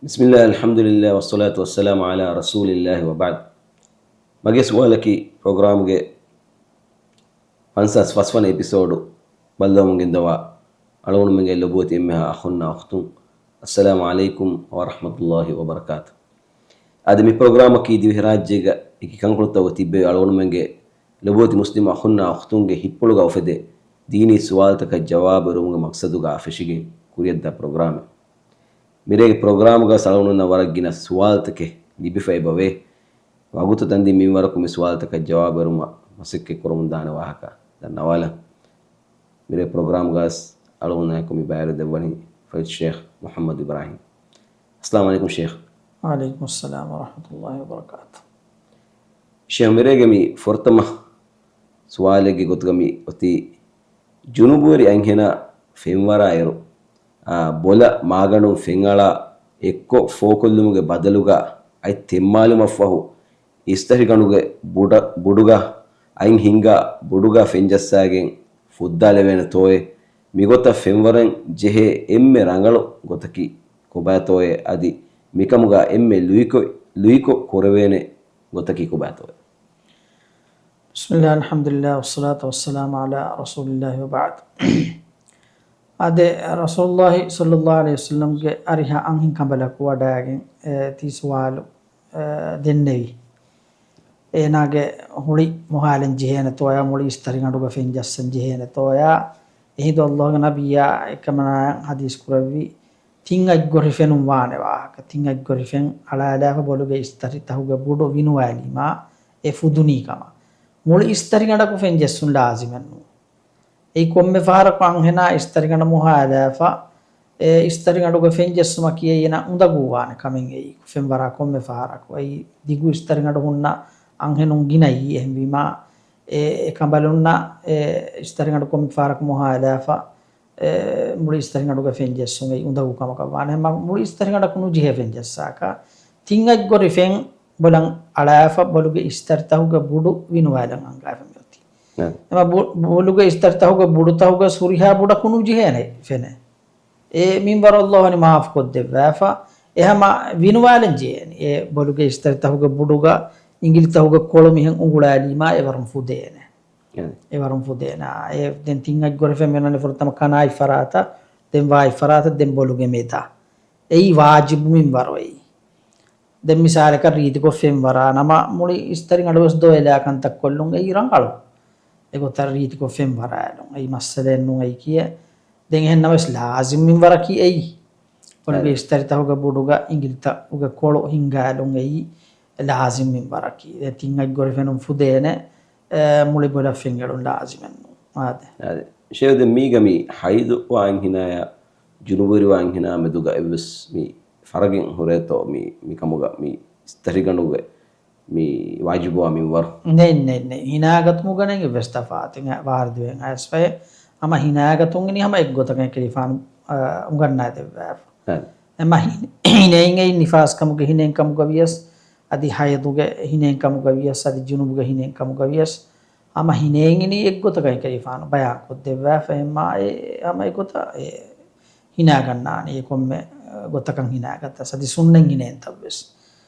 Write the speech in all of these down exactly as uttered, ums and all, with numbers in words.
بسم الله، الحمد لله، والصلاة والسلام على رسول الله، وبعد. މަގޭ ސުވާލަކީ، ޕްރޮގްރާމްގެ ފަންސާސް ފަސް ވަނަ އެޕިސޯޑު ބައްލަވަމުން ގެންދަވާ އަޅުގަނޑުމެންގެ ލޮބުވެތި އެންމެހާ އަޚުންނާ އުޚްތުން، އައްސަލާމު ޢަލައިކުމް ވަރަޙްމަތުﷲި ވަބަރަކާތު. އަދި މި ޕްރޮގްރާމަކީ ދިވެހިރާއްޖޭގަ އެކި ކަންކޮޅުތަކުގަ ތިއްބެވި އަޅުގަނޑުމެންގެ ލޮބުވެތި މުސްލިމް އަޚުންނާ އުޚްތުންގެ ހިތްޕުޅުގަ އުފެދޭ ދީނީ ސުވާލުތަކަށް ޖަވާބު އެރުމުގެ މަޤްޞަދުގަ ފެށިގެން ކުރިއަށްދާ ޕްރޮގްރާމެއް. މިރޭގެ ޕްރޮގްރާމުގަ އަޅުގަނޑުންނަށް ވަރަށް ގިނަ ސުވާލުތަކެއް ލިބިފައި އެބަވޭ. ވަގުތު ދަންދިން މިންވަރަކު މި ސުވާލުތަކަށް ޖަވާބު އެރުމަށް މަސައްކަތް ކުރަމުންދާނެ ވާހަކަ ދަންނަވާލަން. މިރޭ ޕްރޮގްރާމްގަސް އަޅުގަނޑާއެކު މި ބައިވެރި ދެއްވަނީ ފަޟީލަތު ޝޭޚް މުޙައްމަދު އިބްރާހީމް. އައްސަލާމު ޢަލައިކުމް ޝޭޚް. ވަޢަލައިކުމުއްސަލާމް ވަރަޙްމަތުﷲި ވަބަރަކާތު. ޝޭޚް، މިރޭގެ މި ފުރަތަމަ ސުވާލެއްގެ ގޮތުގަ މި އޮތީ، ޖުނުބުވެރި އަންހެނާ ފެންވަރާއިރު، އާ، ބޮލަށް މާގަނޑުން ފެންއަޅާ އެއްކޮށް ފޯކޮށްލުމުގެ ބަދަލުގަ އަތް ތެންމާލުމަށްފަހު، އިސްތަށިގަނޑުގެ ބުޑަ-، ބުޑުގަ އަތް ހިންގާ ބުޑުގަ ފެންޖައްސާގެން ފުއްދާލެވޭނެތޯއޭ؟ މިގޮތަށް ފެންވަރަން ޖެހޭ އެންމެ ރަނގަޅު ގޮތަކީ ކޮބާތޯއޭ؟ އަދި މިކަމުގަ އެންމެ ލުއިކޮށް، ލުއިކޮށް ކުރެވޭނެ ގޮތަކީ ކޮބާތޯއޭ؟ بسم الله، الحمد لله، والصلاة والسلام على رسول الله، وبعد. އާދެ، ރަސޫލުﷲ ޞައްލަﷲު ޢަލައިހި ވަސައްލަމްގެ އަރިހަށް އަންހެން ކަނބަލަކު ވަޑައިގެން، އެ، ތީ ސުވާލު، އެ، ދެންނެވި. އޭނާގެ ހުޅި މޮހާލަން ޖެހޭނެތޯޔާ، މުޅި އިސްތަށިގަނޑުގަ ފެން ޖައްސަން ޖެހޭނެތޯޔާ، އެހިނދު ﷲގެ ނަބިއްޔާ އެކަމަނާއަށް ޙަދީޘް ކުރެއްވި، ތިން އަތްގޮށި ފެނުން ވާނެ ވާހަކަ. ތިން އަތްގޮށި ފެން އަޅާލާފަ ބޮލުގެ އިސްތަށިތަހުގެ ބުޑު ވިނުވާލީމާ، އެ ފުދުނީ ކަމަށް. މުޅި އިސްތަށިގަނޑަކު ފެން ޖެއްސުން ލާޒިމެއް ނޫން. އެއީ ކޮންމެ ފަހަރަކު އަންހެނާ އިސްތަށިގަނޑަށް މޮހާލާފަ، އެ އިސްތަށިގަނޑުގަ ފެން ޖެއްސުމަކީ އެއީ އޭނަ އުނދަގޫވާނެ ކަމެއް އެއީ. ފެންވަރާ ކޮންމެ ފަހަރަކު. އެއީ ދިގު އިސްތަށިގަނޑު ހުންނަ އަންހެނުން ގިނައީ. އެހެންވީމާ، އެ، އެ ކަނބަލުންނަށް އެ އިސްތަށިގަނޑު ކޮންމެ ފަހަރަކު މޮހާލާފަ، އެ، މުޅި އިސްތަށިގަނޑުގަ ފެން ޖެއްސުން އެއީ އުނދަގޫ ކަމަކަށް ވާނެ. މަ-، މުޅި އިސްތަށިގަނޑަކު ނުޖެހޭ ފެން ޖައްސާކަށް. ތިން އަތްގޮށި ފެން ބޮލަށް އަޅާފަ ބޮލުގެ އިސްތަށިތަހުގެ ބުޑު ވިނުވާލަން އަންގާފަ މިއޮތީ. އެ. އެމަ ބު-، ބޮލުގެ އިސްތަށިތަހުގެ ބުޑުތަހުގަ ހުރިހާ ބުޑަކު ނުޖެހޭނެ ފެނެއް. އެ މިންވަރު ﷲ ވަނީ މާފު ކޮށްދެއްވާފަ. އެހަމަ ވިނުވާލަން ޖެހޭނެ. އެ ބޮލުގެ އިސްތަށިތަހުގެ ބުޑުގަ އިނގިލިތަހުގެ ކޮޅު މިހެން އުނގުޅާލީމާ އެވަރުން ފުދޭނެ. އެ. އެވަރުން ފުދޭނެ. އެ ދެން ތިން އަތްގޮށި ފެން މިއޮންނަނީ ފުރަތަމަ ކަނާތް ފަރާތަށް، ދެން ވާތް ފަރާތަށް، ދެން ބޮލުގެ މެދަށް. އެއީ ވާޖިބު މިންވަރު އެއީ. ދެން މިސާލަކަށް ރީތިކޮށް ފެންވަރާ ނަމަ މުޅި އިސްތަށިގަނޑު ވެސް ދޮވެލާ ކަންތައް ކޮށްލުން އެއީ ރަނގަޅު. އެގޮތަށް ރީތިކޮށް ފެންވަރާލުން އެއީ މައްސަލައެއް ނޫން އެއީ ކިޔޭ. ދެން އެހެންނަމަވެސް ލާޒިމް މިންވަރަކީ އެއީ. ބޮލުގެ އެ. އިސްތަށިތަހުގެ ބުޑުގަ އިނގިލިތަކުގެ ކޮޅު ހިންގާލުން އެއީ ލާޒިމް މިންވަރަކީ. ދެން ތިން އަތްގޮށި ފެނުން ފުދޭނެ، އެ، މުޅި ބޮލަށް ފެން އެޅުން ލާޒިމެއް ނޫން. އާދެ. އާދެ. ޝޭޚް، ދެން މީގަ މި ޙައިޟުވާ އަންހެނާޔާ ޖުނުބުވެރިވާ އަންހެނާ މެދުގަ އެއްވެސް މި ފަރަގެއް ހުރޭތޯ މި، މި ކަމުގަ މި އިސްތަށިގަނޑުގެ މި ވާޖިބުވާ މިންވަރު؟ ނެތް، ނެތް، ނެތް. ހިނާގަތުމުގަ ނެތް އެއްވެސް ތަފާތެއް ވާރިދުވެގެން އައިސްފައި. ހަމަ ހިނާގަތުން އިނީ ހަމަ އެއްގޮތަކަށް ކަލޭފާނު، އަ، އުނގަންނާދެއްވާފަ. ހެ. އެމަ ހި-، ހިނެއިން އެއީ ނިފާސް ކަމުގެ ހިނެއިން ކަމުގަ ވިޔަސް، އަދި ހައިޟުގެ ހިނެއިން ކަމުގަ ވިޔަސް، އަދި ޖުނުބުގެ ހިނެއިން ކަމުގަ ވިޔަސް، ހަމަ ހިނެއިން އިނީ އެއްގޮތަކަށް ކަލޭފާނު ބަޔާން ކޮށްދެއްވާފަ. އެމަ އެ، ހަމަ އެގޮތަށް އެ ހިނާގަންނާނެ. އެ ކޮންމެ ގޮތަކަށް ހިނާގަތަސް. އަދި ސުންނަތް ހިނެއިންތައްވެސް.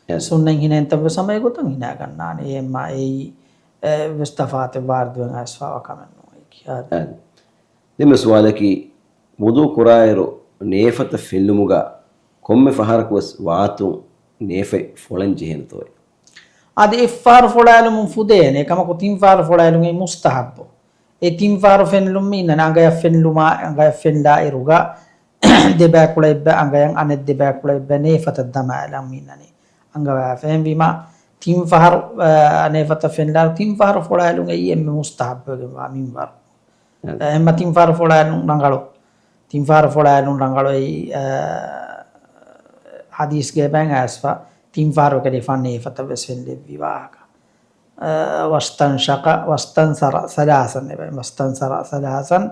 އެ. ސުންނަތް ހިނެއިންތައްވެސް ހަމަ އެގޮތަށް ހިނާގަންނާނެ. އެމަ އެއީ އެއްވެސް ތަފާތެއް ވާރިދުވެގެން އައިސްފައިވާ ކަމެއް ނޫން. އެ. ދެންމެ ސުވާލަކީ، ވުޟޫ ކުރާއިރު ނޭފަތަށް ފެންލުމުގަ ކޮންމެ ފަހަރަކުވެސް ވާތުން ނޭފަތް ފޮޅަން ޖެހޭނެތޯއޭ؟ އަދި އެއްފަހަރު ފޮޅާލުމުން ފުދޭނެ. އެކަމަކު ތިން ފަހަރު ފޮޅާލުން އެއީ މުސްތަޙައްބު. އެ ތިން ފަހަރު ފެންލުން މި އިންނަނީ އަނގަޔަށް ފެންލުމާ، އަނގަޔަށް ފެންލާ އިރުގަ ދެބައިކުޅަ އެއްބަ އަނގަޔަށް އަނެއް ދެބައިކުޅަ އެއްބަ ނޭފަތަށް ދަމާލަން މި އިންނަނީ. އަނގަވާފަ. އެހެންވީމާ ތިން ފަހަރު، އަ، ނޭފަތަށް ފެންލާ ތިން ފަހަރު ފޮޅާލުން އެއީ އެންމެ މުސްތަޙައްބުވެގެންވާ މިންވަރު. އެ. އެ، އެންމެ ތިން ފަހަރު ފޮޅާލުން ރަނގަޅު. ތިން ފަހަރު ފޮޅާލުން ރަނގަޅު އެއީ، އަ، ޙަދީޘްގެ ބައިން އައިސްފަ ތިން ފަހަރު ކަލޭފާނު ނޭފަތަށް ވެސް ފެން ލެއްވި ވާހަކަ. އަ، ވަސްތަންޝަޤަ، ވަސްތަންސަރަ ސަލާސަން އެބަ، ވަސްތަންސަރަ ސަލާސަން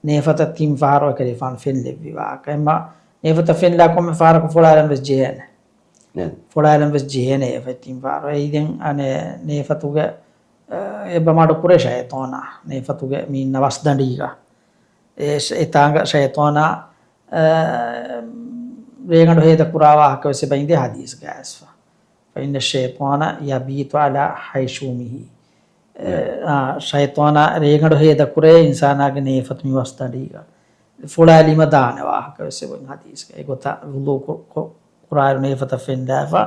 ނޭފަތަށް ތިން ފަހަރު އެކަލޭފާނު ފެން ލެއްވި ވާހަކަ. އެމަ ނޭފަތަށް ފެންލާ ކޮންމެ ފަހަރަކު ފޮޅާލަން ވެސް ޖެހޭނެ. ނޭ. ފޮޅާލަން ވެސް ޖެހޭނެ އެފަތް ތިން ފަހަރު. އެއީ ދެން އަނެއް ނޭފަތުގެ، އަ، އެބަ މަޑުކުރޭ ޝައިޠާނާ. ނޭފަތުގެ މީންނަ ވަސްދަނޑީގަ. އެ ޝަ-، އެތާނގަ ޝައިޠާނާ، އަ، ރޭގަނޑު ހޭދަ ކުރާ ވާހަކަ ވެސް އެބަ އިނދޭ ހަދީސްގަ އައިސްފަ. فإن الشيطان يبيت على خيشومه. އެ، އާ، ޝައިޠާނާ ރޭގަނޑު ހޭދަ ކުރޭ އިންސާނާގެ ނޭފަތު މި ވަސް ދަނޑީގަ. ފޮޅާލީމަ ދާނެ ވާހަކަ ވެސް އެބަ އިން ހަދީސްގަ. އެގޮތަށް ވުޟޫ ކު-، ކު-، ކުރާއިރު ނޭފަތަށް ފެންލާފަ،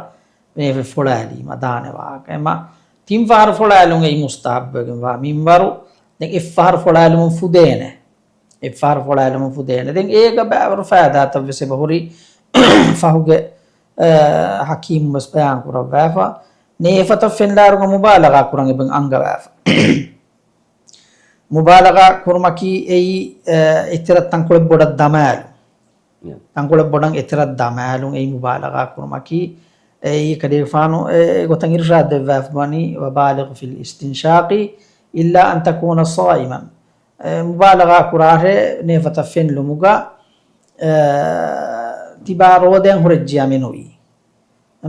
ނޭފަތް ފޮޅާލީމަ ދާނެ ވާހަކަ. އެމަ ތިން ފަހަރު ފޮޅާލުން އެއީ މުސްތަހައްބުވެގެން ވާ މިންވަރު. ދެން އެއްފަހަރު ފޮޅާލުމުން ފުދޭނެ. އެއްފަހަރު ފޮޅާލުމުން ފުދޭނެ. ދެން އޭގަ ބައިވަރު ފައިދާތައް ވެސް އެބަ ހުރި ފަހުގެ، އަ، ޙަކީމު ވެސް ބަޔާން ކުރައްވާފަ. ނޭފަތަށް ފެންލާއިރުގަ މުބާލަޣާ ކުރަން އެބަ އަންގަވާފަ. މުބާލަޣާ ކުރުމަކީ އެއީ، އަ، އެތެރެ ތަންކޮޅެއް ބޮޑަށް ދަމާލުން. ތަންކޮޅެއް ބޮޑަށް އެތެރަށް ދަމާލުން އެއީ މުބާލަޣާ ކުރުމަކީ، އެއީ ކަލޭގެފާނު އެ ގޮތަށް އިރުޝާދު ދެއްވާފަ ވަނީ، وبالغ في الاستنشاق إلا أن تكون صائما. އެ، މުބާލަޣާ ކުރާށޭ ނޭފަތަށް ފެންލުމުގަ، އެ، ތިބާ ރޯދައިން ހުރެއްޖިޔާ މެނުވީ.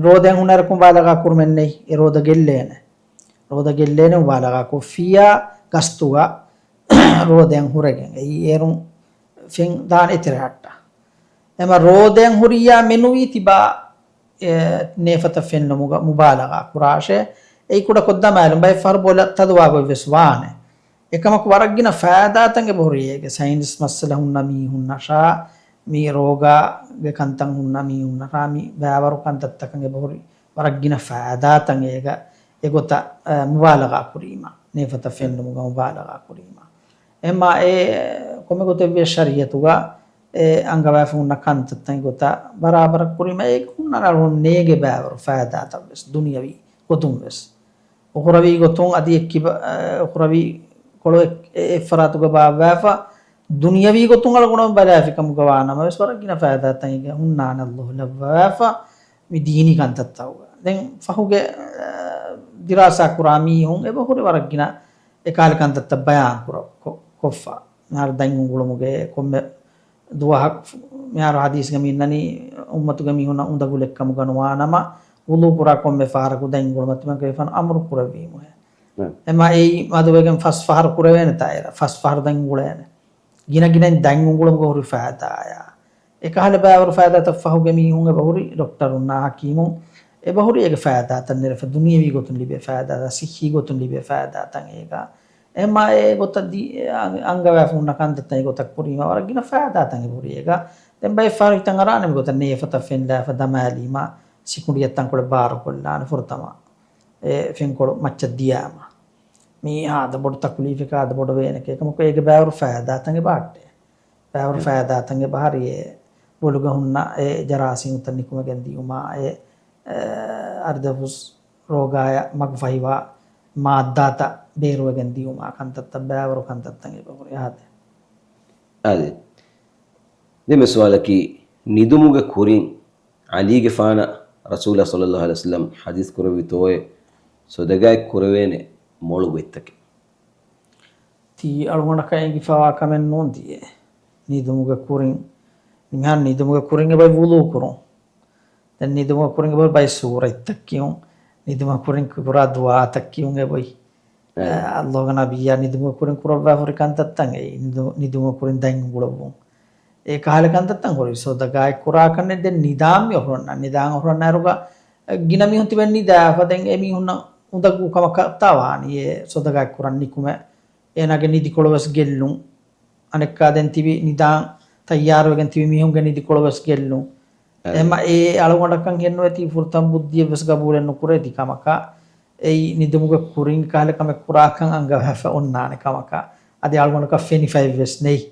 ރޯދައިން ހުންނައިރަކު މުބާލަޣާ ކުރުމެއް ނެތް. އެ ރޯދަ ގެއްލޭނެ. ރޯދަ ގެއްލޭނެ މުބާލަޣާ ކޮށްފިއްޔާ ގަސްތުގަ ރޯދައިން ހުރެގެން. އެއީ އޭރުން ފެން ދާނެ އެތެރެއަށްޓަ. އެމަ ރޯދައިން ހުރިއްޔާ މެނުވީ ތިބާ އެ، ނޭފަތަށް ފެންލުމުގަ މުބާލަޣާ ކުރާށޭ. އެއީ ކުޑަކޮށް ދަމާލުން ބައެއް ފަހަރު ބޮލަށް ތަދުވާ ގޮތް ވެސް ވާނެ. އެކަމަކު ވަރަށް ގިނަ ފައިދާތައް އެބަ ހުރި އޭގެ. ސައިންސް މައްސަލަ ހުންނަ މީހުންނަށާ، މި ރޯގާގެ ކަންތައް ހުންނަ މީހުންނަށާ، މި ބައިވަރު ކަންތައްތަކަށް އެބަ ހުރި ވަރަށް ގިނަ ފައިދާތައް އޭގަ. އެގޮތަށް، އަ، މުބާލަޣާ ކުރީމަ، ނޭފަތަށް ފެންލުމުގަ މުބާލަޣާ ކުރީމަ. އެމާ އެ ކޮންމެ ގޮތެއްވިޔަސް ޝަރީއަތުގަ އެ އަންގަވާފަ ހުންނަ ކަންތައްތައް ގޮތަށް ބަރާބަރަށް ކުރީމަ، އޭގެ ހުންނަ ނަރުން ނޭގެ ބައިވަރު ފައިދާތައް ވެސް ދުނިޔަވީ ގޮތުން ވެސް. އުޚުރަވީ ގޮތުން އަދި އެއްކިބަ-، އެ، އުޚުރަވީ ކޮޅު އެއް-، އެ-، އެއްފަރާތުގަ ބާއްވާފަ، ދުނިޔަވީ ގޮތުން އަޅުގަނޑު ބަލާފިކަމުގަ ވާނަމަ ވެސް ވަރަށް ގިނަ ފައިދާތައް އޭގެ ހުންނާނެ ﷲ ލައްވަވާފަ މި ދީނީ ކަންތައްތަކުގަ. ދެން ފަހުގެ، އެ، ދިރާސާ ކުރާ މީހުން އެބަ ހުރި ވަރަށް ގިނަ އެކާލި ކަންތައްތައް ބަޔާން ކުރ-، ކޮ-، ކޮށްފަ. މިހާރު ދަތް އުނގުޅުމުގެ ކޮންމެ ދުވަހަކު މިހާރު ހަދީސްގަ މި އިންނަނީ އުއްމަތުގެ މީހުންނަށް އުނދަގުލެއްކަމުގަ ނުވާނަމަ، ވުޟޫ ކުރާ ކޮންމެ ފަހަރަކު ދަތް އުނގުޅުމަށް ތިމަންކަލޭގެފާނު އަމުރު ކުރެއްވީމުހޭ. އެމަ އެއީ މަދުވެގެން ފަސް ފަހަރު ކުރެވޭނެ ތާއިރަށް، ފަސް ފަހަރު ދަތް އުނގުޅޭނެ. ގިނަ ގިނައިން ދަތް އުނގުޅުމުގަ ހުރި ފައިދާއާ. އެކަހަލަ ބައިވަރު ފައިދާތައް ފަހުގެ މީހުން އެބަ ހުރި، ޑޮކްޓަރުންނާ ހަކީމުން އެބަ ހުރި އޭގެ ފައިދާތައް ނެރެފަ، ދުނިޔަވީ ގޮތުން ލިބޭ ފައިދާތައް، ސިއްހީ ގޮތުން ލިބޭ ފައިދާތައް އޭގަ. އެމާ އެ ގޮތަށް ދި-، އަން-، އަންގަވާފަ ހުންނަ ކަންތައްތައް އެގޮތަށް ކުރީމަ ވަރަށް ގިނަ ފައިދާތައް އެބަ ހުރި އޭގަ. ދެން ބައެއް ފަހަރު ހިތަށް އަރާނެ މިގޮތަށް ނޭފަތަށް ފެންލާފަ ދަމާލީމަ ސިކުނޑިއަށް ތަންކޮޅެއް ބާރުކޮށްލާނެ ފުރަތަމަ. އެ ފެންކޮޅު މައްޗަށް ދިޔާމަ. މީ ހާދަ ބޮޑު ތަކުލީފެއް ހާދަ ބޮޑު ވޭނެކޭ. އެކަމަކު އޭގެ ބައިވަރު ފައިދާތައް އެބަ އައްޓޭ. ބައިވަރު ފައިދާތައް އެބަ ހަރި އެ ބޮލުގަ ހުންނަ އެ ޖަރާސީމުތައް ނިކުމެގެން ދިޔުމާ އެ، އެ، އަރިދަފުސް ރޯގާޔަށް މަގުފަހިވާ މާއްދާތައް ބޭރުވެގެން ދިޔުމާ ކަންތައްތައް ބައިވަރު ކަންތައްތައް އެބަ ހުރި އާދެ. އާދެ. ދެން މި ސުވާލަކީ، ނިދުމުގެ ކުރިން ޢަލީގެފާނަށް ރަސޫލާ ޞައްލައްލާހު ޢަލައިހި ވަސައްލަމް ޙަދީޘް ކުރެއްވިތޯއޭ، ޞަދަޤާތް ކުރެވޭނެ މޮޅު ގޮތްތަކެއް؟ ތީ އަޅުގަނޑަކަށް އެނގިފަވާ ކަމެއް ނޫން ތީއޭ. ނިދުމުގެ ކުރިން، މިހާރު ނިދުމުގެ ކުރިން އެބައި ވުޟޫ ކުރުން. ދެން ނިދުމުގެ ކުރިން އެބައި ސޫރަތްތައް ކިޔުން. ނިދުމުގެ ކުރިން ކުރާ ދުޢާތައް ކިޔުން އެބައި. އެ، އައްލާހުގެ ނަބިއްޔާ ނިދުމުގެ ކުރިން ކުރައްވާފަ ހުރި ކަންތައްތައް އެއީ، ނިދު-، ނިދުމުގެ ކުރިން ދަތް އުނގުޅުއްވުން. އެ ކަހަލަ ކަންތައްތައް ހުރި ޞަދަޤާތް ކުރާކަށް ނެތް. ދެން ނިދާން މި އޮހޮރޮންނަ. ނިދާން އޮހޮރޮންނައިރުގަ، އެ، ގިނަ މީހުން ތިބެން ނިދާފަ. ދެން އެ މީހުންނަށް އުނދަގޫ ކަމަކަށް ތާ ވާނީ އެ ޞަދަޤާތް ކުރަން ނިކުމެ. އޭނާގެ ނިދިކޮޅު ވެސް ގެއްލުން. އަނެއްކާ ދެން ތިބި ނިދާން ތައްޔާރުވެގެން ތިބި މީހުންގެ ނިދިކޮޅު ވެސް ގެއްލުން. އެހެންމަ އެ އަޅުގަނޑަކަށް ހެންނުވޭތީ ފުރަތަމަ ބުއްދިއެއް ވެސް ގަބޫލެއް ނުކުރޭ ތި ކަމަކަށް. އެއީ ނިދުމުގެ ކުރިން ކަހަލަ ކަމެއް ކުރާކަން އަންގަވާފަ އޮންނާނެ ކަމަކަށް. އަދި އަޅުގަނޑަކަށް ފެނިފައެއް ވެސް ނެތް.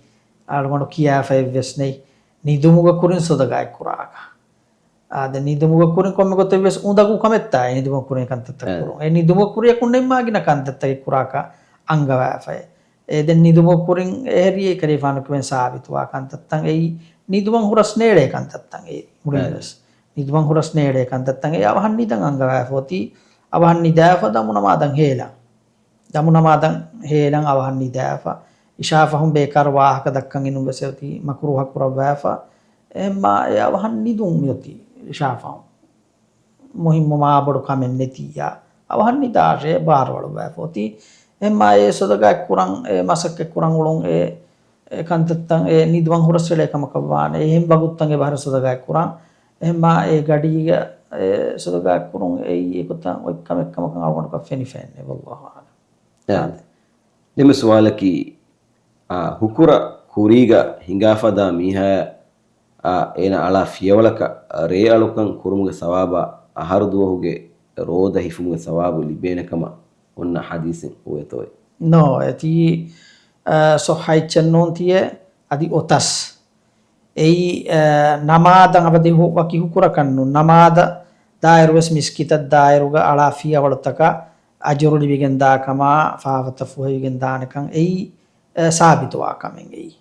އަޅުގަނޑު ކިޔާފައެއް ވެސް ނެތް. ނިދުމުގެ ކުރިން ޞަދަޤާތް ކުރާކަށް. އާ، ދެން ނިދުމުގެ ކުރިން ކޮންމެ ގޮތެއް ވެސް އުނދަގޫ ކަމެއްތާ ނިދުމުގެ ކުރިން ކަންތައްތައް ކުރުން. އެ ނިދުމުގެ ކުރިޔަކުންނެއް މާ ގިނަ ކަންތައްތަކެއް ކުރާކަށް އަންގަވާފައެއް. އެ ދެން ނިދުމުގެ ކުރިން އެހެރީ ކަލޭގެފާނު ކިޔަވަނީ ސާބިތުވާ ކަންތައްތައް އެއީ ނިދުމަށް ހުރަސް ނޭޅޭ ކަންތައްތައް އެއީ މުޅިން ވެސް. ނިދުމަށް ހުރަސް ނޭޅޭ ކަންތައްތައް އެއީ އަވަހަށް ނިދަން އަންގަވާފަ އޮތީ އަވަހަށް ނިދާފަ ދަމު ނަމާދަށް ހޭލަން. ދަމު ނަމާދަށް ހޭލަން އަވަހަށް ނިދާފަ، އިޝާ ފަހުން ބޭކާރު ވާހަކަ ދައްކަން އިނުން ވެސް އޮތީ މަކުރޫހަ ކުރައްވާފަ. އެހެންމާ އެ އަވަހަށް ނިދުން މިއޮތީ އިޝާ ފަހުން. މުހިއްމު މާ ބޮޑު ކަމެއް ނެތިއްޔާ. އަވަހަށް ނިދާށޭ ބާރުއަޅުއްވާފަ އޮތީ. އެހެންމާ އެ ޞަދަޤާތް ކުރަން، އެ މަސައްކަތް ކުރަން އުޅުން އެ، އެ ކަންތައްތައް އެ ނިދުމަށް ހުރަސް އެޅޭ ކަމަކަށް ވާނެ. އެހެން ވަގުތުތައް އެބަހުރި ޞަދަޤާތް ކުރަން. އެހެންމާ އެ ގަޑީގަ އެ ޞަދަޤާތް ކުރުން އެއީ އެގޮތަށް އޮތް ކަމެއް ކަމަކަށް އަޅުގަނޑަކަށް ފެނިފައެއްނެއް، ވައްލާހު އަޢުލަމް. އެ، ދެން ސުވާލަކީ، އާ، ހުކުރަ ކުރީގަ ހިނގާފަދަ މީހާ، އާ، އޭނަ އަޅާ ފިޔަވަޅަކަށް ރޭ އަޅުކަން ކުރުމުގެ ސަވާބާ އަހަރު ދުވަހުގެ ރޯދަ ހިފުމުގެ ސަވާބު ލިބޭނެ ކަމަށް އޮންނަ ޙަދީޘެއް އޮވޭތޯއޭ؟ ނޯ، އެތީ، އާ، ޞައްޙަ އެއްޗެއް ނޫން ތިޔަ އަދި އޮތަސް. އެއީ، އާ، ނަމާދަށް އަބަދު ހު-، ވަކި ހުކުރަކަށް ނޫން. ނަމާދަށް ދާއިރު ވެސް މިސްކިތަށް ދާއިރުގަ އަޅާ ފިޔަވަޅުތަކަށް އަޖުރު ލިބިގެން ދާ ކަމާ، ފާފަތައް ފުހެވިގެން ދާނެ ކަން އެއީ، އާ، ސާބިތުވާ ކަމެއް އެއީ.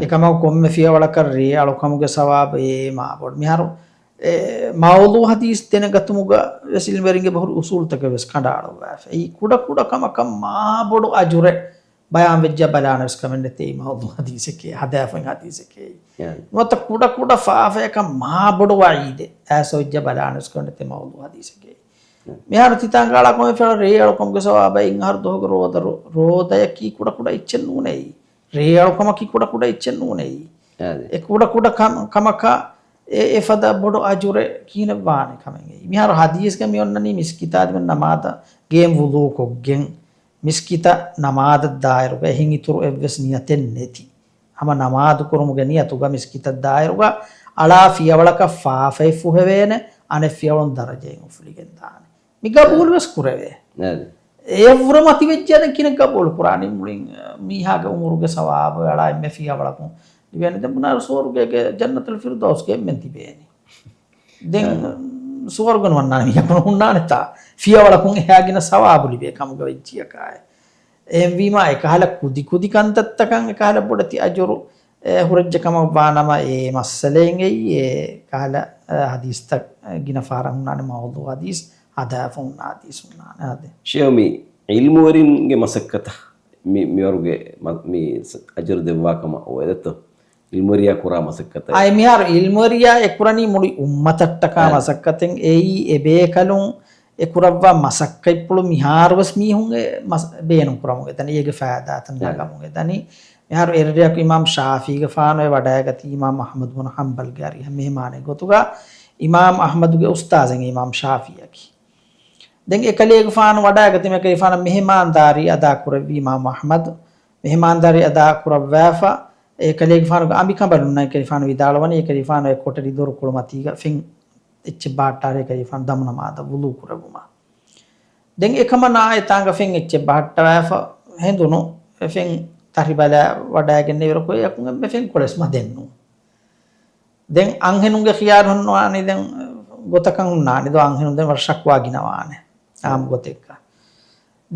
އެކަމަކު ކޮންމެ ފިޔަވަޅަކަށް ރޭ އަޅުކަމުގެ ސަވާބު އެ މާ ބޮޑު. މިހާރު، އެ، މައުޟޫޢު ޙަދީޘް ދެނެގަތުމުގަ ވެސް ޢިލްމުވެރިންގެ ބަހުރި އުޞޫލުތަކެއް ވެސް ކަނޑައަޅުއްވާފަ. އެއީ ކުޑަކުޑަ ކަމަކަށް މާ ބޮޑު އަޖުރެއް ބަޔާންވެއްޖެ ބަލާނެ ވެސް ކަމެއް ނެތޭ. މައުޟޫޢު ޙަދީޘެކޭ، ހަދާފައި ޙަދީޘެކޭ. ނުވަތަ ކުޑަކުޑަ ފާފަޔަކަށް މާ ބޮޑު ވަޢީދެއް އައިސް ވެއްޖެ ބަލާނެ ވެސް ކަމެއް ނެތޭ މައުޟޫޢު ޙަދީޘެކޭ. މިހާރު ތިތާނގަ އަޅާ ކޮންމެ ފިޔަވަޅަކަށް ރޭ އަޅުކަމުގެ ސަވާބަށް އެއް އަހަރު ދުވަހުގެ ރޯދަ ރޯ-، ރޯދަޔަކީ ކުޑަކުޑަ އެއްޗެއް ނޫނޭ. ރޭ އަޅުކަމަކީ ކުޑަކުޑަ އެއްޗެއް ނޫނޭ. އާދެ. އެ ކުޑަކުޑަ ކަމ-، ކަމަކަށް އެ އެފަދަ ބޮޑު އަޖުރެއް ކިހިނެއް ވާނެ ކަމެއް އެއީ. މިހާރު ޙަދީޘްގަ މި އޮންނަނީ މިސްކިތާ ދިމަން ނަމާދަށް ގެއިން ވުޟޫ ކޮށްގެން، މިސްކިތަށް ނަމާދަށް ދާއިރުގަ އެހެން އިތުރު އެއްވެސް ނިޔަތެއް ނެތި. ހަމަ ނަމާދު ކުރުމުގެ ނިޔަތުގަ މިސްކިތަށް ދާއިރުގަ އަޅާ ފިޔަވަޅަކަށް ފާފައެއް ފުހެވޭނެ، އަނެއް ފިޔަވަޅުން ދަރަޖައެއް އުފުލިގެން ދާނެ. މި ގަބޫލު ވެސް ކުރެވޭ. އާދެ. އެއަށްވުރެ މަތިވެއްޖެ ދެން ކިހިނެއް ގަބޫލު ކުރާނީ؟ މުޅިން، އަ، މީހާގެ އުމުރުގެ ސަވާބު އަޅާ އެންމެ ފިޔަވަޅަކުން ލިބޭނެ. ދެން ބުނާ ސުވަރުގޭގެ ޖަންނަތުލް ފިރްދައުސްގެ އެންމެން ތިބޭނީ. ދެން އާ. ސުވަރުގެ ނުވަންނާނެ މީހަކު ހުންނާނެތާ؟ ފިޔަވަޅަކުން އެހާ ގިނަ ސަވާބު ލިބޭ ކަމުގަ ވެއްޖިޔަކާއެ. އެހެންވީމާ އެކަހަލަ ކުދި ކުދި ކަންތައްތަކަށް އެކަހަލަ ބޮޑެތި އަޖުރު، އެ، ހުރެއްޖެ ކަމަށް ވާނަމަ، އެ މައްސަލައެއް އެއީ އެ ކަހަލަ، އެ، ޙަދީޘްތައް ގިނަ ފަހަރަށް ހުންނާނެ، މައުޟޫޢު ޙަދީޘް ހަދާފަ ހުންނަ ޙަދީޘް ހުންނާނެ. އާދެ. ޝޭޚް، މި ޢިލްމުވެރިންގެ މަސައްކަތަށް މި، މިވަރުގެ މަ-، މި ސަ-، އަޖުރު ދެއްވާ ކަމަށް އޮވެދެއްތޯ؟ ޢިލްމުވެރިޔާ ކުރާ މަސައްކަތަށް. އާއި މިހާރު ޢިލްމުވެރިޔާ އެކުރަނީ މުޅި އުއްމަތަށްޓަކާ އެ. މަސައްކަތެއް. އެއީ އެބޭކަލުން އެކުރައްވާ މަސައްކަތްޕުޅު މިހާރުވެސް މީހުން އެ މަސް-، ބޭނުން ކުރަމުގެ ދަނީ، އޭގެ ފައިދާތައް އެ. ނަގަމުގެ ދަނީ. މިހާރު އެރަށްރެއަކު އިމާމް ޝާފީގެފާނު އެ ވަޑައިގަތީ އިމާމް އަޙްމަދު ބުނު ޙަންބަލްގެ އަރިހަށް މެހެމާނެއް ގޮތުގަ. އިމާމް އަޙްމަދުގެ އުސްތާޒެއް އިމާމް ޝާފީއަކީ. ދެން އެކަލޭގެފާނު ވަޑައިގަތީމަ އެކަލޭގެފާނަށް މެހެމާންދާރީ އަދާ ކުރެއްވީ އިމާމް އަޙްމަދު. މެހެމާންދާރީ އަދާ ކުރައްވާފަ، އެކަލޭގެފާނުގެ އަނބިކަނބަލުންނަށް އެކަލޭގެފާނު ވިދާޅުވަނީ، އެކަލޭގެފާނު އެ ކޮޓަރި ދޮރުކޮޅު މަތީގަ ފެން އެއްޗެއް ބަހައްޓާރޭ އެކަލޭގެފާނު ދަމު ނަމާދަށް ވުޟޫ ކުރެއްވުމަށް. ދެން އެކަމަނާ އެތާނގަ ފެން އެއްޗެއް ބަހައްޓަވާފަ ހެނދުނު، އެ ފެން ތަށިބަލާ ވަޑައިގެންނެވިރަކު އެއަކުން އެންމެ ފެންކޮޅެސް މަދެއް ނޫން. ދެން އަންހެނުންގެ ޚިޔާލު ހުންނާނީ ދެން ގޮތަކަށް ހުންނާނީ ދޯ، އަންހެނުން ދެން ވަރަށް ޝަކުވާ ގިނަވާނެ އާއްމު ގޮތެއްގަ.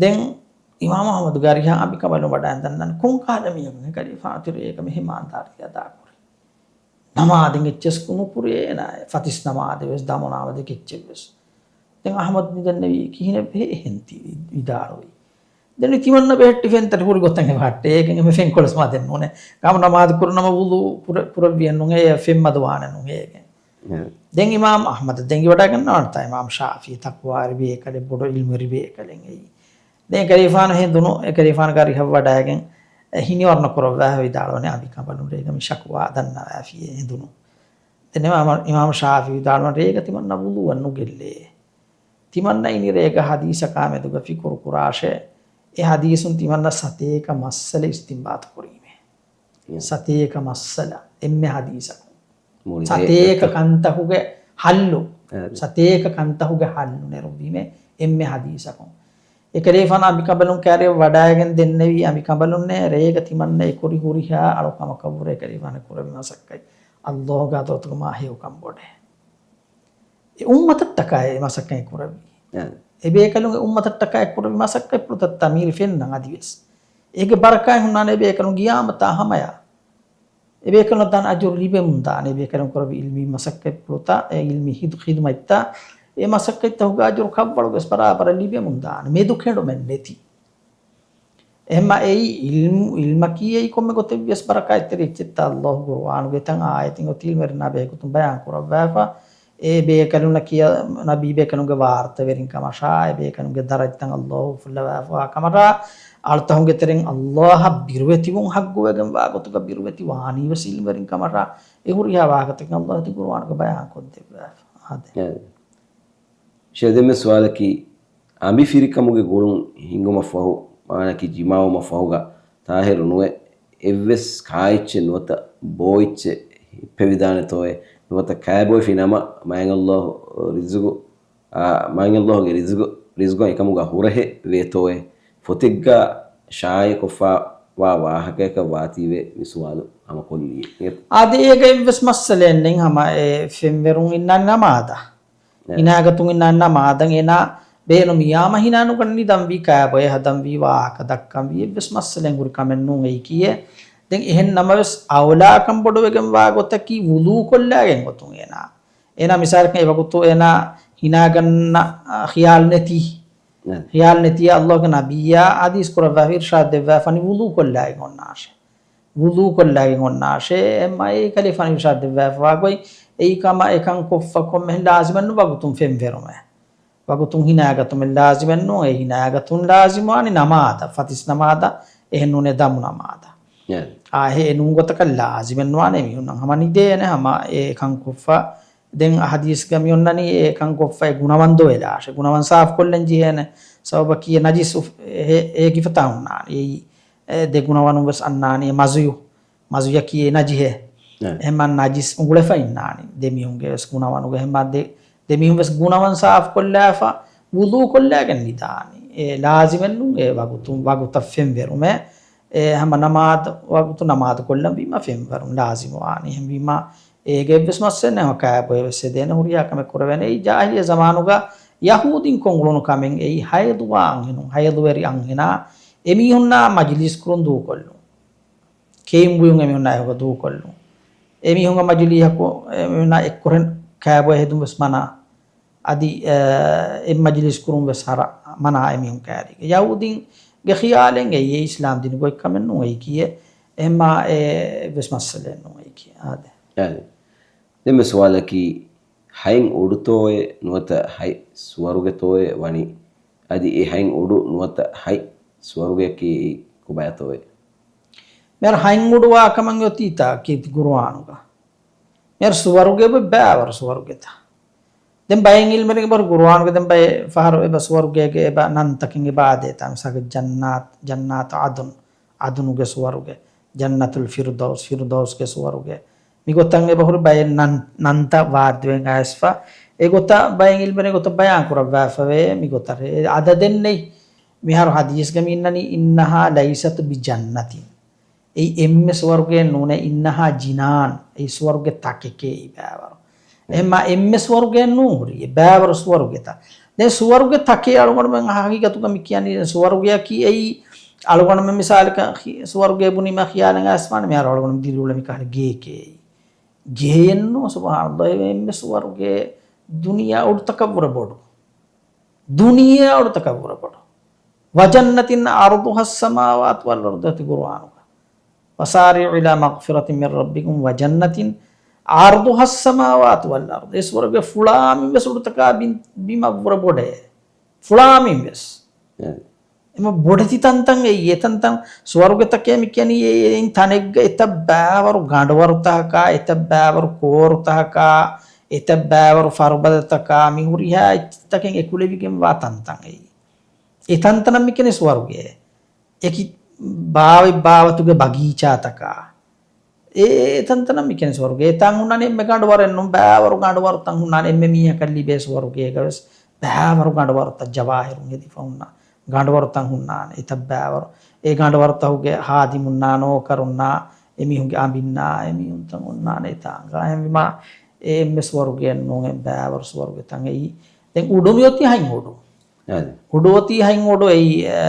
ދެން އިމާމް އަޙްމަދުގެ އަރިހަށް އަނބިކަނބަލުން ވަޑައިގެން ދަންނަން، ކޮން ކަހަލަ މީހަކު އެކަލޭގެފާނު އަތުރު އޭގަ މެހެމާންދާރީ އަދާކުރީ؟ ނަމާދެއް އެއްޗެސް ނުކުރި އޭނާ، ފަތިސް ނަމާދެއް ވެސް ދަމު ނަމާދެއް އެއްޗެއް ވެސް. ދެން އަޙްމަދު މި ދެންނެވީ ކިހިނެއް ވޭ އެހެން ތި ވިދާޅުވީ. ދެން ތިމަންނަ ބެހެއްޓި ފެންތައް ހުރި ގޮތަށް އެ ބަހައްޓޭ. އޭގެން އެންމެ ފެންކޮޅެސް މަދެއް ނޫނޭ. ދަމު ނަމާދު ކުރުނަމަ ވުޟޫ ކުރެ-، ކުރެއްވިއެއް ނޫނޭ. އެ ފެން މަދުވާނެ ނޫނޭ އޭގެން. އެ. ދެން އިމާމް އަޙްމަދަށް ދެން ވަޑައިގަންނަވާނެތާ އިމާމް ޝާފީ ތަޤްވާވެރި ބޭކަލެއް، ބޮޑު ޢިލްމުވެރި ބޭކަލެއް އެއީ. ދެން އެކަލޭގެފާނު ހެނދުނު، އެކަލޭގެފާނުގެ އަރިހަށް ވަޑައިގެން އެ ހިނިވަރުނަ ކުރައްވާފަ ވިދާޅުވަނީ އަނބިކަނބަލުން ރޭގަ މި ޝަކުވާ ދަންނަވާފިޔޭ ހެނދުނު. ދެން އިމާމް، އިމާމް ޝާފީ ވިދާޅުވަނީ ރޭގަ ތިމަންނަ ވުޟޫއެއް ނުގެއްލޭ. ތިމަންނަ އިނީ ރޭގަ ޙަދީޘަކާ މެދުގަ ފިކުރު ކުރާށޭ. އެ ޙަދީޘުން ތިމަންނަ ސަތޭކަ މައްސަލަ އިސްތިންބާޠު ކުރީމޭ. އެ. ސަތޭކަ މައްސަލަ އެންމެ ޙަދީޘަކުން. މުޅި ސަތޭކަ ރޭ ކަންތަކުގެ ޙައްލު. އެ. ސަތޭކަ ކަންތަކުގެ ޙައްލު ނެރުއްވީމޭ އެންމެ ޙަދީޘަކުން. އެކަލޭގެފާނު އަނބިކަނބަލުން ކައިރިއަށް ވަޑައިގެން ދެންނެވީ އަނބިކަނބަލުންނޭ ރޭގަ ތިމަންނަ އެކުރި ހުރިހާ އަޅުކަމަކަށްވުރެ އެކަލޭގެފާނު ކުރެއްވި މަސައްކަތް ﷲ ގެ ޙަޟްރަތުގަ މާ ހެޔޮކަން ބޮޑޭ. އެ އުއްމަތަށްޓަކާ އެ މަސައްކަތް ކުރެއްވީ. އެ. އެ ބޭކަލުން އެ އުއްމަތަށްޓަކާ ކުރެއްވި މަސައްކަތްޕުޅުތައް ތަ މީރި ފެންނަން އަދިވެސް. އޭގެ ބަރަކާތް ހުންނާނެ އެ ބޭކަލުން ޤިޔާމަތާ ހަމަޔަށް. އެ ބޭކަލުންނަށް ދާން އަޖުރު ލިބެމުން ދާނެ. އެ ބޭކަލުން ކުރެއްވި ޢިލްމީ މަސައްކަތްޕުޅުތައް، އެ ޢިލްމީ ޚިދު-، ޚިދުމަތްތައް، އެ މަސައްކަތްތަކުގެ އަޖުރު ކަށްވަޅުގެ ވެސް ބަރާބަރަށް ލިބެމުން ދާނެ. މެދު ކެނޑުމެއް ނެތި. އެހެންމާ އެއީ ޢިލްމު، ޢިލްމަކީ އެއީ ކޮންމެ ގޮތެއް ވިޔަސް ބަރަކާތްތެރި އެއްޗެއްތަ ﷲ ޤުރުއާނުގެ ތަން އާޔަތެއް އޮތީ ޢިލްމުވެރިންނާ ބެހޭ ގޮތުން ބަޔާން ކުރައްވާފަ. އެ ބޭކަލުންނަކީ ނަބީ ބޭކަލުންގެ ވާރުތަވެރިން ކަމަށާ، އެ ބޭކަލުންގެ ދަރަޖަތައް ﷲ އުފުއްލަވާފަ ކަމަށާ، އަޅުތަހުންގެ ތެރެއިން އައްލާހަށް ބިރުވެތިވުން ޙައްޤުވެގެންވާ ގޮތުގަ ބިރުވެތިވާނީވެސް ޢިލްމުވެރިން ކަމަށާ، އެ ހުރިހާ ވާހަކަތަކެއް އައްލާހު ތި ޤުރުއާނުގަ ބަޔާން ކޮށްދެއްވާފަ. އާދެ. އެ. ޝޭޚް ދެންމެ ސުވާލަކީ، އަނބިފިރިކަމުގެ ގުޅުން ހިނގުމަށްފަހު، މާނައަކީ ޖިމާޢުވުމަށްފަހުގަ ޠާހިރު ނުވެ، އެއްވެސް ކާއެއްޗެއް ނުވަތަ ބޯއެއްޗެއް ހިއްޕެވިދާނެތޯއޭ؟ ނުވަތަ ކާބޮއެފި ނަމަ މާތް ﷲ ރިޒުގު، އާ، މާތް ﷲގެ ރިޒުގު، ރިޒުގަ އެކަމުގަ ހުރަހެއް ވޭތޯއޭ؟ ފޮތެއްގަ ޝާއިޢުކޮށްފަ ވާ ވާހަކައަކަށް ވާތީވެ މި ސުވާލު ހަމަކޮށްލީ. އާދެ، އޭގަ އެއްވެސް މައްސަލައެއް ނެތް. ހަމަ އެ ފެންވެރުން އިންނާނެ ނަމާދަށް. އެ. ހިނާގަތުން އިންނާނެ ނަމާދަށް. އޭނާ ބޭނުމިއްޔާމަ ހިނާ ނުގަންނަނީ ދަންވީ ކާބޮއެ ހަދަންވީ ވާހަކަ ދައްކަންވީ އެއްވެސް މައްސަލައެއް ހުރި ކަމެއް ނޫން އެއީކީއެއް. ދެން އެހެން ނަމަވެސް އައުލާކަން ބޮޑުވެގެންވާ ގޮތަކީ ވުޟޫ ކޮށްލާގެން ގޮތުން އޭނާ. އޭނާ މިސާލަކަށް އެވަގުތު އޭނާ ހިނާގަންނަ، އަ، ޚިޔާލު ނެތީ. އެ. ޚިޔާލު ނެތިއްޔާ ﷲގެ ނަބިއްޔާ ޙަދީޘް ކުރައްވާފަ އިރުޝާދު ދެއްވާފަނީ ވުޟޫ ކޮށްލާގެން އޮންނާށޭ. ވުޟޫ ކޮށްލާގެން އޮންނާށޭ. އެމަ އެ ކަލޭ ފަނި އިރުޝާދު ދެއްވާފަވާ ގޮތް، އެއީ ކަމަށް އެކަން ކޮށްފަ ކޮންމެހެން ލާޒިމެއްނު ވަގުތުން ފެންވެރުމެއް. ވަގުތުން ހިނާގަތުމެއް ލާޒިމެއްނު. އެ ހިނާގަތުން ލާޒިމުވާނީ ނަމާދަށް، ފަތިސް ނަމާދަށް، އެހެންނޫނޭ ދަމު ނަމާދަށް. އެ. އާ، އެ ނޫން ގޮތަކަށް ލާޒިމެއްނުވާނެ މީހުންނަށް. ހަމަ ނިދޭނެ، ހަމަ އެ ކަން ކޮށްފަ. ދެން އަ ޙަދީޘްގަ މި އޮންނަނީ އެ ކަން ކޮށްފަ އެ ގުނަވަން ދޮވެލާށޭ. ގުނަވަން ސާފުކޮށްލަން ޖެހޭނެ. ސަބަބަކީ އެ ނަޖިސް އުފް-، އެ، އެ ގިފަތާ ހުންނާނީ. އެއީ، އެ ދެ ގުނަވަނުން ވެސް އަންނާނީ އެ މަޒުޔު. މަޒުޔަކީ އެ ނަޖިހެއް. އެ. އެހެންމާ ނަޖިސް އުނގުޅެފަ އިންނާނީ. ދެ މީހުންގެ ވެސް ގުނަވަނުގަ. އެހެންމާ ދެ، ދެ މީހުން ވެސް ގުނަވަން ސާފުކޮށްލާފަ، ވުޟޫ ކޮށްލާގެން ނިދާނީ. އެ ލާޒިމެއްނު އެ ވަގުތު، ވަގުތަށް ފެންވެރުމެއް. އެ ހަމަ ނަމާދު، ވަގުތު ނަމާދު ކޮށްލަން ވީމަ ފެންވެރުން ލާޒިމުވާނީ. އެހެންވީމަ އޭގެ އެއްވެސް މައްސަލައެއް ނެތް. ކާބޮއެ ވެސް ހެދޭނެ ހުރިހާ ކަމެއް ކުރެވޭނެ. އެއީ ޖާހިލިއްޔަ ޒަމާނުގަ ޔަހޫދީން ކޮށްއުޅުނު ކަމެއް. އެއީ ހައިޟުވާ އަންހެނުން، ހައިޟުވެރި އަންހެނާ އެމީހުންނާ މަޖިލީސް ކުރުން ދޫކޮށްލުން. ކެއިން ބުޔުން އެމީހުންނާ އެކުގަ ދޫކޮށްލުން. އެމީހުންގެ މަޖިލީހަކު އެމީހުންނާ އެއްކުރެން ކާބޮއެ ހެދުން ވެސް މަނާ. އަދި، އެ، އެ މަޖިލީސް ކުރުން ވެސް ހަރ-، މަނާ އެމީހުން ކައިރީގަ. ޔަހޫދީންގެ ޚިޔާލެއް އެއީ އިސްލާމް ދީނުގަ އޮތް ކަމެއް ނޫން އެއީކީއެއް. އެހެންމާ އެއްވެސް މައްސަލައެއް ނޫން އެއީކީއެއް. އާދެ. އާދެ. ދެންމެ ސުވާލަކީ، ހަތް އުޑުތޯއޭ ނުވަތަ ހަތް ސުވަރުގެތޯއޭ ވަނީ؟ އަދި އެ ހަތް އުޑު ނުވަތަ ހަތް ސުވަރުގެއަކީ ކޮބާތޯއޭ؟ މިހާރު ހަތް އުޑުވާ ކަމަށް އޮތީ ތާކީދު ގުރުއާނުގަ. މިހާރު ސުވަރުގެ އެބަ ބައިވަރު ސުވަރުގެތަ؟ ދެން ބައެއް ޢިލްމުވެރިން އެބަހުރި ގުރުއާނުގެ ދެން ބައެއް ފަހަރު އެބަ ސުވަރުގޭގެ އެބަ ނަންތަކެއް އެބަ އާދޭތާ. މިސާލަކަށް ޖަންނާތު، ޖަންނާތު ޢަދުން، ޢަދުނުގެ ސުވަރުގެ، ޖަންނަތުލް ފިރުދައުސް، ފިރުދައުސްގެ ސުވަރުގެ. މިގޮތަށް އެބަހުރި ބައެއް ނަން-، ނަންތައް ވާދަވެގެން އައިސްފަ. އެގޮތަށް ބައެއް ޢިލްމުވެރިން އެގޮތަށް ބަޔާން ކުރައްވާފަވޭ. މިގޮތަށް އެ އަދަދެއް ނެތް. މިހާރު ޙަދީޘްގަ މި އިންނަނީ، "އިންނަހާ ލައިސަތު ބި ޖަންނަތިން." އެއީ އެންމެ ސުވަރުގެއެއް ނޫނޭ، އިންނަހާ ޖިނާން، އެއީ ސުވަރުގެ ތަކެކޭ އެއީ ބައިވަރު. އެހެންމާ އެންމެ ސުވަރުގެއެއް ނޫން ހުރީ، އެ ބައިވަރު ސުވަރުގެތައް. ދެން ސުވަރުގެ ތަކެއް އަޅުގަނޑުމެން ހަގީގަތުގަ މި ކިޔަނީ ސުވަރުގެއަކީ އެއީ އަޅުގަނޑުމެން މިސާލަކަށް ޚި-، ސުވަރުގެ ބުނީމަ ޚިޔާލެއް އައިސްފާނެ މިހާރު އަޅުގަނޑު ދިރިއުޅެނީ ކަހަލަ ގެއެކޭ އެއީ. ގެއެއްނު، ސުބްޙާނަﷲ، އެ އެންމެ ސުވަރުގެ ދުނިޔެ އުޑުތަކަށްވުރެ ބޮޑު. ދުނިޔެ އުޑުތަކަށްވުރެ ބޮޑު. وَجَنَّةٍ عَرْضُهَا السَّمَاوَاتُ وَالْأَرْضُ އޮތީ ގުރުއާނުގަ. وَسَارِعُوا إِلَىٰ مَغْفِرَةٍ مِّن رَّبِّكُمْ وَجَنَّةٍ عَرْضُهَا السَّمَاوَاتُ وَالْأَرْضُ. އެ ސުވަރުގެ ފުޅާ މިންވެސް އުޑުތަކާ ބިން-، ބިމަށްވުރެ ބޮޑޭ. ފުޅާ މިންވެސް. އެ. އެމަ ބޮޑެތި ތަންތަން އެއީ. އެތަންތަން ސުވަރުގެތަކޭ މި ކިޔަނީ އެ، އެއިން ތަނެއްގަ އެތައް ބައިވަރު ގަނޑުވަރުތަކަކާ، އެތައް ބައިވަރު ކޯރުތަކަކާ، އެތައް ބައިވަރު ފަރުބަދަތަކާ، މި ހުރިހާ އެއްޗިތަކެއް އެކުލެވިގެންވާ ތަންތަން އެއީ. އެ ތަންތަނަށް މި ކިޔަނީ ސުވަރުގެ. އެކި ބާވަތް ބާވަތުގެ ބަގީޗާތަކާ. އެ، އެ ތަންތަނަށް މި ކިޔަނީ ސުވަރުގެ. އެތާން ހުންނާނެ އެންމެ ގަނޑުވަރެއްނު، ބައިވަރު ގަނޑުވަރުތައް ހުންނާނެ، އެންމެ މީހަކަށް ލިބޭ ސުވަރުގޭގަ ވެސް ބައިވަރު ގަނޑުވަރުތައް ޖަވާހިރުން ހެދިފަ ހުންނަ ގަނޑުވަރުތައް ހުންނާނެ. އެތައް ބައިވަރު. އެ ގަނޑުވަރުތަކުގެ ހާދިމުންނާ، ނޯކަރުންނާ، އެމީހުންގެ އަނބިންނާ، އެމީހުންތައް ހުންނާނެ އެތާނގަ. އެހެންވީމާ، އެ އެންމެ ސުވަރުގެއެއްނޫން، އެ ބައިވަރު ސުވަރުގެތައް އެއީ. ދެން އުޑު މިއޮތީ ހަތް އުޑު. އަދި. އުޑު އޮތީ ހަތް އުޑު އެއީ، އަ،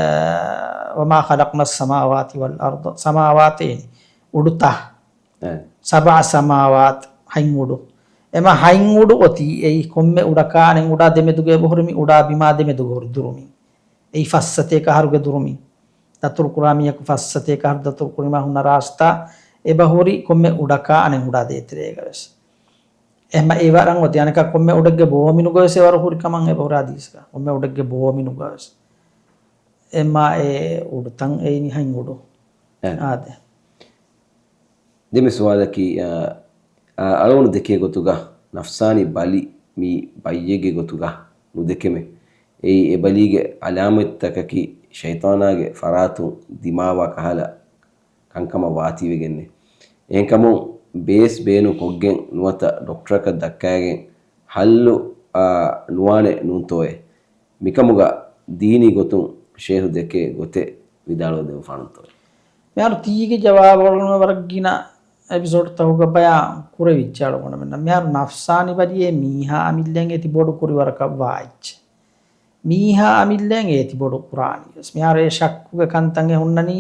وَمَا خَلَقْنَا السَّمَاوَاتِ وَالْأَرْضَ، ސަމާވާތޭ އުޑުތައް. އަދި. سَبْعَ سَمَاوَاتٍ، ހަތް އުޑު. އެމަ ހަތް އުޑު އޮތީ އެއީ ކޮންމެ އުޑަކާ އަނެއް އުޑާ ދެމެދުގަ އެބަހުރި މި އުޑާ ބިމާ ދެމެދުގަ ހުރި ދުރުމިން. އެއީ ފައްސަތޭކަ އަހަރުގެ ދުރުމިން. ދަތުރުކުރާ މީހަކު ފައްސަތޭކަ އަހަރު ދަތުރުކުރީމާ ހުންނަ ރާސްތާ އެބަހުރި ކޮންމެ އުޑަކާ އަނެއް އުޑާ ދޭތެރޭގަ ވެސް. އެހެންމަ އެވަރަށް އޮތީ. އަނެކާ ކޮންމެ އުޑެއްގެ ބޯމިނުގަވެސް އެވަރު ހުރި ކަމަށް އެބަހުރި ޙަދީޘްގަ. ކޮންމެ އުޑެއްގެ ބޯމިނުގަވެސް. އެމާ އެ އުޑުތަން އެއިނި ހަތް އުޑު. އެ. އާދެ. ދެން މި ސުވާލަކީ، އަ، އަ، އަޅުގަނޑު ދެކޭ ގޮތުގަ ނަފްސާނީ ބަލި މީ ބައްޔެއްގެ ގޮތުގަ ނުދެކެމެ. އެއީ އެ ބަލީގެ އަލާމަތްތަކަކީ ޝައިޠާނާގެ ފަރާތުން ދިމާވާ ކަހަލަ ކަންކަމަށް ވާތީވެގެންނެ. އެހެންކަމުން ބޭސް ބޭނުން ކޮށްގެން ނުވަތަ ޑޮކްޓަރަކަށް ދައްކައިގެން ހައްލު، އާ، ނުވާނެ ނޫންތޯއޭ؟ މިކަމުގަ ދީނީ ގޮތުން ޝޭހު ދެކޭ ގޮތެއް ވިދާޅުވެ ދެއްވާނެތޯއޭ؟ މިހާރު ތީގެ ޖަވާބު އަޅުގަނޑުމެން ވަރަށް ގިނަ އެޕިސޯޑްތަކުގަ ބަޔާން ކުރެވިއްޖެ އަޅުގަނޑުމެންނަށް. މިހާރު ނަފްސާނީ ބަލިއޭ މީހާ އަމިއްލައިން އޭތި ބޮޑު ކުރިވަރަކަށް ވާއެއްޗެއް. މީހާ އަމިއްލައިން އޭތި ބޮޑު ކުރާނީ ވެސް. މިހާރު އެ ޝައްކުގެ ކަންތައް އެ ހުންނަނީ،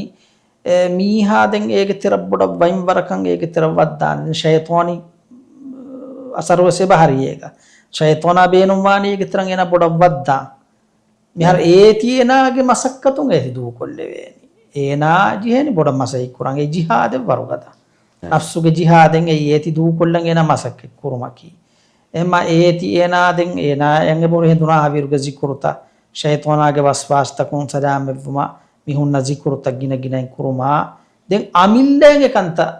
އެ މީހާ ދެން އޭގެ ތެރަށް ބޮޑަށް ވައިން ވަރަކަށް އޭގެ ތެރަށް ވައްދާނެ. ޝައިޠާނީ އަސަރު ވެސް އެބަ ހަރި އޭގަ. ޝައިޠާނާ ބޭނުންވާނީ އޭގެ ތެރަށް އޭނާ ބޮޑަށް ވައްދާ. މިހާރު އޭތި އޭނާގެ މަސައްކަތުން އޭތި ދޫކޮށްލެވޭނީ. އޭނާ ޖެހޭނީ ބޮޑަށް މަސައްކަތް ކުރަން. އެ ޖިހާދެއް ވަރުގަދަ. ނަފްސުގެ ޖިހާދެއް އެއީ އޭތި ދޫކޮށްލަން އޭނާ މަސައްކަތް ކުރުމަކީ. އެހެންމާ އޭތި އޭނާ ދެން އޭނާ އެނގެ ބޮޑު ހެނދުނާ ހަވީރުގެ ޒިކުރުތައް، ޝައިޠާނާގެ ވަސްވާސްތަކުން ސަލާމަތްވުމަށް މި ހުންނަ ޒިކުރުތައް ގިނަ ގިނައިން ކުރުމާ، ދެން އަމިއްލައިން އެ ކަންތައް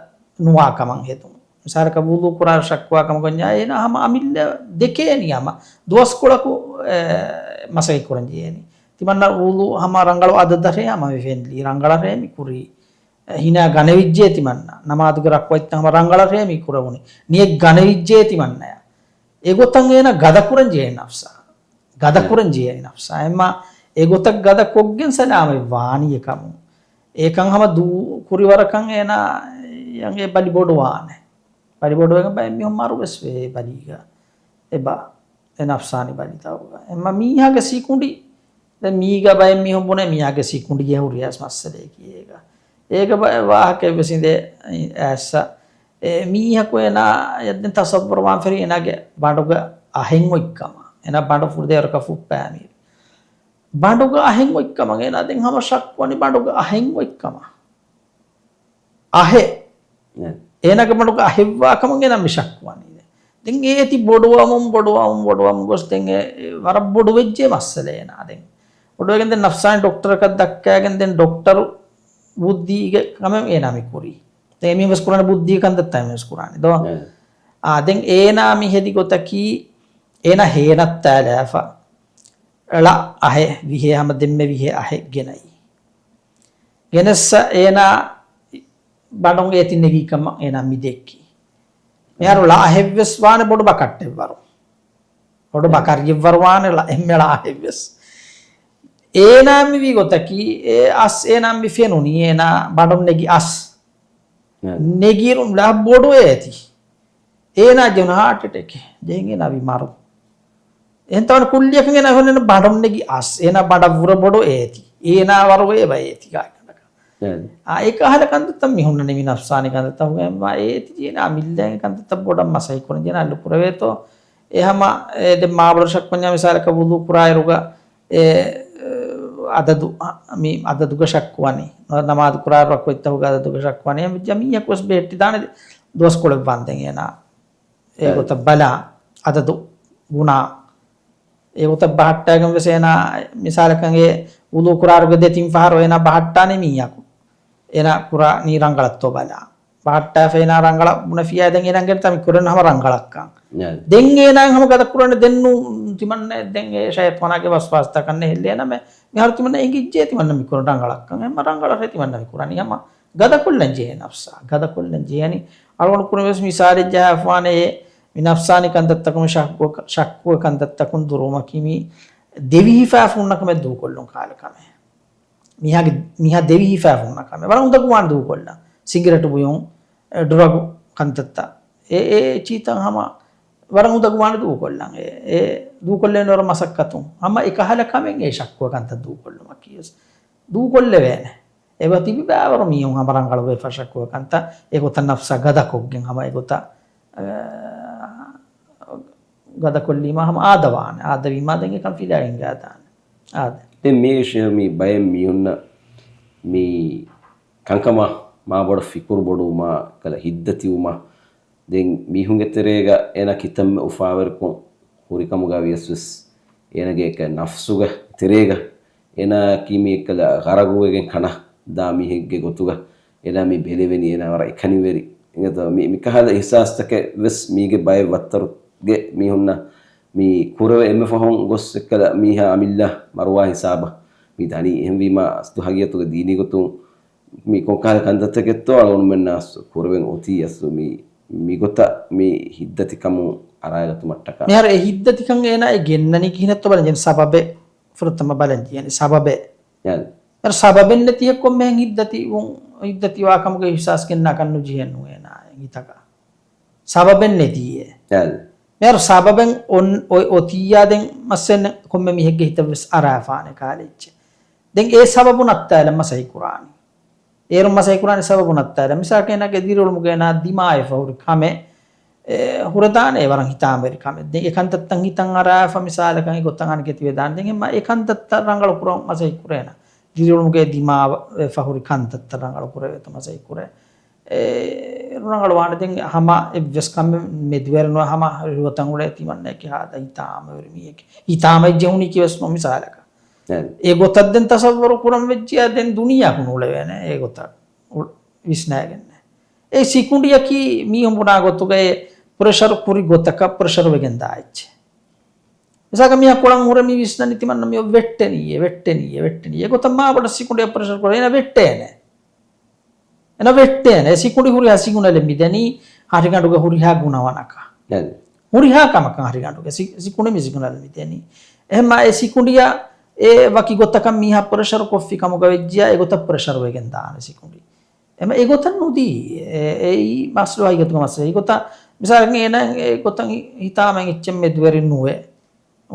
ނުވާ ކަމަށް ހެދުން. މިސާލަކަށް ވުޟޫ ކުރާ ޝައްކުވާ ކަމަކުންޏާ އޭނާ ހަމަ އަމިއްލަ ދެކޭނީ ހަމަ ދުވަސްކޮޅަކު، އެ، މަސައްކަތް ކުރަން ޖެހޭނީ. ތިމަންނަ ވުޟޫ ހަމަ ރަނގަޅު އަދަދަށޭ ހަމަ މި ފެންލީ، ރަނގަޅަށޭ މި ކުރީ. އެ، ހިނާ ގަނެވިއްޖޭ ތިމަންނަ. ނަމާދުގެ ރަކުޢަތްތައް ހަމަ ރަނގަޅަށޭ މި ކުރެވުނީ. ނިޔަތް ގަނެވިއްޖޭ ތިމަންނަޔަށް. އެގޮތަށް އޭނާ ގަދަކުރަން ޖެހޭ ނަފްސާ. ގަދަކުރަން ޖެހޭ ނަފްސާ. އެމާ އެގޮތަށް ގަދަކޮށްގެން ސަލާމަތް ވާނީ އެކަމުން. އެކަން ހަމަ ދޫ ކުރިވަރަކަށް އޭނާ އެ ބަލި ބޮޑުވާނެ. ބަލި ބޮޑުވެގެން ބައެއް މީހުން މަރުވެސް ވޭ ބަލީގަ. އެބަ އެ ނަފްސާނީ ބަލިތަކުގަ. އެމަ މީހާގެ ސިކުނޑި، ދެން މީގަ ބައެއް މީހުން ބުނޭ މީހާގެ ސިކުނޑިގެ ހުރިޔާސް މައްސަލައެކީ އޭގަ. އޭގަ ބައެއް ވާހަކައެއް ވެސް އިނދޭ އައިސް. އެ މީހަކު އޭނާ ދެން ތަޞައްވަރު ވާން ފެރި އޭނާގެ ބަނޑުގަ އަހެއް އޮތްކަމަށް. އޭނާ ބަނޑު ފުރިދޭވަރަކަށް ފުއްޕާމީ. ބަނޑުގަ އަހެއް އޮތްކަމަށް އޭނާ ދެން ހަމަ ޝައްކުވަނީ ބަނޑުގަ އަހެއް އޮތްކަމަށް. އަހެއް. އެ. އޭނާގެ ބަނޑުގަ އަހެއްވާ ކަމަށް އޭނާ މި ޝައްކުވަނީ. ދެން އޭތި ބޮޑުވަމުން، ބޮޑުވަމުން، ބޮޑުވަމުން ގޮސް ދެން އެ، އެ، ވަރަށް ބޮޑު ވެއްޖެ މައްސަލަ އޭނާ ދެން. ބޮޑުވެގެން ދެން ނަފްސާނީ ޑޮކްޓަރަކަށް ދައްކައިގެން ދެން ޑޮކްޓަރު ބުއްދީގެ ކަމެއް އޭނާ މި ކުރީ. ދެން އެމީހުން ވެސް ކުރާނެ ބުއްދީގެ ކަންތައްތައް އެމީހުން ވެސް ކުރާނެ ދޯ؟ އެ. އާ، ދެން އޭނާ މި ހެދި ގޮތަކީ އޭނާ ހޭނައްތާލާފަ. ޅަ އަހެއް ވިހޭ ހަމަ ދެންމެ ވިހޭ އަހެއް ގެނައީ. ގެނެއްސަ އޭނާ ބަނޑުން އޭތި ނެގީ ކަމަށް އޭނާ މި ދެއްކީ. މިހާރު ޅަ އަހެއްވެސް ވާނެ ބޮޑު ބަކައްޓެއްވަރު. ބޮޑު ބަކަރިއެއްވަރު ވާނެ ޅަ، އެންމެ ޅަ އަހެއްވެސް. އޭނާ މިވީ ގޮތަކީ، އެ އަސް އޭނާ މި ފެނުނީ، އޭނާ ބަނޑުން ނެގި އަސް. ނެގިއިރު ޅަ ބޮޑު އޭތި. އޭނާ ޖެހުނު ހާޓް އެޓެކެއް. ޖެހިގެން އަވި މަރު. އެހެން ތަވަން ކުއްލިއަކަށް އޭނާ ހުންނަ ބަނޑުން ނެގި އަސް. އޭނާ ބަނޑަށްވުރެ ބޮޑު އޭތި. އޭނާ ވަރު އޭ ބަ އޭތި ގާތްގަނޑަކަށް. އާ، އެ ކަހަލަ ކަންތައްތައް މި ހުންނަނީ މި ނަފްސާނީ ކަންތައްތަކުގައި އެންމާ އޭތި ޖޭނާ އަމިއްލައިން ކަންތައްތައް ބޮޑަށް މަސައްކަތް ކުރަން ޖޭނާ އަލު ކުރެވޭތޯ. އެ ހަމަ އެ ދެ މާބޮޑު ޝައްކުވަންޏާ މިސާލަކަށް ވުޟޫ ކުރާއިރުގަ އެ، އެ، އަދަދު، މި އަދަދުގަ ޝައްކުވަނީ. ނަ-، ނަމާދު ކުރާ ރަކުޢަތްތަކުގެ އަދަދުގަ ޝައްކުވަނީ. އެ މި ޖަމީއަކު ވެސް ބެހެއްޓިދާނެ ދުވަސްކޮޅެއް ވާންދެން އޭނާ. އެ އެ. ގޮތަށް ބަލާ، އަދަދު ގުނާ. އެ ގޮތަށް ބަހައްޓާގެން ވެސް އޭނާ މިސާލަކަށް އެ ވުޟޫ ކުރާރުގެ ދެ ތިން ފަހަރު އޭނާ ބަހައްޓާނީ މީހަކު. އޭނާ ކުރާނީ ރަނގަޅަށްތޯ ބަލާ. ބަހައްޓާފަ އޭނާ ރަނގަޅަށް ބުނެފިޔާ ދެން އޭނާ ގެން ތަމި ކުރަން ހަމަ ރަނގަޅަށްކަން. ދެން އޭނާ ހަމަ ގަދަ ކުރަން ދެން ނޫ ތިމަންނަ ދެން އެ ޝައިޠާނާގެ ވަސްވާސްތަކަށް ނެހެއްލޭ ނަމެ. މިހާރު ތިމަންނަ އެނގިއްޖޭ ތިމަންނަ މި ކުރަން ރަނގަޅަށްކަން. އެމަ ރަނގަޅަށް ތިމަންނަ މި ކުރަނީ ހަމަ ގަދަކޮށްލަން ޖެހޭ ނަފްސާ. ގަދަކޮށްލަން ޖެހޭނީ. އަޅުގަނޑު ކުރިން ވެސް މިސާލެއް ޖަހާފާނެ އެ މި ނަފްސާނީ ކަންތައްތަކުން ޝައްކު، ޝައްކުވެ ކަންތައްތަކުން ދުރުވުމަކީ މި ދެވިހިފާފުންނަ ކަމެއް ދޫކޮށްލުން ކާލަ ކަމެއް. މީހާގެ، މީހާ ދެވިހިފާފުންނަ ކަމެއް. ވަރަށް އުނދަގޫވާނެ ދޫކޮށްލަން. ސިނގިރޭޓު ބުޔުން، އެ، ޑްރަގު ކަންތައްތައް. އެ، އެ ޗީތައް ހަމަ ވަރަށް އުނދަގޫވާނެ ދޫކޮށްލަން. އެ، އެ ދޫކޮށްލެވޭނެ ވަރަށް މަސައްކަތުން. ހަމަ އެކަހަލަ ކަމެއް އެ ޝައްކުވެ ކަންތައް ދޫކޮށްލުމަކީ ވެސް ދޫކޮށްލެވޭނެ. އެބަ ތިބި ބައިވަރު މީހުން ހަމަ ރަނގަޅުވެފަ ޝައްކުވެ ކަންތައް އެގޮތަށް ނަފްސާ ގަދަކޮށްގެން ހަމަ އެގޮތަށް، އަ، ގަދަކޮށްލީމާ ހަމަ އާދަވާނެ. އާދަވީމާ ދެން އެކަން ފިލާގެން ގާދާނެ. އާދެ. ދެން މި ޝޭ މި ބައެއް މީހުންނަށް މި ކަންކަމަށް މާ ބޮޑަށް ފިކުރު ބޮޑުވުމާ ކަލަ ހިތްދަތިވުމާ ދެން މީހުންގެ ތެރޭގަ އޭނާ ކިތަންމެ އުފާވެރިކޮށް ހުރިކަމުގަ ވިޔަސް ވެސް އޭނާގެ އެކަ ނަފްސުގެ ތެރޭގަ އޭނާއަކީ މި އެއްކަލަ ޣަރަގުވެގެން ކަނޑަ ދާ މީހެއްގެ ގޮތުގަ އޭނާ މި ބެލެވެނީ، އޭނާ ވަރަށް އެކަނިވެރި. އިނގޭތޯ؟ މި، މިކަހަލަ އިޙްސާސްތަކެއް ވެސް މީގެ ބައެއް ވައްތަރުގެ މީހުންނަށް މި ކުރެވޭ އެންމެ ފަހުން ގޮސް އެއްކަލަ މީހާ އަމިއްލަ މަރުވާ ހިސާބަށް މި ދަނީ. އެހެންވީމާ އަސްލު ހަގީގަތުގަ ދީނީ ގޮތުން މި ކޮންކަހަލަ ކަންތައްތަކެއްތޯ އަޅުގަނޑުމެންނަށް ކުރެވެން އޮތީ އަސްލު މި، މިގޮތަށް މި ހިތްދަތިކަމުން އަރާގަތުމަށްޓަކާ. މިހާރު އެ ހިތްދަތިކަން އޭނާ އެ ގެންނަނީ ކިހިނެއްތޯ ބަލަން ޖެހޭނެ ސަބަބެއް ފުރަތަމަ ބަލަން ޖެހޭނެ ސަބަބެއް. އެ. މިހާރު ސަބަބެއް ނެތި އެއްކޮށް މިހެން ހިތްދަތިވުން، ހިތްދަތިވާ ކަމުގެ އިޙްސާސް ގެންނާކަށް ނުޖެހޭނު އޭނާ ހިތަކަށް. ސަބަބެއް ނެތީއޭ. އެ. މިހާރު ސަބަބެއް އޮން-، އޮތް-، އޮތިއްޔާ ދެން މައްސަލަ ކޮންމެ މީހެއްގެ ހިތަށް ވެސް އަރާފާނެ ކާލެއްޗެއް. ދެން އެ ސަބަބު ނައްތާލަން މަސައްކަތް ކުރާނީ. އޭރުން މަސައްކަތް ކުރާނީ ސަބަބު ނައްތާލަން. މިސާލަކަށް އޭނާގެ ދިރިއުޅުމުގަ އޭނާ ދިމާވެފަ ހުރި ކަމެއް، އެ، ހުރެދާނެ އެ ވަރަށް ހިތާމަވެރި ކަމެއް. ދެން އެ ކަންތައްތައް ހިތަށް އަރާފަ މިސާލަކަށް އެ ގޮތަށް އަނެކެތި ވެދާނެ. ދެން އެމަ އެ ކަންތައްތައް ރަނގަޅު ކުރަން މަސައްކަތް ކުރޭނަ. ދިރިއުޅުމުގެ ދިމާވެފަ ހުރި ކަންތައްތައް ރަނގަޅު ކުރެވޭތޯ މަސައްކަތް ކުރޭ. އެ، ރަނގަޅު ވާނެ. ދެން ހަމަ އެއްވެސް ކަމެއް މެދުވެރިނުވެ ހަމަ ހުރިހާ ގޮތަށް އުޅޭ ތިމަންނައަކީ ހާދަ ހިތާމަވެރި މީހެކޭ. ހިތާމައެއް ޖެހުނީކީ ވެސް ނޫން މިސާލަކަށް. އެ. އެ ގޮތަށް ދެން ތަޞައްވަރު ކުރަން ވެއްޖިއްޔާ ދެން ދުނިޔެއަކުން އުޅެވޭނެ އެ ގޮތަށް އު-، ވިސްނައިގެންނެ. އެ ސިކުނޑިއަކީ މީހުން ބުނާ ގޮތުގައި ޕްރެޝަރު ކުރި ގޮތަކަށް ޕްރެޝަރު ވެގެން ދާ އެއްޗެއް. މިސާލަކަށް މީހާ ކޮޅަށް ހުރެ މި ވިސްނަނީ ތިމަންނަ މި ވެއްޓެނީއޭ، ވެއްޓެނީއޭ، ވެއްޓެނީ. އެ ގޮތަށް މާބޮޑަށް ސިކުނޑިއަށް ޕްރެޝަރު ކުރޭ އޭނަ ވެއްޓޭނެ. އޭނަ ވެއްޓޭނެ. ސިކުނޑި ހުރިހާ ސިގުނަލެއް މިދެނީ ހަށިގަނޑުގެ ހުރިހާ ގުނަވަނަކަށް. އެ. ހުރިހާ ކަމަކަށް ހަށިގަނޑުގެ ސި-، ސިކުނޑި މި ސިގުނަލް މިދެނީ. އެހެންމާ އެ ސިކުނޑިއަށް އެ ވަކި ގޮތަކަށް މީހާ ޕްރެޝަރު ކޮށްފި ކަމުގަ ވެއްޖިއްޔާ އެ ގޮތަށް ޕްރެޝަރު ވެގެން ދާނެ ސިކުނޑި. އެމަ އެ ގޮތަށް ނުދީ. އެ-، އެއީ މައްސަލަ ހަގީގަތުގެ މައްސަލަ. އެ ގޮތަށް މިސާލަކަށް އޭނަ އެ ގޮތަށް ހި-، ހިތާމައިން އެއްޗެއް މެދުވެރި ނުވޭ.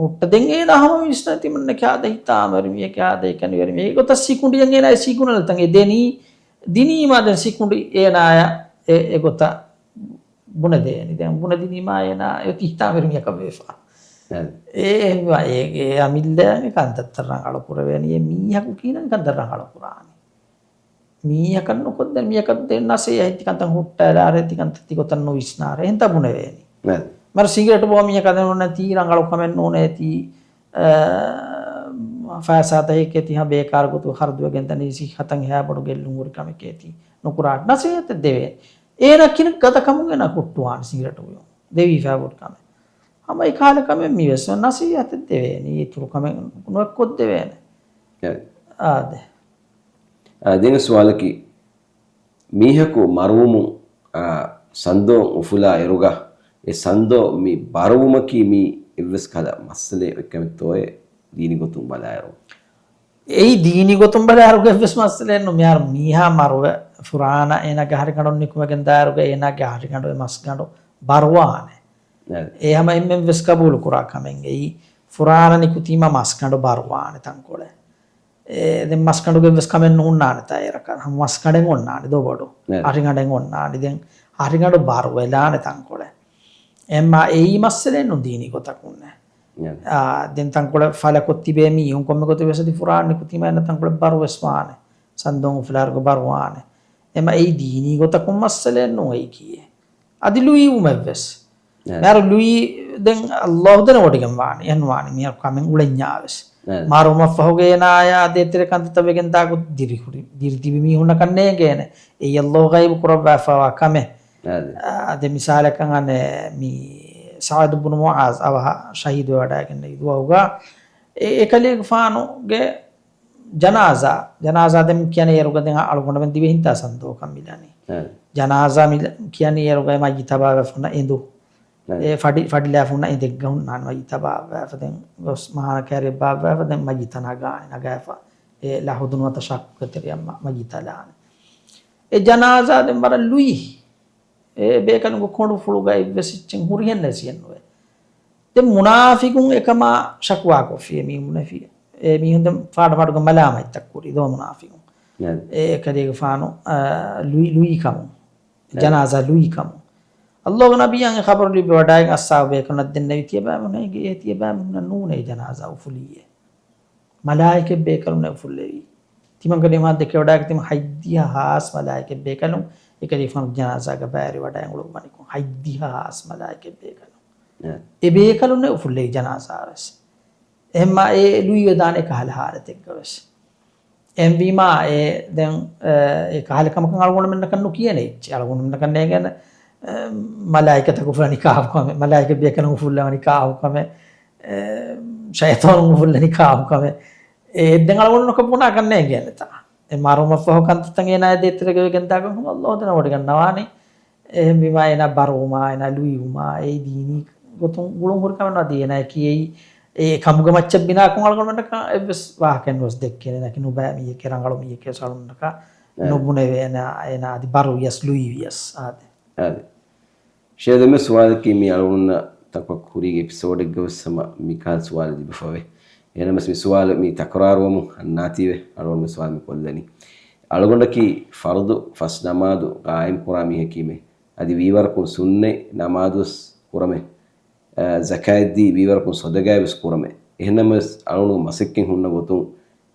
ހުއްޓަ ދެން އޭނާ ހަމަ ވިސްނާ ތިމަންނަ ކާދަ ހިތާމަވެރި މީހެއް، ކާދަ އެކަނިވެރި މީހެއް. އެގޮތަށް ސިކުނޑިއަށް އޭނާ އެ ސިގުނަލްތައް އެ ދެނީ، ދިނީމާ ދެން ސިކުނޑި އޭނާޔަށް އެ، އެގޮތަށް ބުނެދޭނީ. ދެން ބުނެދިނީމާ އޭނާ އޮތީ ހިތާމަވެރި މީހަކަށް ވެފަ. އެ، އެ، އެ، އެ އަމިއްލައަށް އެ ކަންތައްތައް ރަނގަޅު ކުރެވޭނީ. އެ މީހަކު ކިހިނެއް ކަންތައް ރަނގަޅު ކުރާނީ؟ މީހަކަށް ނުކޮށްދޭން، މީހަކަށް ދޭން ނަސޭހަތް ތިކަންތައް ހުއްޓާލާރޭ، ތިކަންތައް ތިގޮތަށް ނުވިސްނާރޭ، އެހެންތަ ބުނެވޭނީ. މަރު ސިގަރެޓް ބޯ މީހަކަށް ނޫނޭ ތީ ރަނގަޅު ކަމެއް ނޫނޭ ތީ، އަ، ފައިސާތަކެކޭ ތިހާ ބޭކާރު ގޮތު ހަރުދުވެގެން ދަނީ ސިއްހަތަށް އެހާ ބޮޑު ގެއްލުން ހުރި ކަމެކޭ ތީ ނުކުރާ ނަސޭހަތެއް ދެވޭ. އޭނަ ކިނަ ގަދަ ކަމުން އޭނަ ހުއްޓުވާނެ ސިގަރެޓު ދެވީ ފައިބުރި ކަމެއް. ހަމަ އެކާލެ ކަމެއް މިވެސް ނަސޭހަތެއް ދެވޭނީ، އިތުރު ކަމެއް ނުއެއްކޮށްދެވޭނެ. އާދެ. އާ، ދެން ސުވާލަކީ، މީހަކު މަރުވުމުން، އާ، ސަންދޯން އުފުލާ އިރުގަ، އެ ސަންދޯ މި ބަރުވުމަކީ މީ އެއްވެސް ކަލަ މައްސަލައެއް އޮތްކަމެއްތޯއޭ ދީނީ ގޮތުން ބަލާއިރު؟ އެއީ ދީނީ ގޮތުން ބަލާއިރުގަ އެއްވެސް މައްސަލައެއް ނޫން. މިހާރު މީހާ މަރުވެ ފުރާނަ އޭނާގެ ހަށިގަނޑުން ނިކުމެގެން ދާއިރުގަ އޭނާގެ ހަށިގަނޑު އެ މަސްގަނޑު ބަރުވާނެ. އެ. އެ ހަމަ އެންމެން ވެސް ގަބޫލު ކުރާ ކަމެއް. އެއީ ފުރާނަ ނިކުތީމަ މަސްގަނޑު ބަރުވާނެ ތަންކޮޅެއް. އެ، ދެން މަސްގަނޑުގެ ވެސް ކަމެއް ނޫންނާނެ ތާއިރަކަށް. ހަމަ މަސްގަނޑެއް އޮންނާނެ ދޯ ބޮޑު. އެ. ހަށިގަނޑެއް އޮންނާނެ. ދެން ހަށިގަނޑު ބަރުވެލާނެ ތަންކޮޅެއް. އެމާ އެއީ މައްސަލައެއް ނޫން ދީނީ ގޮތަކުންނެ. އެ. އާ، ދެން ތަންކޮޅެއް ފަލަކޮށް ތިބޭ މީހުން ކޮންމެ ގޮތެއް ވެސް އަދި ފުރާނަ ނިކުތީމަ އެންނަ ތަންކޮޅެއް ބަރު ވެސް ވާނެ. ސަންދޯން އުފުލާއިރުގަ ބަރު ވާނެ. އެމަ އެއީ ދީނީ ގޮތަކުން މައްސަލައެއް ނޫން އެއީކީއެއް. އަދި ލުއިވުމެއްވެސް. އެ. މިހާރު ލުއި ދެން އައްލާހު ދެނެވޮޑިގެން ވާނެ. އެހެން ވާނެ މިހާރު ކަމެއް އުޅެންޏާވެސް. އެ. މަރުވުމަށްފަހުގަ އޭނާޔާ ދޭތެރެ ކަންތައްތައް ވެގެން ދާ ގޮތް ދިރި ހުރި، ދިރި ތިބި މީހުންނަކަށް ނޭނގޭނެ. އެއީ އައްލާހު ޣައިބު ކުރައްވާފަވާ ކަމެއް. އެ. އާ، ދެ މިސާލަކަށް އަނެއް މި ސަޢުދު ބުނު މުޢާޛް އަވަހަށް ޝަހީދުވެވަޑައިގެންނެވި ދުވަހުގަ އެ، އެކަލޭގެފާނުގެ ޖަނާޒާ، ޖަނާޒާ ދެން ކިޔަނީ އޭރުގަ ދެން އަޅުގަނޑުމެން ދިވެހިންތާ ސަންދޯކަށް މިލަނީ. އެ. ޖަނާޒާ މިލަ-، ކިޔަނީ އޭރުގަ އެ މައްޔިތާ ބާއްވާފަ ހުންނަ އެނދު. އެ. އެ ފަޑި-، ފަޑިލާފަ ހުންނަ އެނދެއްގަ ހުންނާނެ މައްޔިތާ ބާއްވާފަ ދެން ގޮސް މަހާނަ ކައިރިއަށް ބާއްވާފަ ދެން މައްޔިތާ ނަގާނެ ނަގާފަ. އެ ލަހުދުނު ވަތަށް ޝައްކުގެ ތެރެއަށް މަ-، މައްޔިތާ ލާނެ. އެ ޖަނާޒާ ދެން ވަރަށް ލުއި. އެ ބޭކަލުންގެ ކޮނޑުފުޅުގައި އެއްވެސް އެއްޗެއް ހުރިހެން ނެސިއެއްނުވޭ. ދެން މުނާފިގުން އެކަމާ ޝަކުވާކޮށްފި އެމީހުން ނެފި. އެމީހުން ދެން ފާޑު ފާޑުގެ މަލާމަތްތައް ކުރި ދޯ މުނާފިގުން. އެ ކަލޭގެފާނު، އާ، ލުއި-، ލުއިކަމުން. ޖަނާޒާ ލުއިކަމުން. އައްލާހުގެ ނަބިއްޔާ އެ ޚަބަރު ލިބިވަޑައިގެން އައްސާބު ބޭކަލުންނަށް ދެންނެވި ތިޔަބައިމީހުންނަށް އެނގޭ ތިޔަބައިމީހުންނަށް ނޫނޭ ޖަނާޒާ އުފުލީއޭ. މަލާއިކަތް ބޭކަލުންނެއް އުފުއްލެވީ. ތިމަން ކަލޭގެފާނު ދެކެވަޑައިގަތީމަ ހަތްދިހަ ހާސް މަލާއިކަތް ބޭކަލުން އެކަލޭގެފާނު ޖަނާޒާގަ ބައިވެރިވަޑައި އުޅުއްވަނިކޮށް، ހަތްދިހަ ހާސް މަލާއިކަތް ބޭކަލުން. އެ. އެ ބޭކަލުންނެއް އުފުއްލެވި ޖަނާޒާވެސް. އެހެންމާ އެ ލުއިވެދާނެ ކަހަލަ ހާލަތެއްގަވެސް. އެހެންވީމާ އެ ދެން، އެ، އެ ކަހަލަ ކަމަކަށް އަޅުގަނޑުމެންނަކަށް ނުކިޔޭނެ އެއްޗެއް. އަޅުގަނޑުމެންނަކަށް ނޭނގޭނެ، އެ، މަލާއިކަތަކު ފުލަނި ކާފު ކަމެއް، މަލާއިކަ ބޭކަލުން ފުއްލަވަނި ކާފު ކަމެއް، އެ، ޝައިޠާނުން ފުއްލަނި ކާފު ކަމެއް. އެ ދެން އަޅުގަނޑުމެންނަކަށް ބުނާކަށް ނޭނގޭނެތާ. އެ މަރުމަށްފަހު ކަންތައްތައް އޭނާ ދޭތެރޭގަ ވެގެންދާ ކަމަކުން އައްލާހު ދެނަވަޑައިގަންނަވާނެ. އެހެންވީމާ އޭނާ ބަރުވުމާ، އޭނާ ލުއިވުމާ، އެ ދީނީ ގޮތުން ގުޅުން ހުރި ކަމެއް ނުވާ. އަދި އޭނާ ކިޔައީ އެ ކަމުގެ މައްޗަށް ބިނާކޮށް އަޅުގަނޑުމެންނަކަށް އެއްވެސް ވާހަކައެއް ނުވެސް ދެއްކޭނެ. އޭނާ ކިޔަނީ ނުބައި މީހެކޭ، ރަނގަޅު މީހެކޭ ވެސް އަޅުގަނޑުމެންނަކަށް އެ. ނުބުނެވޭ އޭނާ، އޭނާ އަދި ބަރުވިޔަސް ލުއިވިޔަސް އާދެ. އާދެ. ޝޭޚް، ދެންމެ ސުވާލަކީ މި އަޅުގަނޑުންނަށް ތަންކޮޅެއް ކުރީގެ އެޕިސޯޑެއްގަވެސް ހަމަ މިކަހަލަ ސުވާލެއް ލިބިފަވޭ. އެހެންނަމަވެސް މި ސުވާލު މި ތަކުރާރުވަމުން އަންނާތީވެ އަޅުގަނޑު މި ސުވާލު މި ކޮށްލަނީ. އަޅުގަނޑަކީ ފަރުޟު ފަސް ނަމާދު ޤާއިމް ކުރާ މީހަކީމެ. އަދި ވީވަރަކުން ސުންނަތް ނަމާދުވެސް ކުރަމެ. އަ، ޒަކާތްދީ ވީވަރަކުން ޞަދަޤާތްވެސް ކުރަމެ. އެހެންނަމަވެސް އަޅުގަނޑު މަސައްކަތް ހުންނަ ގޮތުން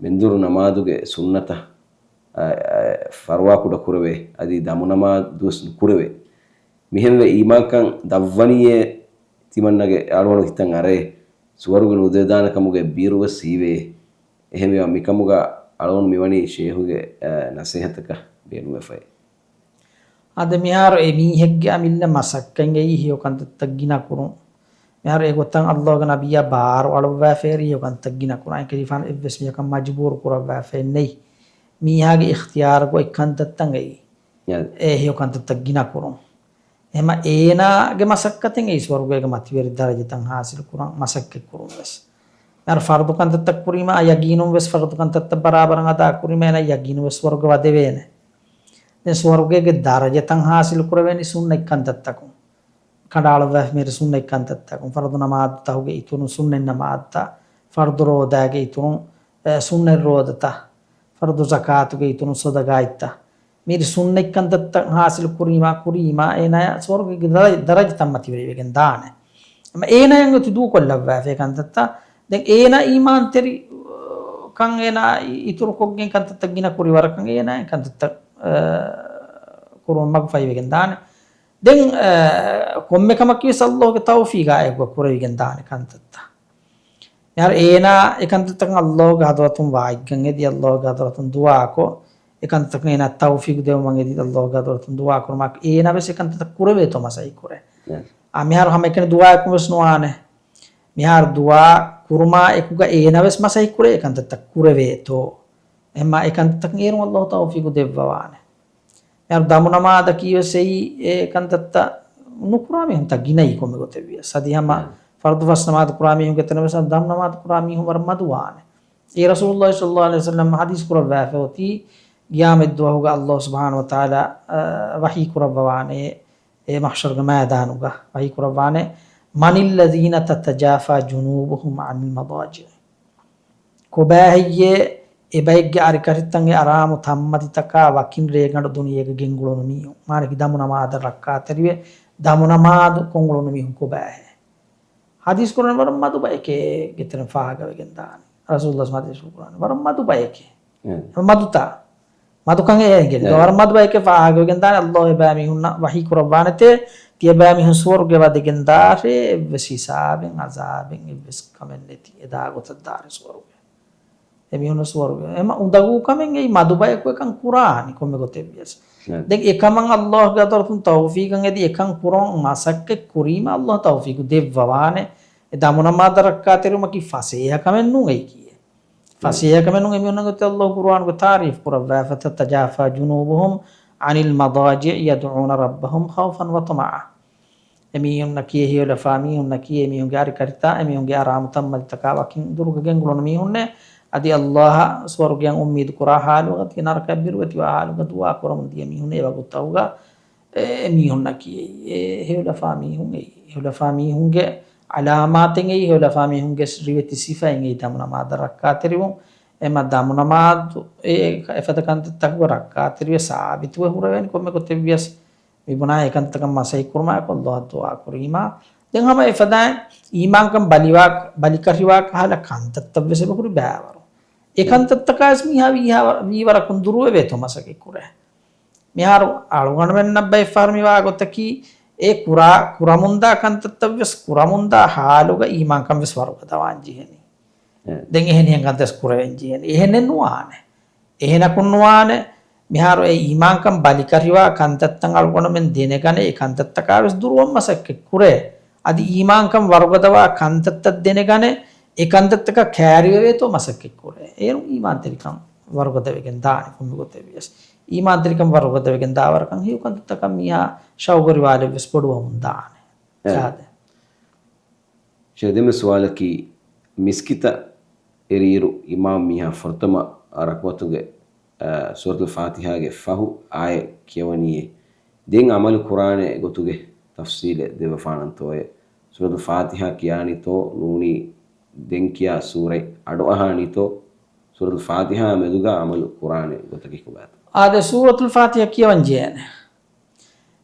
މެންދުރު ނަމާދުގެ ސުންނަތަށް، އަ، އަ، ފަރުވާކުޑަ ކުރެވޭ. އަދި ދަމު ނަމާދުވެސް ނުކުރެވޭ. މިހެންވެ އީމާންކަން ދަށްވަނީއޭ ތިމަންނަގެ އަޅުގަނޑު ހިތަށް އަރައޭ. ސުވަރުގެ ނުދެވިދާނެ ކަމުގެ ބިރުވެސް ހީވޭ. އެހެންވީމާ މިކަމުގަ އަޅުގަނޑު މިވަނީ ޝޭޚުގެ، އަ، ނަސޭހަތަކަށް ބޭނުންވެފައި. އާދެ، މިހާރު އެ މީހެއްގެ އަމިއްލަ މަސައްކަތް އެއީ ހެޔޮ ކަންތައްތައް ގިނަ ކުރުން. މިހާރު އެގޮތަށް އައްލާހުގެ ނަބިއްޔާ ބާރު އަޅުއްވާފައި ހެޔޮ ކަންތައް ގިނަ ކުރުން. އެކަލޭގެފާނު އެއްވެސް މީހަކަށް މަޖުބޫރު ކުރައްވާފައެއް ނެތް. މީހާގެ އިޚްތިޔާރުގަ އެ ކަންތައްތައް އެއީ. އެ ހެޔޮ ކަންތައްތައް ގިނަ ކުރުން. އެހެމަ އޭނާގެ މަސައްކަތެއް އެއީ ސުވަރުގޭގެ މަތިވެރި ދަރަޖަތައް ހާސިލު ކުރަން މަސައްކަތް ކުރުން ވެސް. މިހާރު ފަރުދު ކަންތައްތައް ކުރީމާ، ޔަގީނުން ވެސް ފަރުދު ކަންތައްތައް ބަރާބަރަށް އަދާ ކުރީމާ، އޭނާ ޔަގީނުން ވެސް ސުވަރުގެ ވަދެވޭނެ. ދެން ސުވަރުގޭގެ ދަރަޖަތައް ހާސިލު ކުރެވޭނީ ސުންނަތް ކަންތައްތަކުން. ކަނޑައަޅައްވާފަ މިހިރީ ސުންނަތް ކަންތައްތަކުން، ފަރުދު ނަމާދުތަކުގެ އިތުރުން ސުންނަތް ނަމާދުތައް، ފަރުދު ރޯދާގެ އިތުރުން، އެ، ސުންނަތް ރޯދަތައް، ފަރުދު ޒަކާތުގެ އިތުރުން ޞަދަޤާތްތައް. މިހިރީ ސުންނަތް ކަންތައްތައް ހާސިލު ކުރީމާ، ކުރީމާ، އޭނާ ސުވަރުގޭގެ ދަރަ-، ދަރަޖަތައް މަތިވެރިވެގެން ދާނެ. އެހެމަ އޭނާ އެނގޮތު ދޫކޮށްލައްވާފަ ކަންތައްތައް. ދެން އޭނާ އީމާންތެރި، ކަން އޭނާ އި-، އިތުރުކޮށްގެން ކަންތައްތައް ގިނަ ކުރި ވަރަކަށް އޭނާ ކަންތައްތައް، އެ، ކުރުމަށް މަގު ފަހިވެގެން ދާނެ. ދެން، އެ، ކޮންމެ ކަމަކީ ވެސް އައްލާހުގެ ތައުފީގާ އެކުގަ ކުރެވިގެން ދާނެ ކަންތައްތައް. މިހާރު އޭނާ އެ ކަންތައްތަކަށް އައްލާހުގެ ޙަޟްރަތުން ވާތްގަން އެދި، އައްލާހުގެ ޙަޟްރަތުން ދުޢާކޮށް، އެ ކަންތައްތަކަށް އޭނާ ތައުފީގު ދެވުމަށް އެދި، އައްލާހުގެ ޙަޟްރަތުން ދުޢާ ކުރުމަށް އޭނާ ވެސް އެ ކަންތައްތައް ކުރެވޭތޯ މަސައްކަތް ކުރޭ. އާ، މިހާރު ހަމައެކަނި ދުޢާއަކުން ވެސް ނުވާނެ. މިހާރު ދުޢާ ކުރުމާ އެކުގަ އޭނާ ވެސް މަސައްކަތް ކުރޭ އެ ކަންތައްތައް ކުރެވޭތޯ. އެހެމަ އެ ކަންތައްތަކަށް އޭރުން އައްލާހު ތައުފީގު ދެއްވަވާނެ. މިހާރު ދަމު ނަމާދަކީ ވެސް އެއީ އެ ކަންތައްތައް ނުކުރާ މީހުންތައް ގިނައީ ކޮންމެ ގޮތެއް ވިޔަސް. އަދި ހަމަ ފަރުދު ފަސް ނަމާދު ކުރާ މީހުންގެ ތެރެ ވެސް ދަމު ނަމާދު ކުރާ މީހުން ވަރަށް މަދުވާނެ. އެ ރަސޫލުﷲ ޞައްލަﷲ ޢަލައިހި ވަސައްލަމް ޙަދީޘް ކުރައްވާފަ އޮތީ، ޤިޔާމަތް ދުވަހުގަ އައްލާހު ސުބްޙާނަހޫ ވަތަޢާލާ، އަ، ވަޙީ ކުރައްވަވާނެ އެ މަޙްޝަރުގެ މައިދާނުގަ ވަޙީ ކުރައްވާނެ، "من الذين تتجافى جنوبهم عن المضاجع؟" ކޮބާހެއްޔޭ އެބައެއްގެ އަރިކަށިތައް އެ އަރާމު ތަންމަތިތަކާ ވަކިން ރޭގަނޑު ދުނިޔޭގަ ގެންގުޅުނު މީހުން؟ މާނައަކީ ދަމު ނަމާދަށް ރައްކާތެރިވެ، ދަމު ނަމާދު ކޮށްގުޅުނު މީހުން ކޮބާހޭ؟ ޙަދީޘް ކުރަން ވަރަށް މަދު ބައެކޭ ގެތެރެން ފާހަގަވެގެން ދާނެ. ރަސޫލުﷲ ޙަދީޘް ކުރާނެ ވަރަށް މަދު ބައެކޭ. އެ. މަދުތާ. މަދުކަން އެ އެނގެނީ. އެ. ވަރަށް މަދު ބައެކޭ ފާހަގަވެގެން ދާނެ. އައްލާހު އެބައިމީހުންނަށް ވަޙީ ކުރައްވާނެތޭ، ތި އެބައިމީހުން ސުވަރުގެ ވަދެގެން ދާށޭ، އެއްވެސް ހިސާބެއް އަޒާބެއް އެއްވެސް ކަމެއް ނެތި އެދާ ގޮތަށް ދާށޭ ސުވަރުގެ. އެމީހުން ސުވަރުގެ. އެމަ އުނދަގޫ ކަމެއް އެއީ މަދު ބަޔަކު އެކަން ކުރާނީ ކޮންމެ ގޮތެއް ވިޔަސް. އެ. ދެން އެކަމަށް އައްލާހުގެ ޙަޟްރަތުން ތައުފީޤަށް އެދި އެކަން ކުރަން މަސައްކަތް ކުރީމަ އައްލާހު ތައުފީޤު ދެއްވަވާނެ. އެ ދަމު ނަމާދަށް ރައްކާތެރިވުމަކީ ފަސޭހަ ކަމެއް ނޫން އެއީކީއެއް. ފަސޭހަ ކަމެއް ނޫން. އެމީހުންނަށް އޮތީ އައްލާހު ޤުރުއާނުގަ ތަޢުރީފު ކުރައްވާފަ، "تتجافى جنوبهم عن المضاجع يدعون ربهم خوفا وطمعا." އެމީހުންނަކީ، ހެޔޮލަފާ މީހުންނަކީ، އެމީހުންގެ އަރިކަށިތާ، އެމީހުންގެ އަރާމު ތަންމަތިތަކާ ވަކިން ދުރުގަ ގެންގުޅުނު މީހުންނޭ. އަދި އައްލާހަށް ސުވަރުގެއަށް އުއްމީދު ކުރާ ޙާލުގަ ތި ނަރަކައަށް ބިރުވެތިވާ ޙާލުގަ ދުޢާ ކުރަމުން ދިޔަ މީހުން އެ ވަގުތުތަކުގަ އެ މީހުންނަކީ އެއީ، އެ ހެޔޮލަފާ މީހުން އެއީ. ހެޔޮލަފާ މީހުންގެ ޢަލާމާތެއް އެއީ، ހެޔޮލަފާ މީހުންގެ ރިވެތި ސިފައެއް އެއީ ދަމު ނަމާދަށް ރައްކާތެރިވުން. އެމަ ދަމު ނަމާދު އެ އެފަދަ ކަންތައްތަކުގަ ރައްކާތެރިވެ ސާބިތުވެ ހުރެވޭނެ ކޮންމެ ގޮތެއް ވިޔަސް. މި ބުނާ އެކަންތަކަށް މަސައްކަތް ކުރުމާއެކު އައްލާހަށް ދުޢާ ކުރީމާ، ދެން ހަމަ އެފަދައިން އީމާންކަން ބަލިވާ، ބަލިކަށިވާ ކަހަލަ ކަންތައްތައް ވެސް އެބަ ހުރި ބައިވަރު. އެ ކަންތައްތަކާ ވެސް މީހާ ވީހާ، ވީވަރަކުން ދުރުވެވޭތޯ މަސައްކަތް ކުރޭ. މިހާރު އަޅުގަނޑުމެންނަށް ބައެއް ފަހަރު މި ވާ ގޮތަކީ، އެ ކުރާ، ކުރަމުންދާ ކަންތައްތައް ވެސް ކުރަމުންދާ ހާލުގަ އީމާންކަން ވެސް ވަރުގަދަވާން ޖެހެނީ. އެ. ދެން އެހެނިހެން ކަންތައް ކުރެވެން ޖެހޭނެ. އެހެނެއް ނުވާނެ. އެހެނަކުން ނުވާނެ. މިހާރު އެ އީމާންކަން ބަލިކަށިވާ ކަންތައްތައް އަޅުގަނޑުމެން ދެނެގަނެ، އެ ކަންތައްތަކާވެސް ދުރުވަން މަސައްކަތް ކުރޭ. އަދި އީމާންކަން ވަރުގަދަވާ ކަންތައްތައް ދެނެގަނެ، އެ ކަންތައްތަކަށް ކައިރިވެވޭތޯ މަސައްކަތް ކުރޭ. އޭރު އީމާންތެރިކަން ވަރުގަދަވެގެން ދާނެ ކޮންމެ ގޮތެއްވިޔަސް. އީމާންތެރިކަން ވަރުގަދަވެގެން ދާވަރަކަށް ހެޔޮ ކަންތައްތަކަށް މީހާ ޝައުގުވެރިވާލެއްވެސް ބޮޑުވަމުން ދާނެ. އެ. ސާދަ. ޝޭ، ދެންމެ ސުވާލަކީ، މިސްކިތަށް އެރިއިރު އިމާމް މީހާ ފުރަތަމަ ރަކުޢަތުގެ، އަ، ސޫރަތުލް ފާތިޙާގެ ފަހު އާޔަތް ކިޔަވަނީއޭ. ދެން ޢަމަލު ކުރާނެ ގޮތުގެ ތަފްޞީލެއް ދެއްވަފާނަންތޯއޭ؟ ސޫރަތުލް ފާތިޙާ ކިޔާނީތޯ ނޫނީ ދެން ކިޔާ ސޫރަތް އަޑުއަހާނީތޯ؟ ސޫރަތުލް ފާތިޙާ މެދުގަ ޢަމަލު ކުރާނެ ގޮތަކީ ކޮބާތޯ؟ އާދެ، ސޫރަތުލް ފާތިޙާ ކިޔަވަން ޖެހޭނެ.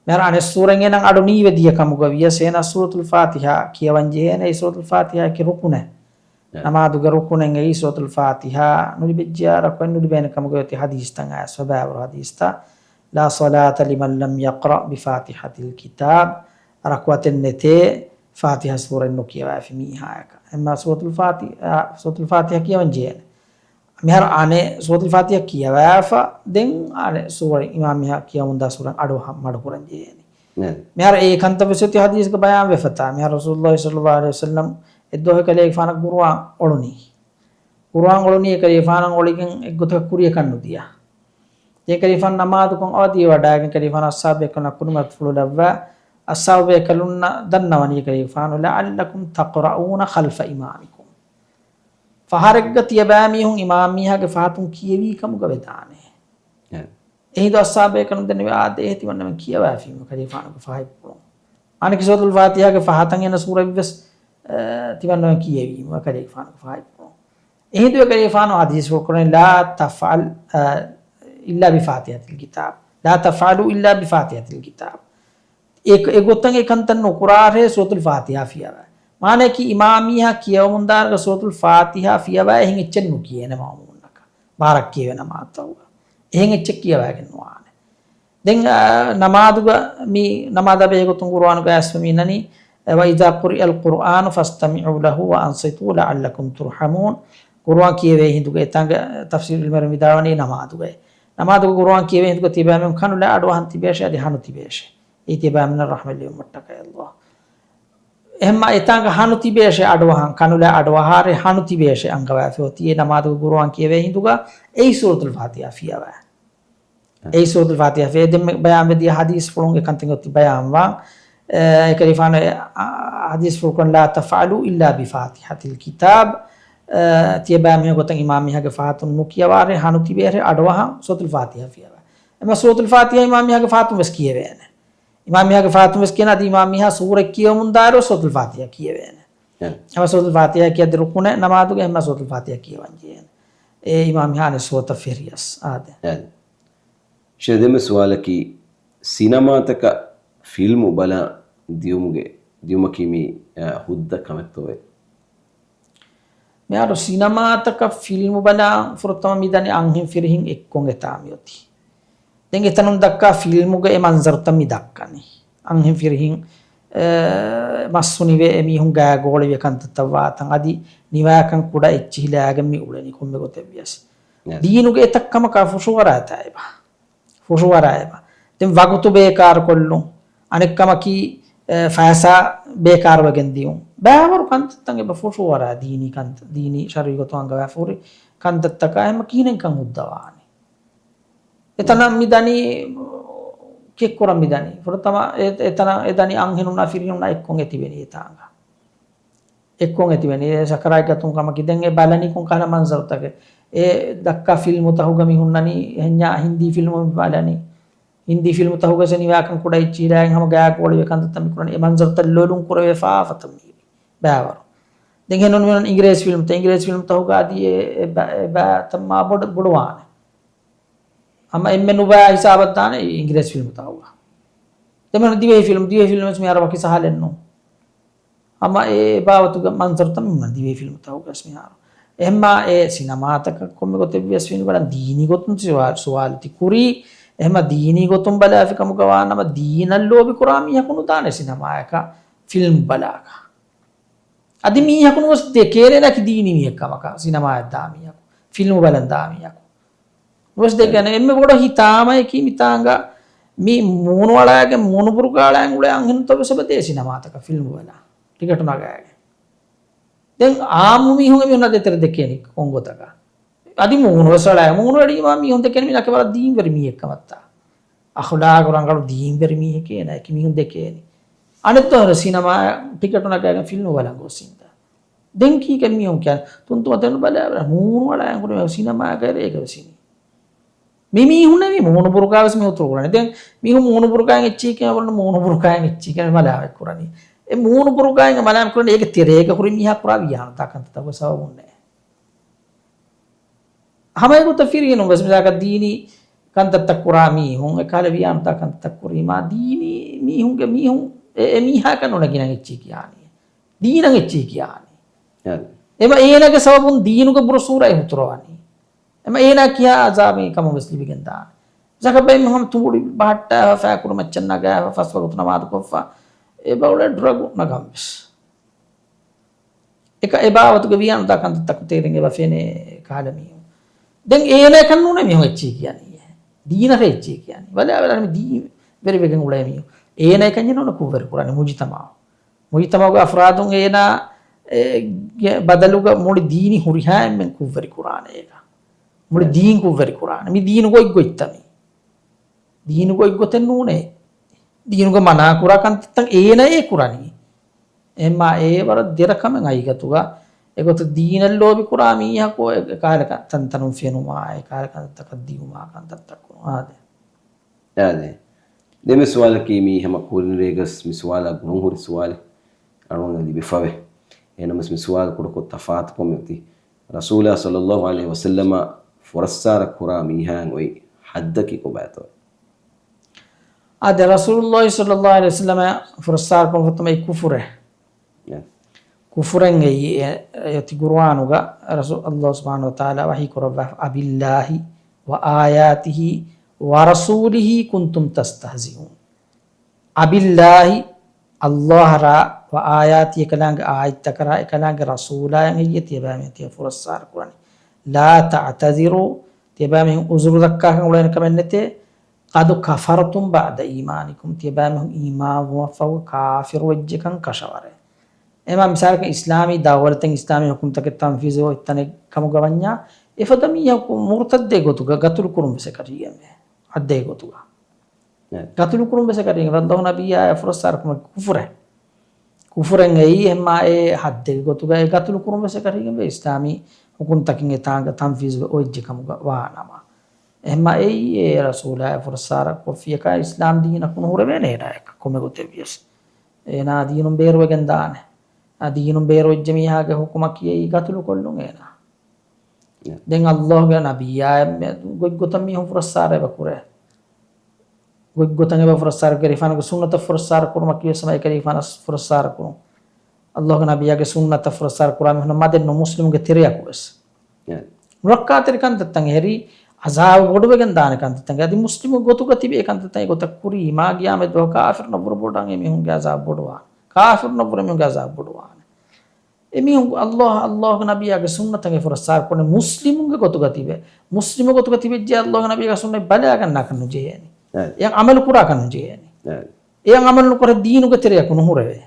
މިހާރު އަނެއް ސޫރަތް އޭނަ އަޑު ނީވެދިޔަ ކަމުގަ ވިޔަސް އޭނަ ސޫރަތުލް ފާތިޙާ ކިޔަވަން ޖެހޭނެ. އެ ސޫރަތުލް ފާތިޙާއަކީ ރުކުނެއް. އެ. ނަމާދުގެ ރުކުނެއް އެއީ ސޫރަތުލް ފާތިޙާ. ނުލިބިއްޖެޔާ ރަކުޢަތް ނުލިބޭނެ ކަމުގަ އޮތީ ޙަދީޘްތައް އައިސްފަ ބައިވަރު ޙަދީޘްތައް. لا صلاة لمن لم يقرأ بفاتحة الكتاب. ރަކުޢަތެއް ނެތޭ ފާތިޙާ ސޫރަތް ނުކިޔަވައިފި މީހާޔަކަށް. އެމާ ސޫރަތުލް ފާތި-، އާ، ސޫރަތުލް ފާތިޙާ ކިޔަވަން ޖެހޭނެ. މިހާރު އަނެއް ސޫރަތުލް ފާތިޙާ ކިޔަވައިފަ، ދެން އަނެއް ސޫރަތް އިމާމް މީހާ ކިޔަމުންދާ ސޫރަތް އަޑު ހަ-، މަޑުކުރަން ޖެހޭނީ. ނޭ. މިހާރު އެ ކަންތައް ވެސް އޮތީ ޙަދީޘްގަ ބަޔާން ވެފަތާ. މިހާރު ރަސޫލުﷲ ޞައްލަﷲު ޢަލައިހި ވަސައްލަމް އެއްދުވަހު ކަލޭގެފާނަށް ޤުރުއާން އޮޅުނީ. ޤުރުއާން އޮޅުނީ އެކަލޭގެފާނަށް އޮޅިގެން އެއްގޮތަކަށް ކުރިޔަކަށް ނުދިޔަ. ދެން ކަލޭގެފާނު ނަމާދުކޮށް އަވަދިވެވަޑައިގެން ކަލޭގެފާނު އަޞްޙާބުބޭކަލުންނާ ކުރިމަތިފުޅު ލައްވާ، އަޞްޙާބުބޭކަލުންނަށް ދަންނަވަނީ ކަލޭގެފާނު، لعلكم تقرؤون خلف إمامكم. ފަހަރެއްގަ ތިޔަބައިމީހުން އިމާމް މީހާގެ ފަހަތުން ކިޔެވީ ކަމުގަ ވެދާނެ. އެ. އެހިނދު އަޞްޙާބުބޭކަލުން ދެންނެވި އާދެ، އޭ ތިމަންނަމެން ކިޔަވައިފީމަ ކަލޭގެފާނުގެ ފަހަތްޕުޅުން. އަނެކި ސޫރަތުލް ފާތިޙާގެ ފަހަތަށް އޭނަ ސޫރަތްވެސް، އަ، ތިމަންނަމެން ކިޔެވީމަ ކަލޭގެފާނުގެ ފަހަތްޕުޅުން. އެހިނދު ކަލޭގެފާނު ޙަދީޘްފުޅު ކުރަނީ، لا تفعل، އަ، إلا بفاتحة الكتاب. لا تفعلوا إلا بفاتحة الكتاب. އެ، އެގޮތަށް އެ ކަންތައް ނުކުރާށޭ ސޫރަތުލް ފާތިޙާ ފިޔަވާ. މާނައަކީ އިމާމް މީހާ ކިޔަވަމުންދާ ސޫރަތުލް ފާތިޙާ ފިޔަވާ އެހެން އެއްޗެއް ނުކިޔޭނެ މައުމޫމުންނަކަށް. ބާރަށް ކިޔެވޭ ނަމާދުތަކުގަ. އެހެން އެއްޗެއް ކިޔަވައިގެން ނުވާނެ. ދެން، އާ، ނަމާދުގަ މި ނަމާދާ ބެހޭ ގޮތުން ޤުރުއާނުގަ އައިސްފަ މި އިންނަނީ، وإذا قرئ القرآن فاستمعوا له وأنصتوا لعلكم ترحمون. ޤުރުއާން ކިޔެވޭ ހިނދުގަ އެތާނގަ ތަފްސީރު ޢިލްމުވެރިން ވިދާޅުވަނީ ނަމާދުގައި. ނަމާދުގަ ޤުރުއާން ކިޔެވޭ ހިނދުގަ ތިޔަބައިމީހުން ކަނުލާ އަޑުއަހަން ތިބޭށޭ، އަދި ހަނު ތިބޭށޭ. އެއީ ތިޔަބައިމީހުންނަށް ރަޙްމަތް ލިބުމަށްޓަކައި ﷲ. އެހެންމާ އެތާނގަ ހަނު ތިބޭށޭ އަޑުއަހަން، ކަނުލާ އަޑުއަހާރޭ ހަނު ތިބޭށޭ އަންގަވައިފި އޮތީ އެ ނަމާދުގަ ޤުރުއާން ކިޔެވޭ ހިނދުގަ އެއީ ސޫރަތުލް ފާތިޙާ ފިޔަވާ. އެއީ ސޫރަތުލް ފާތިޙާ ފިޔަވާ. ދެންމެ ބަޔާންވެދިޔަ ޙަދީޘްފުޅުން އެކަންތައް އޮތީ ބަޔާންވާން. އެ، އެކަލޭގެފާނު، އެ، އަ، ޙަދީޘްފުޅުކޮށް، لا تفعلوا إلا بفاتحة الكتاب. އެ، ތިޔަބައިމީހުން ގޮތަށް އިމާމް މީހާގެ ފަހަތުން ނުކިޔަވާރޭ ހަނު ތިބޭށޭ އަޑުއަހަން ސޫރަތުލް ފާތިޙާ ފިޔަވާ. އެމަ ސޫރަތުލް ފާތިޙާ އިމާމް މީހާގެ ފަހަތުން ވެސް ކިޔެވޭނެ. އިމާމް މީހާގެ ފަހަތުން ވެސް ކިޔަން އަދި އިމާމް މީހާ ސޫރަތް ކިޔަވަމުންދާއިރު ސޫރަތުލް ފާތިޙާ ކިޔެވޭނެ. އެ. އެމަ ސޫރަތުލް ފާތިޙާ ކިޔައްދި ރުކުނެއް ނަމާދުގެ އެމަ ސޫރަތުލް ފާތިޙާ ކިޔަވަން ޖެހޭނެ. އެ އިމާމް މީހާ އަނެއް ސޫރަތަށް ފެށިޔަސް. އާދެ. އެ. ޝޭ، ދެންމެ ސުވާލަކީ، ސިނަމާތަކަށް ފިލްމު ބަލާ ދިޔުމުގެ، ދިޔުމަކީ މީ، އަ، ހުއްދަ ކަމެއްތޯއޭ؟ މިހާރު ސިނަމާތަކަށް ފިލްމު ބަލާ ފުރަތަމަ މިދަނީ އަންހެން ފިރިހިން އެއްކޮށް އެތާ މިއޮތީ. ދެން އެތަނުން ދައްކާ ފިލްމުގެ އެ މަންޒަރުތައް މި ދައްކަނީ. އަންހެން ފިރިހިން، އެ، މައްސުނިވެ އެމީހުން ގާގޯޅިވެ ކަންތައްތައް ވާތަން އަދި ނިވާކަން ކުޑަ އެއްޗިހިލާގެން މި އުޅެނީ ކޮންމެ ގޮތެއްވިޔަސް. ޔެސް. ދީނުގެ އެތައް ކަމަކާ ފުށުއަރާތާ އެބަ. ފުށުއަރާ އެބަ. ދެން ވަގުތު ބޭކާރުކޮށްލުން. އަނެއްކަމަކީ، އެ، ފައިސާ ބޭކާރުވެގެން ދިޔުން. ބައިވަރު ކަންތައްތައް އެބަ ފުށުއަރާ ދީނީ ކަންތައް، ދީނީ ޝަރުޢީ ގޮތުން އަންގަވާފަ ހުރި ކަންތައްތަކާ ހަމަ ކިހިނެއްކަން ހުއްދަވާނީ. އެތަނަށް މި ދަނީ ކެއްކުރަން މި ދަނީ. ފުރަތަމަ އެ-، އެތަނަށް އެ ދަނީ އަންހެނުންނާ ފިރިހެނުންނާ އެއްކޮށް އެތިބެނީ އެތާނގަ. އެއްކޮށް އެތިބެނީ. އެ ސަކަރާތްގަތުން ކަމަކީ. ދެން އެ ބަލަނީ ކޮން ކަހަލަ މަންޒަރުތަކެއް؟ އެ ދައްކާ ފިލްމުތަހުގަ މި ހުންނަނީ ހެންޏާ ހިންދީ ފިލްމު މި ބަލަނީ. ހިންދީ ފިލްމުތަހުގަ ސެނިވާކަން ކުޑައި ޗީލާއިން ހަމަ ގާގޯޅިވެ ކަންތައްތައް މި ކުރަނީ. އެ މަންޒަރުތައް ލޮލުން ކުރެވޭ ފާފަތައް މީ ބައިވަރު. ދެން ހެންނޫން މި އިނގިރޭސި ފިލްމުތައް، އިނގިރޭސި ފިލްމުތަހުގަ އަދި އެ، އެ ބަ-، އެ ބައިތައް މާ ބޮޑު-، ބޮޑުވާނެ. ހަމަ އެންމެ ނުބައި ހިސާބަށް ދާނެ އިނގިރޭސި ފިލްމުތަކުގަ. ދެން ދިވެހި ފިލްމު، ދިވެހި ފިލްމު ވެސް މިހާރު ވަކި ސަހަލެއް ނޫން. ހަމަ އެ ބާވަތުގެ މަންޒަރުތައް މި ދިވެހި ފިލްމުތަކުގަ ވެސް މިހާރު. އެހެންމާ އެ ސިނަމާތަކަށް ކޮންމެ ގޮތެއް ވިޔަސް ފިލްމު ބަލަން ދީނީ ގޮތުން ސުވާ-، ސުވާލު ތި ކުރީ. އެހެންމާ ދީނީ ގޮތުން ބަލާފި ކަމުގަ ވާނަމަ ދީނަށް ލޯބި ކުރާ މީހަކު ނުދާނެ ސިނަމާއަކަށް ފިލްމު ބަލާކަށް. އަދި މީހަކު ނުވެސް ދެކޭނެ އެކި ދީނީ މީހެއް ކަމަކަށް، ސިނަމާއަށް ދާ މީހަކު، ފިލްމު ބަލަން ދާ މީހަކު. ނުވެސް ދެކޭނެ. އެންމެ ބޮޑު ހިތާމައަކީ މިތާނގަ މި މޫނުއަޅާގެން މޫނު ބުރުގާޅާން އުޅޭ އަންހެނުންތައް ވެސް އެބަ ދޭ ސިނަމާތަކަށް ފިލްމު ބަލާ. ޓިކެޓު ނަގާގެން. ދެން އާއްމު މީހުން އެމީހުންނާ ދޭތެރޭ ދެކޭނީ ކޮން ގޮތަކަށް؟ އަދި މޫނު ވެސް އަޅާ، މޫނު އެޅީމާ މީހުން ދެކޭނީ މީނަކީ ވަރަށް ދީންވެރި މީހެއް ކަމަށްތާ. އަޚުލާގު ރަނގަޅު ދީންވެރި މީހެކޭ ނާ އެކި މީހުން ދެކޭނީ. އަނެއް ދޮހަރު ސިނަމާ ޓިކެޓު ނަގާގެން ފިލްމު ބަލަން ގޮސް އިންދާ. ދެން ކީކޭ މީހުން ކިޔާ؟ ތުންތުން އަތެއް ނުބަލާ މޫނު އަޅާ އެނގުނީ ސިނަމާގަ އޭގަ ވެސް އިނީ. މި މީހުންނޭ މި މޫނު ބުރުގާ ވެސް މި ހުތުރު ކުރަނީ. ދެން މީހުން މޫނު ބުރުގާއިން އެއްޗެހި ކިޔާ ބަލަން މޫނު ބުރުގާއިން އެއްޗެހި ކިޔާ މަލާމަތް ކުރަނީ. އެ މޫނު ބުރުގާއިން މަލާމަތް ކުރަނީ އޭގެ ތެރޭގަ ހުރި މީހާ ކުރާ ވިޔާނުތާ ކަންތައްތަކުގެ ސަބަބުންނޭ. ހަމަ އެގޮތަށް ފިރިހެނުން ވެސް މިސާލަކަށް ދީނީ ކަންތައްތައް ކުރާ މީހުން، އެކަހަލަ ވިޔާނުތާ ކަންތައްތައް ކުރީމާ ދީނީ މީހުންގެ މީހުން އެ، އެ މީހާކަށް ނުނަގިނަން އެއްޗެހި ކިޔާނީ. ދީނަށް އެއްޗެހި ކިޔާނީ. އެ. އެމަ އޭނާގެ ސަބަބުން ދީނުގެ ބުރަ ސޫރައެއް ހުތުރަވަނީ. އެމަ އޭނާ ކިޔާ އަޒާބެއް ކަމަށް ވެސް ލިބިގެން ދާނެ. ޒަކަބައި މިހަމަ ތުނބުޅި ބަހައްޓާފަ ފައިކުރު މައްޗަށް ނަގާފަ ފަސް ވަގުތު ނަމާދު ކޮށްފަ އެބައުޅޭ ޑްރަގު ނަގަން ވެސް. އެކަ އެބާވަތުގެ ވިޔާނުދާ ކަންތައްތަކު ތޭރެން އެބަ ފެނޭ ކަހަލަ މީހުން. ދެން އޭނައަކަށް ނޫނޭ މީހުން އެއްޗެހި ކިޔަނީ. ދީނަށް އެއްޗެހި ކިޔަނީ. ވަލާ ވަލާ މި ދީން ވެރިވެގެން އުޅޭ މީހުން. އޭނައަކަށް ނޫނޭ ކުށްވެރި ކުރާނީ މުޖުތަމަޢު. މުޖުތަމަޢުގެ އަފްރާދުން އޭނާ، އެ، ގެ ބަދަލުގަ މުޅި ދީނި ހުރިހާ އެންމެން ކުށްވެރި ކުރާނެ އޭގަ. މުޅި ދީން ކުށްވެރި ކުރާނެ. މި ދީނު ގޮތްގޮތްތަ މީ؟ ދީނު ގޮތްގޮތެއް ނޫނޭ. ދީނުގަ މަނާ ކުރާ ކަންތައްތައް އޭނައޭ ކުރަނީ. އެހެންމާ އެ ވަރަށް ދެރަ ކަމެއް ހަގީގަތުގަ. އެގޮތަށް ދީނަށް ލޯބި ކުރާ މީހަކު އެ ކަހަލަ ތަންތަނުން ފެނުމާ، އެ ކަހަލަ ކަންތައްތަކަށް ދިއުމާ ކަންތައްތައް ކުރުމާ ދެ. އާދެ. ދެން މި ސުވާލަކީ މީ ހަމަ ކުރިން ރޭގަސް މި ސުވާލާ ގުޅުން ހުރި ސުވާލެއް އަޅުގަނޑަށް ލިބިފަވޭ. އެހެނަމަސް މި ސުވާލު ކުޑަކޮށް ތަފާތުކޮށް މި އޮތީ. ރަސޫލާ ޞައްލައްލާހު ޢަލައިހި ވަސައްލަމަށް ފުރައްސާރަ ކުރާ މީހާއަށް އޮތް ޙައްދަކީ ކޮބާތޯ؟ އާދެ، ރަސޫލުއްލާހި ޞައްލައްލާހު ޢަލައިހި ވަސައްލަމަށް ފުރައްސާރަ ކުރުން ފައްތަމަ އެ ކުފުރެއް. ކުފުރެއް އެއީ، އެ، އެ އޮތީ ގުރުއާނުގަ ރަސޫ، ﷲ ސުބްޙާނަހޫ ވަތަޢާލާ ވަޙީ ކުރައްވާ، "أَبِاللَّهِ وَآيَاتِهِ وَرَسُولِهِ كُنْتُمْ تَسْتَهْزِئُونَ." "أَبِاللَّهِ" ﷲ ރާ، "وَآيَاتِهِ" އެކަލާނގެ އާޔަތްތަކަށް ރާ، އެކަލާނގެ ރަސޫލާއަށް އެއީ ތިޔަބައިމީހުން ތިޔަ ފުރައްސާރަ ކުރަނީ. "لَا تَعْتَذِرُوا" ތިޔަބައިމީހުން ޢުޛުރު ދައްކާކަށް އުޅޭނެ ކަމެއް ނެތޭ. "قَدْ كَفَرْتُمْ بَعْدَ إِيمَانِكُمْ" ތިޔަބައިމީހުން އީމާންވުމަށްފަހު ކާފިރުވެއްޖެކަން ކަށަވަރޭ. އެމާ މިސާލަކަށް އިސްލާމީ ދައުވަލަތެއް އިސްލާމީ ޙުކުމްތަކެއް ތަންފީޒުވެ އޮތް ތަނެއް ކަމުގަ ވަންޏާ، އެފަދަ މީހަކު މުރުތައްދެއް ގޮތުގަ ގަތުލު ކުރުން ވެސް އެކަށީގެންވޭ. ޙައްދެއް ގޮތުގަ. ގަތުލު ކުރުން ވެސް އެކަށީގެން ވެ. ﷲ ނަބިއްޔާއަށް ފުރައްސާރަ ކުރުމަކީ ކުފުރެއް. ކުފުރެއް އެއީ އެހެންމާ އެ ޙައްދެއް ގޮތުގަ އެ ގަތުލު ކުރުން ވެސް އެކަށީގެން ވޭ އިސްލާމީ ޙުކުމްތަކެއް އެތާނގަ ތަންފީޒުވެ އޮތް ޖެކަމުގަ ވާނަމަ. އެހެންމާ އެއީ އެ ރަސޫލާއަށް ފުރައްސާރަ ކޮށްފިޔަކާ އިސްލާމް ދީނަކުން ހުރެވޭނެ އޭނާއަކަށް ކޮންމެ ގޮތެއް ވިޔަސް. އޭނާ ދީނުން ބޭރުވެގެން ދާނެ. އާ ދީނުން ބޭރުވެއްޖެ މީހާގެ ޙުކުމަކީ އެއީ ގަތުލު ކޮށްލުން އޭނާ. ދެން ﷲގެ ނަބިއްޔާ ގޮތްގޮތަށް މީހުން ފުރައްސާރަ އެބަ ކުރޭ. ގޮތްގޮތަށް އެބަ ފުރައްސާރަ ކުރޭ. އެކަލޭގެފާނުގެ ސުންނަތަށް ފުރައްސާރަ ކުރުމަކީ ވެސް ހަމަ އެކަލޭގެފާނަށް ފުރައްސާރަ ކުރުން. ﷲގެ ނަބިއްޔާގެ ސުންނަތަށް ފުރައްސާރަ ކުރާ މީހުންނަށް މަދެއް ނޫން މުސްލިމުންގެ ތެރެއަކު ވެސް. ނުރައްކާތެރި ކަންތައްތައް އެހެރީ، ޢަޒާބު ބޮޑުވެގެން ދާނެ ކަންތައްތައް. އަދި މުސްލިމު ގޮތުގަ ތިބޭ ކަންތައްތައް އެގޮތަށް ކުރީމާ، ޤިޔާމަތް ދުވަހު ކާފިރުންނަށްވުރެ ބޮޑަށް އެމީހުންގެ ޢަޒާބު ބޮޑުވާނެ. ކާފިރުންނަށްވުރެ މީހުންގެ ޢަޒާބު ބޮޑުވާނެ. އެމީހުން ﷲ، ﷲގެ ނަބިއްޔާގެ ސުންނަތަށް އެ ފުރައްސާރަ ކުރަނީ މުސްލިމުންގެ ގޮތުގަ ތިބޭ. މުސްލިމު ގޮތުގަ ތިބެއްޖެ ﷲގެ ނަބިއްޔާގެ ސުންނަތް ބަލާގަންނާކަށް ނުޖެހޭނެ. އެއަށް ޢަމަލު ކުރާކަށް ނުޖެހޭނެ. އެއަށް ޢަމަލު ނުކުރެ ދީނުގެ ތެރެއަކު ނުހުރެވޭ.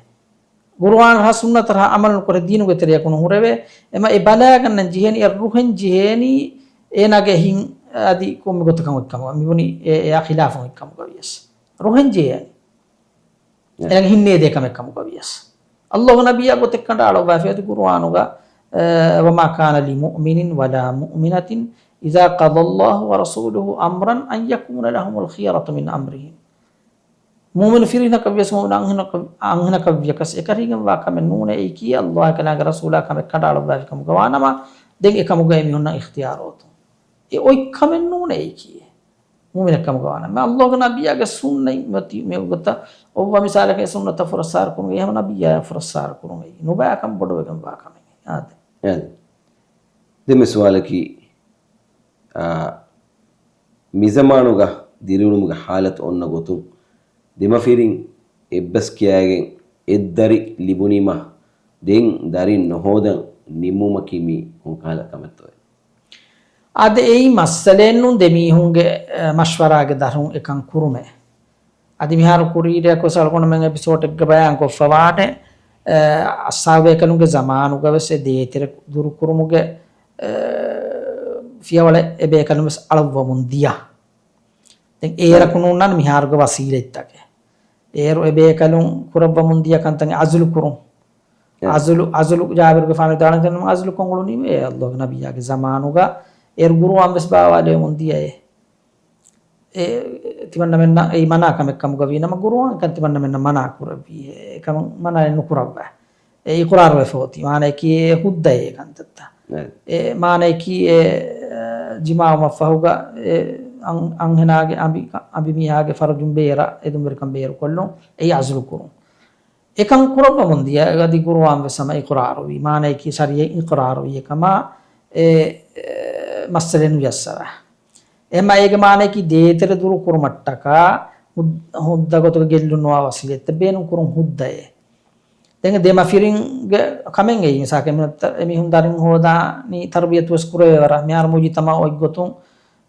ޤުރުއާން ހާ ސުންނަތަށް ހާ ޢަމަލު ނުކުރެ ދީނުގެ ތެރެއަކު ނުހުރެވޭ. އެމަ އެ ބަލާގަންނަން ޖެހޭނީ، އެ ރުހެން ޖެހޭނީ، އޭނާގެ ހިތް އަދި ކޮންމެ ގޮތަކަށް އޮތްކަމުގަ. މިބުނީ އެ، އެއާ ޚިލާފަށް އޮތްކަމުގަ ވިޔަސް. ރުހެން ޖެހޭނީ. އެ. އޭނާގެ ހިތް ނޭދޭ ކަމެއް ކަމުގަ ވިޔަސް. ﷲގެ ނަބިއްޔާ ގޮތެއް ކަނޑައަޅައްވާފަ އަދި ޤުރުއާނުގަ، އަ، "وَمَا كَانَ لِمُؤْمِنٍ وَلَا مُؤْمِنَةٍ إِذَا قَضَى اللَّهُ وَرَسُولُهُ أَمْرًا أَن يَكُونَ لَهُمُ الْخِيَرَةُ مِنْ أَمْرِهِمْ." މުއުމިނު ފިރިހެނަކަށް ވިޔަސް މުއުމިނު އަންހެނަކަށް، އަންހެނަކަށް ވިޔަކަސް އެކަށީގެންވާ ކަމެއް ނޫނޭ އެއީކީ ﷲ އެކަލާނގެ ރަސޫލާ ކަމެއް ކަނޑައަޅައްވާފި ކަމުގަ ވާނަމަ، ދެން އެކަމުގަ އެމީހުންނަށް އިޚްތިޔާރު އޮތުން. އެ އޮތް ކަމެއް ނޫނޭ އެއީކީ. މުއުމިނެއް ކަމުގަ ވާނަމަ، ﷲގެ ނަބިއްޔާގެ ސުންނަތް މަތި މި ގޮތަށް އޮއްވާ މިސާލަކަށް އެ ސުންނަތަށް ފުރައްސާރަ ކުރުން އެ ހަމަ ނަބިއްޔާއަށް ފުރައްސާރަ ކުރުން އެއީ ނުބައި ކަން ބޮޑުވެގެންވާ ކަމެއް. އާދެ. އާދެ. ދެން މި ސުވާލަކީ، އާ، މިޒަމާނުގަ ދިރިއުޅުމުގެ ޙާލަތު އޮންނަ ގޮތުން ދެމަފިރިން އެއްބަސް ކިޔާގެން އެއްދަރި ލިބުނީމަ ދެން ދަރިން ނުހޯދަން ނިންމުމަކީ މީ ކޮންކަހަލަ ކަމެއްތޯއޭ؟ އާދެ، އެއީ މައްސަލައެއްނޫން ދެމީހުންގެ، އެ، މަޝްވަރާގެ ދަށުން އެކަން ކުރުމެއް. އަދި މިހާރު ކުރީރެއަކު ވެސް އަޅުގަނޑުމެން އެޕިސޯޑެއްގަ ބަޔާން ކޮށްފަވާނެ، އެ، އައްސާބު ބޭކަލުންގެ ޒަމާނުގަ ވެސް އެ ދޭތެރެ ދުރުކުރުމުގެ، އެ، ފިޔަވަޅެއް އެ ބޭކަލުން ވެސް އަޅައްވަމުން ދިޔަ. ދެން އޭރަކު ނޫންނާނެ މިހާރުގެ ވަސީލަތްތަކެއް. އޭރު އެ ބޭކަލުން ކުރައްވަމުން ދިޔަ ކަންތައް އަޒުލު ކުރުން. އެ. އަޒުލު، އަޒުލު ޖާބިރުގެފާނު ވިދާޅުވި ކަން އަޒުލު ކޮށް އުޅުނީމޭ އެ އައްލާހުގެ ނަބިއްޔާގެ ޒަމާނުގަ އޭރު ގުރުއާން ވެސް ބާވާލެވެމުން ދިޔައޭ. އެ ތިމަންނަމެންނަށް އެއީ މަނާ ކަމެއް ކަމުގަ ވީނަމަ ގުރުއާން ކަން ތިމަންނަމެންނަށް މަނާ ކުރެއްވީ. އެކަމަށް މަނާއެއް ނުކުރައްވާ. އެ އިޤްރާރުވެފަ އޮތީ. މާނަޔަކީ އެ ހުއްދައޭ ކަންތައްތައް. އެ. އެ މާނަޔަކީ އެ، އަ، ޖިމާޢުމަށްފަހުގަ އެ އަން-، އަންހެނާގެ އަނބި-، އަނބިމީހާގެ ފަރުޖުން ބޭރަށް އެދުންވެރިކަން ބޭރުކޮށްލުން. އެއީ އަޒުލު ކުރުން. އެކަން ކުރައްވަމުން ދިޔަ އަދި ގުރުއާން ވެސް ހަމަ އިޤްރާރުވީ. މާނަޔަކީ ޝަރީޢަތް އިޤްރާރުވީ އެކަމާ އެ، އެ، މައްސަލައެއް ނުޖައްސަވާ. އެހެންމާ އޭގެ މާނަޔަކީ ދޭތެރެ ދުރު ކުރުމަށްޓަކާ ހުއް-، ހުއްދަ ގޮތުގަ ގެއްލުން ނުވާ ވަސީލަތްތައް ބޭނުން ކުރުން ހުއްދައޭ. ދެން ދެމަފިރިންގެ ކަމެއް އެއީ. މިސާލަކަށް އެމީހުން ތަ-، އެމީހުން ދަރިން ހޯދާނީ ތަރުބިޔަތު ވެސް ކުރެވޭ ވަރަށް. މިހާރު މުޖުތަމަޢު އޮތްގޮތުން،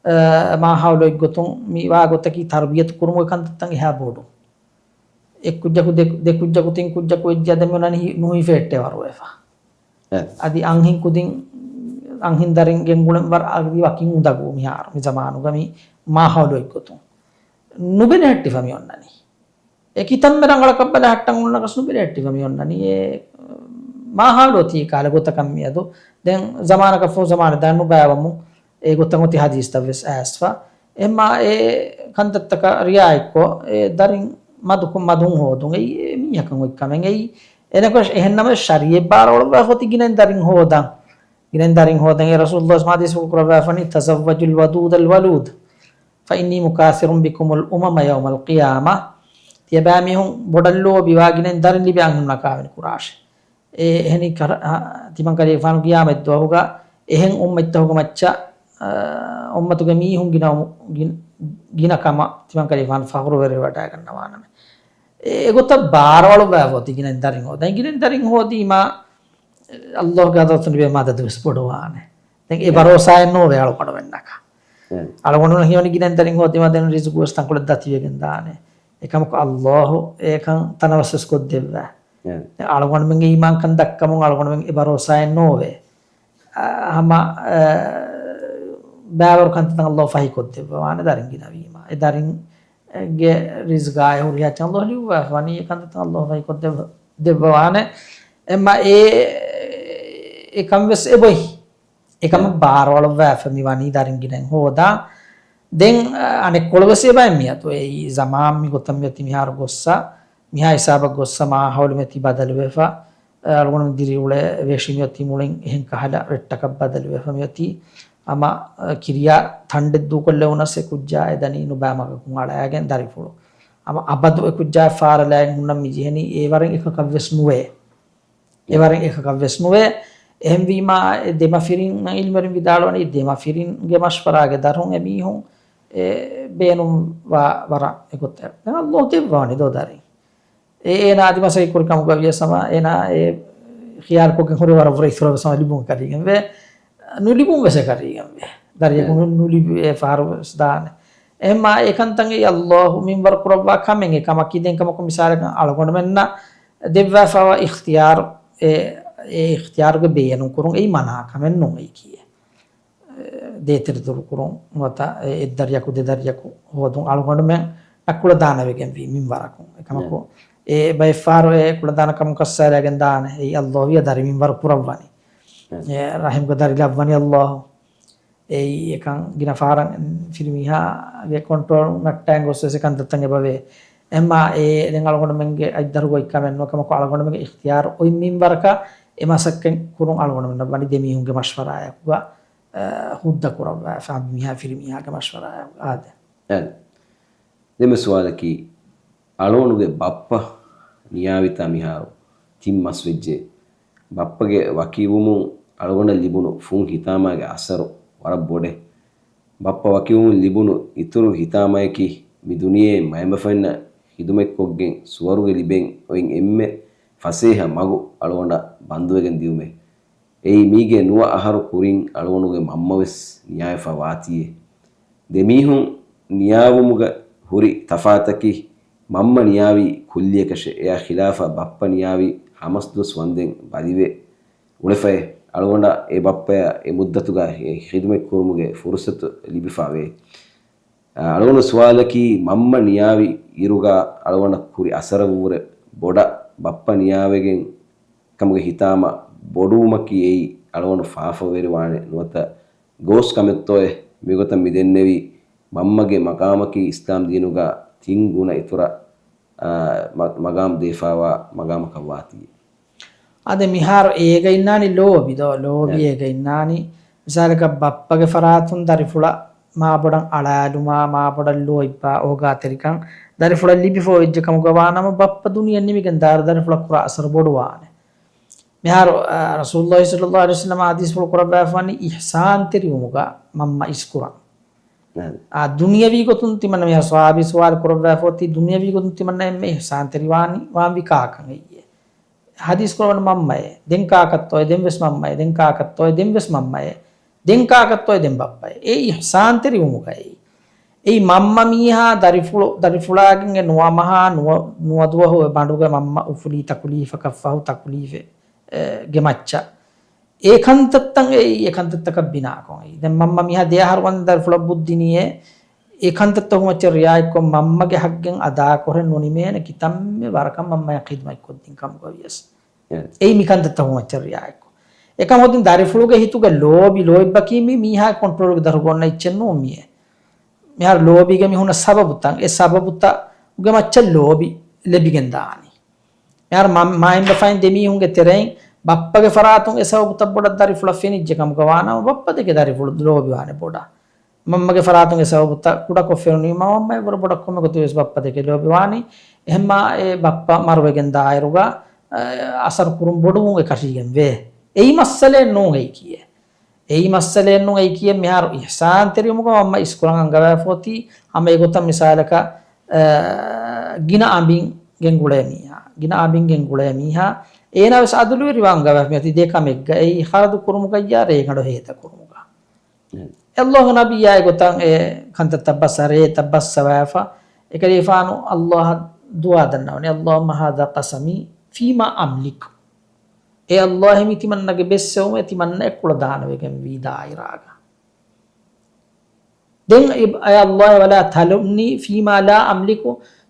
އަ، މާހައުލު އޮތްގޮތުން މި ވާ ގޮތަކީ ތަރުބިޔަތު ކުރުމުގެ ކަންތައްތައް އެހާ ބޮޑު. އެއް ކުއްޖަކު ދެ-، ދެ ކުއްޖަކު ތިން ކުއްޖަކު ވެއްޖެ އަދި މި އޮންނަނީ ހި-، ނުހިފެހެއްޓޭ ވަރުވެފަ. އެ. އަދި އަންހެން ކުދިން، އަންހެން ދަރިން ގެންގުޅެން ވަރަށް އަދި ވަކިން އުނދަގޫ މިހާރު މި ޒަމާނުގަ މި މާހައުލު އޮތްގޮތުން. ނުބެލެހެއްޓިފަ މި އޮންނަނީ. އެ ކިތަންމެ ރަނގަޅަކަށް ބަލަހައްޓަން އުޅުނަކަސް ނުބެލެހެއްޓިފަ މި އޮންނަނީ. އެ މާހައުލު އޮތީ ކާލަ ގޮތަކަށް މިއަދު. ދެން ޒަމާނަކަށް ފަހު ޒަމާނެއް ދާން ނުބައިވަމުން އެ ގޮތަށް އޮތީ ހަދީސްތައް ވެސް އައިސްފަ. އެހެންމާ އެ ކަންތައްތަކަށް ރިއާޔަތްކޮށް، އެ ދަރިން މަދުކޮށް މަދުން ހޯދުން އެއީ އެ މީހަކަށް އޮތް ކަމެއް. އެއީ އެނަކަށް އެހެންނަމަ ޝަރީޢަތް ބާރުއަޅުއްވާފަ އޮތީ ގިނައިން ދަރިން ހޯދަން. ގިނައިން ދަރިން ހޯދަން. އެ ރަސޫލުﷲ ހަދީސްފުޅު ކުރައްވާފަނީ، "تزوجوا الودود الولود، فإني مكاثر بكم الأمم يوم القيامة." ތިޔަބައިމީހުން ބޮޑަށް ލޯބިވާ ގިނައިން ދަރިން ލިބޭ އަންހެނުންނާ ކާވެނި ކުރާށޭ. އެ އެހެނީ ކަރ-، އަ، ތިމަން ކަލޭގެފާނު ގިޔާމަތްދުވަހުގަ އެހެން އުއްމަތްތަކުގެ މައްޗަށް، އަ، އުއްމަތުގެ މީހުން ގިނަ، ގިނަ، ގިނަ ކަމަށް ތިމަން ކަލޭގެފާނު ފަޚުރުވެރިވެވަޑައިގަންނަވާނަމޭ. އެ، އެގޮތަށް ބާރުއަޅުއްވާފަ އޮތީ ގިނައިން ދަރިން ހޯދަން. ގިނައިން ދަރިން ހޯދީމާ، އައްލާހުގެ ޙަޟްރަތުން ލިބޭ މަދަދު ވެސް ބޮޑުވާނެ. ދެން އެ އެ. ބަރޯސާއެއް ނޯވޭ އަޅުގަނޑުމެންނަކަށް. އެ. އަޅުގަނޑުމެން ހީވަނީ ގިނައިން ދަރިން ހޯދީމާ ދެން ރިޒުގު ވެސް ތަންކޮޅެއް ދަތިވެގެން ދާނެ. އެކަމަކު އައްލާހު އެކަން ތަނަވަސް ވެސް ކޮށްދެއްވާ. އެ. އަޅުގަނޑުމެންގެ އީމާންކަން ދައްކަމުން އަޅުގަނޑުމެން އެ ބަރޯސާއެއް ނޯވޭ. އަ، ހަމަ، އަ، ބައިވަރު ކަންތައްތައް އައްލާހު ފަހިކޮށްދެއްވަވާނެ ދަރިން ގިނަވީމާ. އެ ދަރިން ގެ ރިޒްގާއި ހުރިހާ ޗަން އައްލާހު ލިޔުއްވާފަ ވަނީ އެ ކަންތައްތައް އައްލާހު ފަހިކޮށްދެއްވަ-، ދެއްވަވާނެ. އެމަ އެ، އެކަން ވެސް އެބޮތް. އެކަމަށް އެ. ބާރުއަޅުއްވާފަ މި ވަނީ ދަރިން ގިނައިން ހޯދާ. ދެން، އަ، އަނެއްކޮޅު ވެސް އެބައި މިއަދު އެއީ ޒަމާން މި ގޮތަށް މިއޮތީ މިހާރު ގޮއްސަ، މިހާ ހިސާބަށް ގޮއްސަ މާހައުލު މިއޮތީ ބަދަލުވެފަ. އަޅުގަނޑު ދިރިއުޅޭ ވެށި މިއޮތީ މުޅިން އެހެން ކަހަލަ ރެއްޓަކަށް ބަދަލުވެފަ މިއޮތީ. ހަމަ، އަ، ކިރިޔާ ތަނޑެއް ދޫކޮށްލެވުނަސް އެ ކުއްޖާ އެ ދަނީ ނުބައި މަގަކުން އަޅައިގެން ދަރިފުޅު. ހަމަ އަބަދު އެ ކުއްޖާ ފާރަލައިގެން ހުންނަ މި ޖެހެނީ އެ ވަރެއް އެކަކަށް ވެސް ނުވޭ. އެ ވަރެއް އެކަކަށް ވެސް ނުވޭ. އެހެންވީމާ އެ ދެމަފިރިން އިލްމުވެރިން ވިދާޅުވަނީ ދެމަފިރިންގެ މަޝްވަރާގެ ދަށުން އެ މީހުން އެ ބޭނުންވާ ވަރަށް އެގޮތަށް. ދެން އައްލާހު ދެއްވާނެ ދޯ ދަރިން. އެ، އޭނާ އަދި މަސައްކަތް ކުރި ކަމުގަ ވިޔަސް ހަމަ އޭނާ އެ ޚިޔާރުކޮށްގެން ހުރެ ވަރަށް ވުރެ އިތުރަށް ވެސް ހަމަ ލިބުން ކަރީގެންވޭ. ނުލިބުން ވެސް އެ ކަރީގެންވޭ. ދަރިޔަކު އެ. ނު-، ނުލިބި އެ ފަހަރު ވެސް ދާނެ. އެހެންމާ އެކަންތައް އެއީ އައްލާހު މިންވަރު ކުރައްވާ ކަމެއް. އެ ކަމަކީ ދެން ކަމަކު މިސާލަކަށް އަޅުގަނޑުމެންނަށް ދެއްވާފައިވާ އިޚްތިޔާރު އެ، އެ އިޚްތިޔާރުގެ ބޭނުން ކުރުން އެއީ މަނާ ކަމެއް ނޫން އެއީކީއެއް. ދޭތެރެ ދުރުކުރުން ނުވަތަ އެއްދަރިޔަކު ދެދަރިޔަކު ހޯދުން އަޅުގަނޑުމެން ކުޅަދާނަވެގެންވީ މިންވަރަކުން. އެކަމަކު އެ ބައެއްފަހަރު އެ ކުޅަދާނަ ކަމުން ކައްސައިލައިގެން ދާނެ. އެއީ އައްލާހު ވިޔަ ދަރި މިންވަރު ކުރައްވަނީ. އެ ރަޙިމްގަ ދަރި ލައްވަނީ އައްލާހު. އެއީ އެކަން ގިނަ ފަހަރަށް ފިރިމީހާގެ ކޮންޓްރޯލް ނައްޓައިގެން ގޮސް ވެސް އެކަންތައްތައް އެބަވޭ. އެހެންމާ އެ ދެން އަޅުގަނޑުމެންގެ އަތްދަށުގަ އޮތް ކަމެއް ނޫން. އެކަމަކު އަޅުގަނޑުމެންގެ އިޚްތިޔާރު އޮތް މިންވަރަކަށް އެ މަސައްކަތް ކުރުން އަޅުގަނޑުމެންނަށް ވަނީ ދެމީހުންގެ މަޝްވަރާއަކުގަ އަ، ހުއްދަ ކުރައްވާފަ، މީހާ ފިރިމީހާގެ މަޝްވަރާއަށް އާދެ. އެ، ދެންމެ ސުވާލަކީ، އަޅުގަނޑުގެ ބައްޕަ ނިޔާވިތާ މިހާރު ތިން މަސް ވެއްޖެ. ބައްޕަގެ ވަކިވުމުން އަޅުގަނޑަށް ލިބުނު ފުން ހިތާމާގެ އަސަރު ވަރަށް ބޮޑޭ. ބައްޕަ ވަކިވުމުން ލިބުނު އިތުރު ހިތާމަޔަކީ، މި ދުނިޔެއިން މައިންބަފައިންނަށް ޚިދުމަތްކޮށްގެން ސުވަރުގެ ލިބެން އޮތް އެންމެ ފަސޭހަ މަގު އަޅުގަނޑަށް ބަންދުވެގެން ދިއުމޭ. އެއީ މީގެ ނުވަ އަހަރު ކުރިން އަޅުގަނޑުގެ މަންމަވެސް ނިޔާވެފަ ވާތީއޭ. ދެމީހުން ނިޔާވުމުގަ ހުރި ތަފާތަކީ، މަންމަ ނިޔާވީ ކުއްލިއަކަށެ، އެއާ ޚިލާފަށް ބައްޕަ ނިޔާވީ ހަމަސްދުވަސް ވަންދެން ބަލިވެ އުޅެފައޭ. އަޅުގަނޑަށް އެ ބައްޕަޔާ އެ މުއްދަތުގަ ޚިދުމަތް ކުރުމުގެ ފުރުސަތު ލިބިފަވޭ. އަޅުގަނޑު ސުވާލަކީ، މަންމަ ނިޔާވި އިރުގަ އަޅުގަނޑަށް ކުރި އަސަރަށްވުރެ ބޮޑަށް ބައްޕަ ނިޔާވެގެން ކަމުގެ ހިތާމަ ބޮޑުވުމަކީ އެއީ އަޅުގަނޑު ފާފަވެރިވާނެ ނުވަތަ ގޯސް ކަމެއްތޯއޭ؟ މިގޮތަށް މި ދެންނެވީ މަންމަގެ މަގާމަކީ އިސްލާމް ދީނުގަ ތިން ގުނަ އިތުރަށް، އާ، މަ-، މަގާމް ދީފާވާ މަގާމަކަށް ވާތީ. އާދެ، މިހާރު އޭގަ އިންނާނީ ލޯބި ދޯ؟ ލޯބި އޭގަ އިންނާނީ. މިސާލަކަށް ބައްޕަގެ ފަރާތުން ދަރިފުޅަށް މާބޮޑަށް އަޅާލުމާ، މާބޮޑަށް ލޯތްބާ އޯގާތެރިކަން ދަރިފުޅަށް ލިބިފަ އޮތްޖެ ކަމުގަ ވާނަމަ، ބައްޕަ ދުނިޔެއަށް ނިމިގެން ދާއިރު ދަރިފުޅަށް ކުރާ އަސަރު ބޮޑުވާނެ. މިހާރު، އާ، ރަސޫލުﷲ ޞައްލަﷲ ޢަލައިހި ވަސައްލަމަ ޙަދީޘްފުޅު ކުރައްވާފަވަނީ އިޙްސާންތެރިވުމުގަ މަންމަ އިސްކުރަން. އާ، ދުނިޔަވީ ގޮތުން ތިމަންނަ މިހާ ސަވާބީ ސުވާލު ކުރައްވާފަ އޮތީ، ދުނިޔަވީ ގޮތުން ތިމަންނަ އެންމެ އިޙްސާންތެރިވާނީ ވާންވީ ކާކަން އެއްޔޭ؟ ޙަދީޘް ކުރައްވަނީ މަންމައޭ. ދެން ކާކަށްތޯއޭ؟ ދެން ވެސް މަންމައޭ. ދެން ކާކަށްތޯއޭ؟ ދެން ވެސް މަންމައޭ. ދެން ކާކަށްތޯއޭ؟ ދެން ބައްޕައޭ. އެ އިޙްސާންތެރިވުމުގައި. އެއީ މަންމަ މީހާ ދަރިފުޅު، ދަރިފުޅާގެން އެ ނުވަ މަހާ ނުވަ، ނުވަ ދުވަހު އެ ބަނޑުގެ މަންމަ އުފުލީ ތަކުލީފަކަށްފަހު ތަކުލީފެއް، އެ، ގެ މައްޗަށް. އެ ކަންތައްތައް އެއީ، އެ ކަންތައްތަކަށް ބިނާކޮށް އެއީ. ދެން މަންމަ މީހާ ދެ އަހަރު ވަންދެން ދަރިފުޅަށް ބުއްދިނީއޭ، އެ ކަންތައްތަކުގެ މައްޗަށް ރިއާޔަތްކޮށް މަންމަގެ ހައްގެއް އަދާކުރެ ނުނިމޭނެ ކިތަންމެ ވަރަކަށް މަންމަޔަށް ޚިދުމަތްކޮށްދިން ކަމުގަ ވިޔަސް. އެ. އެއީ މި ކަންތައްތަކުގެ މައްޗަށް ރިއާޔަތްކޮށް. އެކަމް ހޮދިން ދަރިފުޅުގެ ހިތުގަ ލޯބި، ލޯތްބަކީ މީ މީހާ ކޮންޓްރޯލްގެ ދަށުގަ އޮންނަ އެއްޗެއް ނޫން މިއޭ. މިހާރު ލޯބީގަ މި ހުންނަ ސަބަބުތައް، އެ ސަބަބުތަކުގެ މައްޗަށް ލޯބި ލެބިގެން ދާނީ. މިހާރު މަ-، މާތް ބަފައިން ދެމީހުންގެ ތެރެއިން ބައްޕަގެ ފަރާތުން އެ ސަބަބުތައް ބޮޑަށް ދަރިފުޅަށް ފެނިއްޖެ ކަމުގަ ވާނަމަ، ބައްޕަ ދެކެ ދަރިފުޅު ލޯބިވާނެ ބޮޑަށް. މަންމަގެ ފަރާތުން އެ ސަބަބުތައް ކުޑަކޮށް ފެނުނީމަ، މަންމަ އެވަރު ބޮޑަށް ކޮންމެ ގޮތެއް ވެސް ބައްޕަ ދެކެ ލޯބިވާނީ. އެހެންމާ އެ ބައްޕަ މަރުވެގެން ދާއިރުގަ، އަ، އަސަރު ކުރުން ބޮޑުވުން އެކަށީގެން ވޭ. އެއީ މައްސަލައެއް ނޫން އެއީކީއެއް. އެއީ މައްސަލައެއް ނޫން އެއީކީއެއް. މިހާރު އިޙްސާންތެރިވުމުގަ މަންމަ އިސްކުރަން އަންގަވާފަ އޮތީ ހަމަ އެގޮތަށް މިސާލަކަށް، އަ، ގިނަ އަނބިން ގެންގުޅޭ މީހާ، ގިނަ އަނބިން ގެންގުޅޭ މީހާ، އޭނާ ވެސް އަދުލުވެރިވާ އަންގަވާފަ މިއޮތީ ދެ ކަމެއްގަ. އެއީ ޚަރަދު ކުރުމުގައްޔާ ރޭގަނޑު ހޭދަ ކުރުމުގަ. އެ. ﷲ ގެ ނަބިއްޔާ އެގޮތަށް އެ ކަންތައްތައް ބަސް ރޭތައް ބައްސަވާފަ، އެކަލޭފާނު ﷲ އަށް ދުޢާ ދަންނަވަނީ، اللهم هذا قسمي فيما أملك. އޭ ﷲ، މި ތިމަންނަގެ ބެއްސެވުމޭ، ތިމަންނަ އެ ކުޅަދާނަވެގެންވީ ދާއިރާގަ. ދެން އެ، އޭ ﷲ، ولا تلمني فيما لا أملك،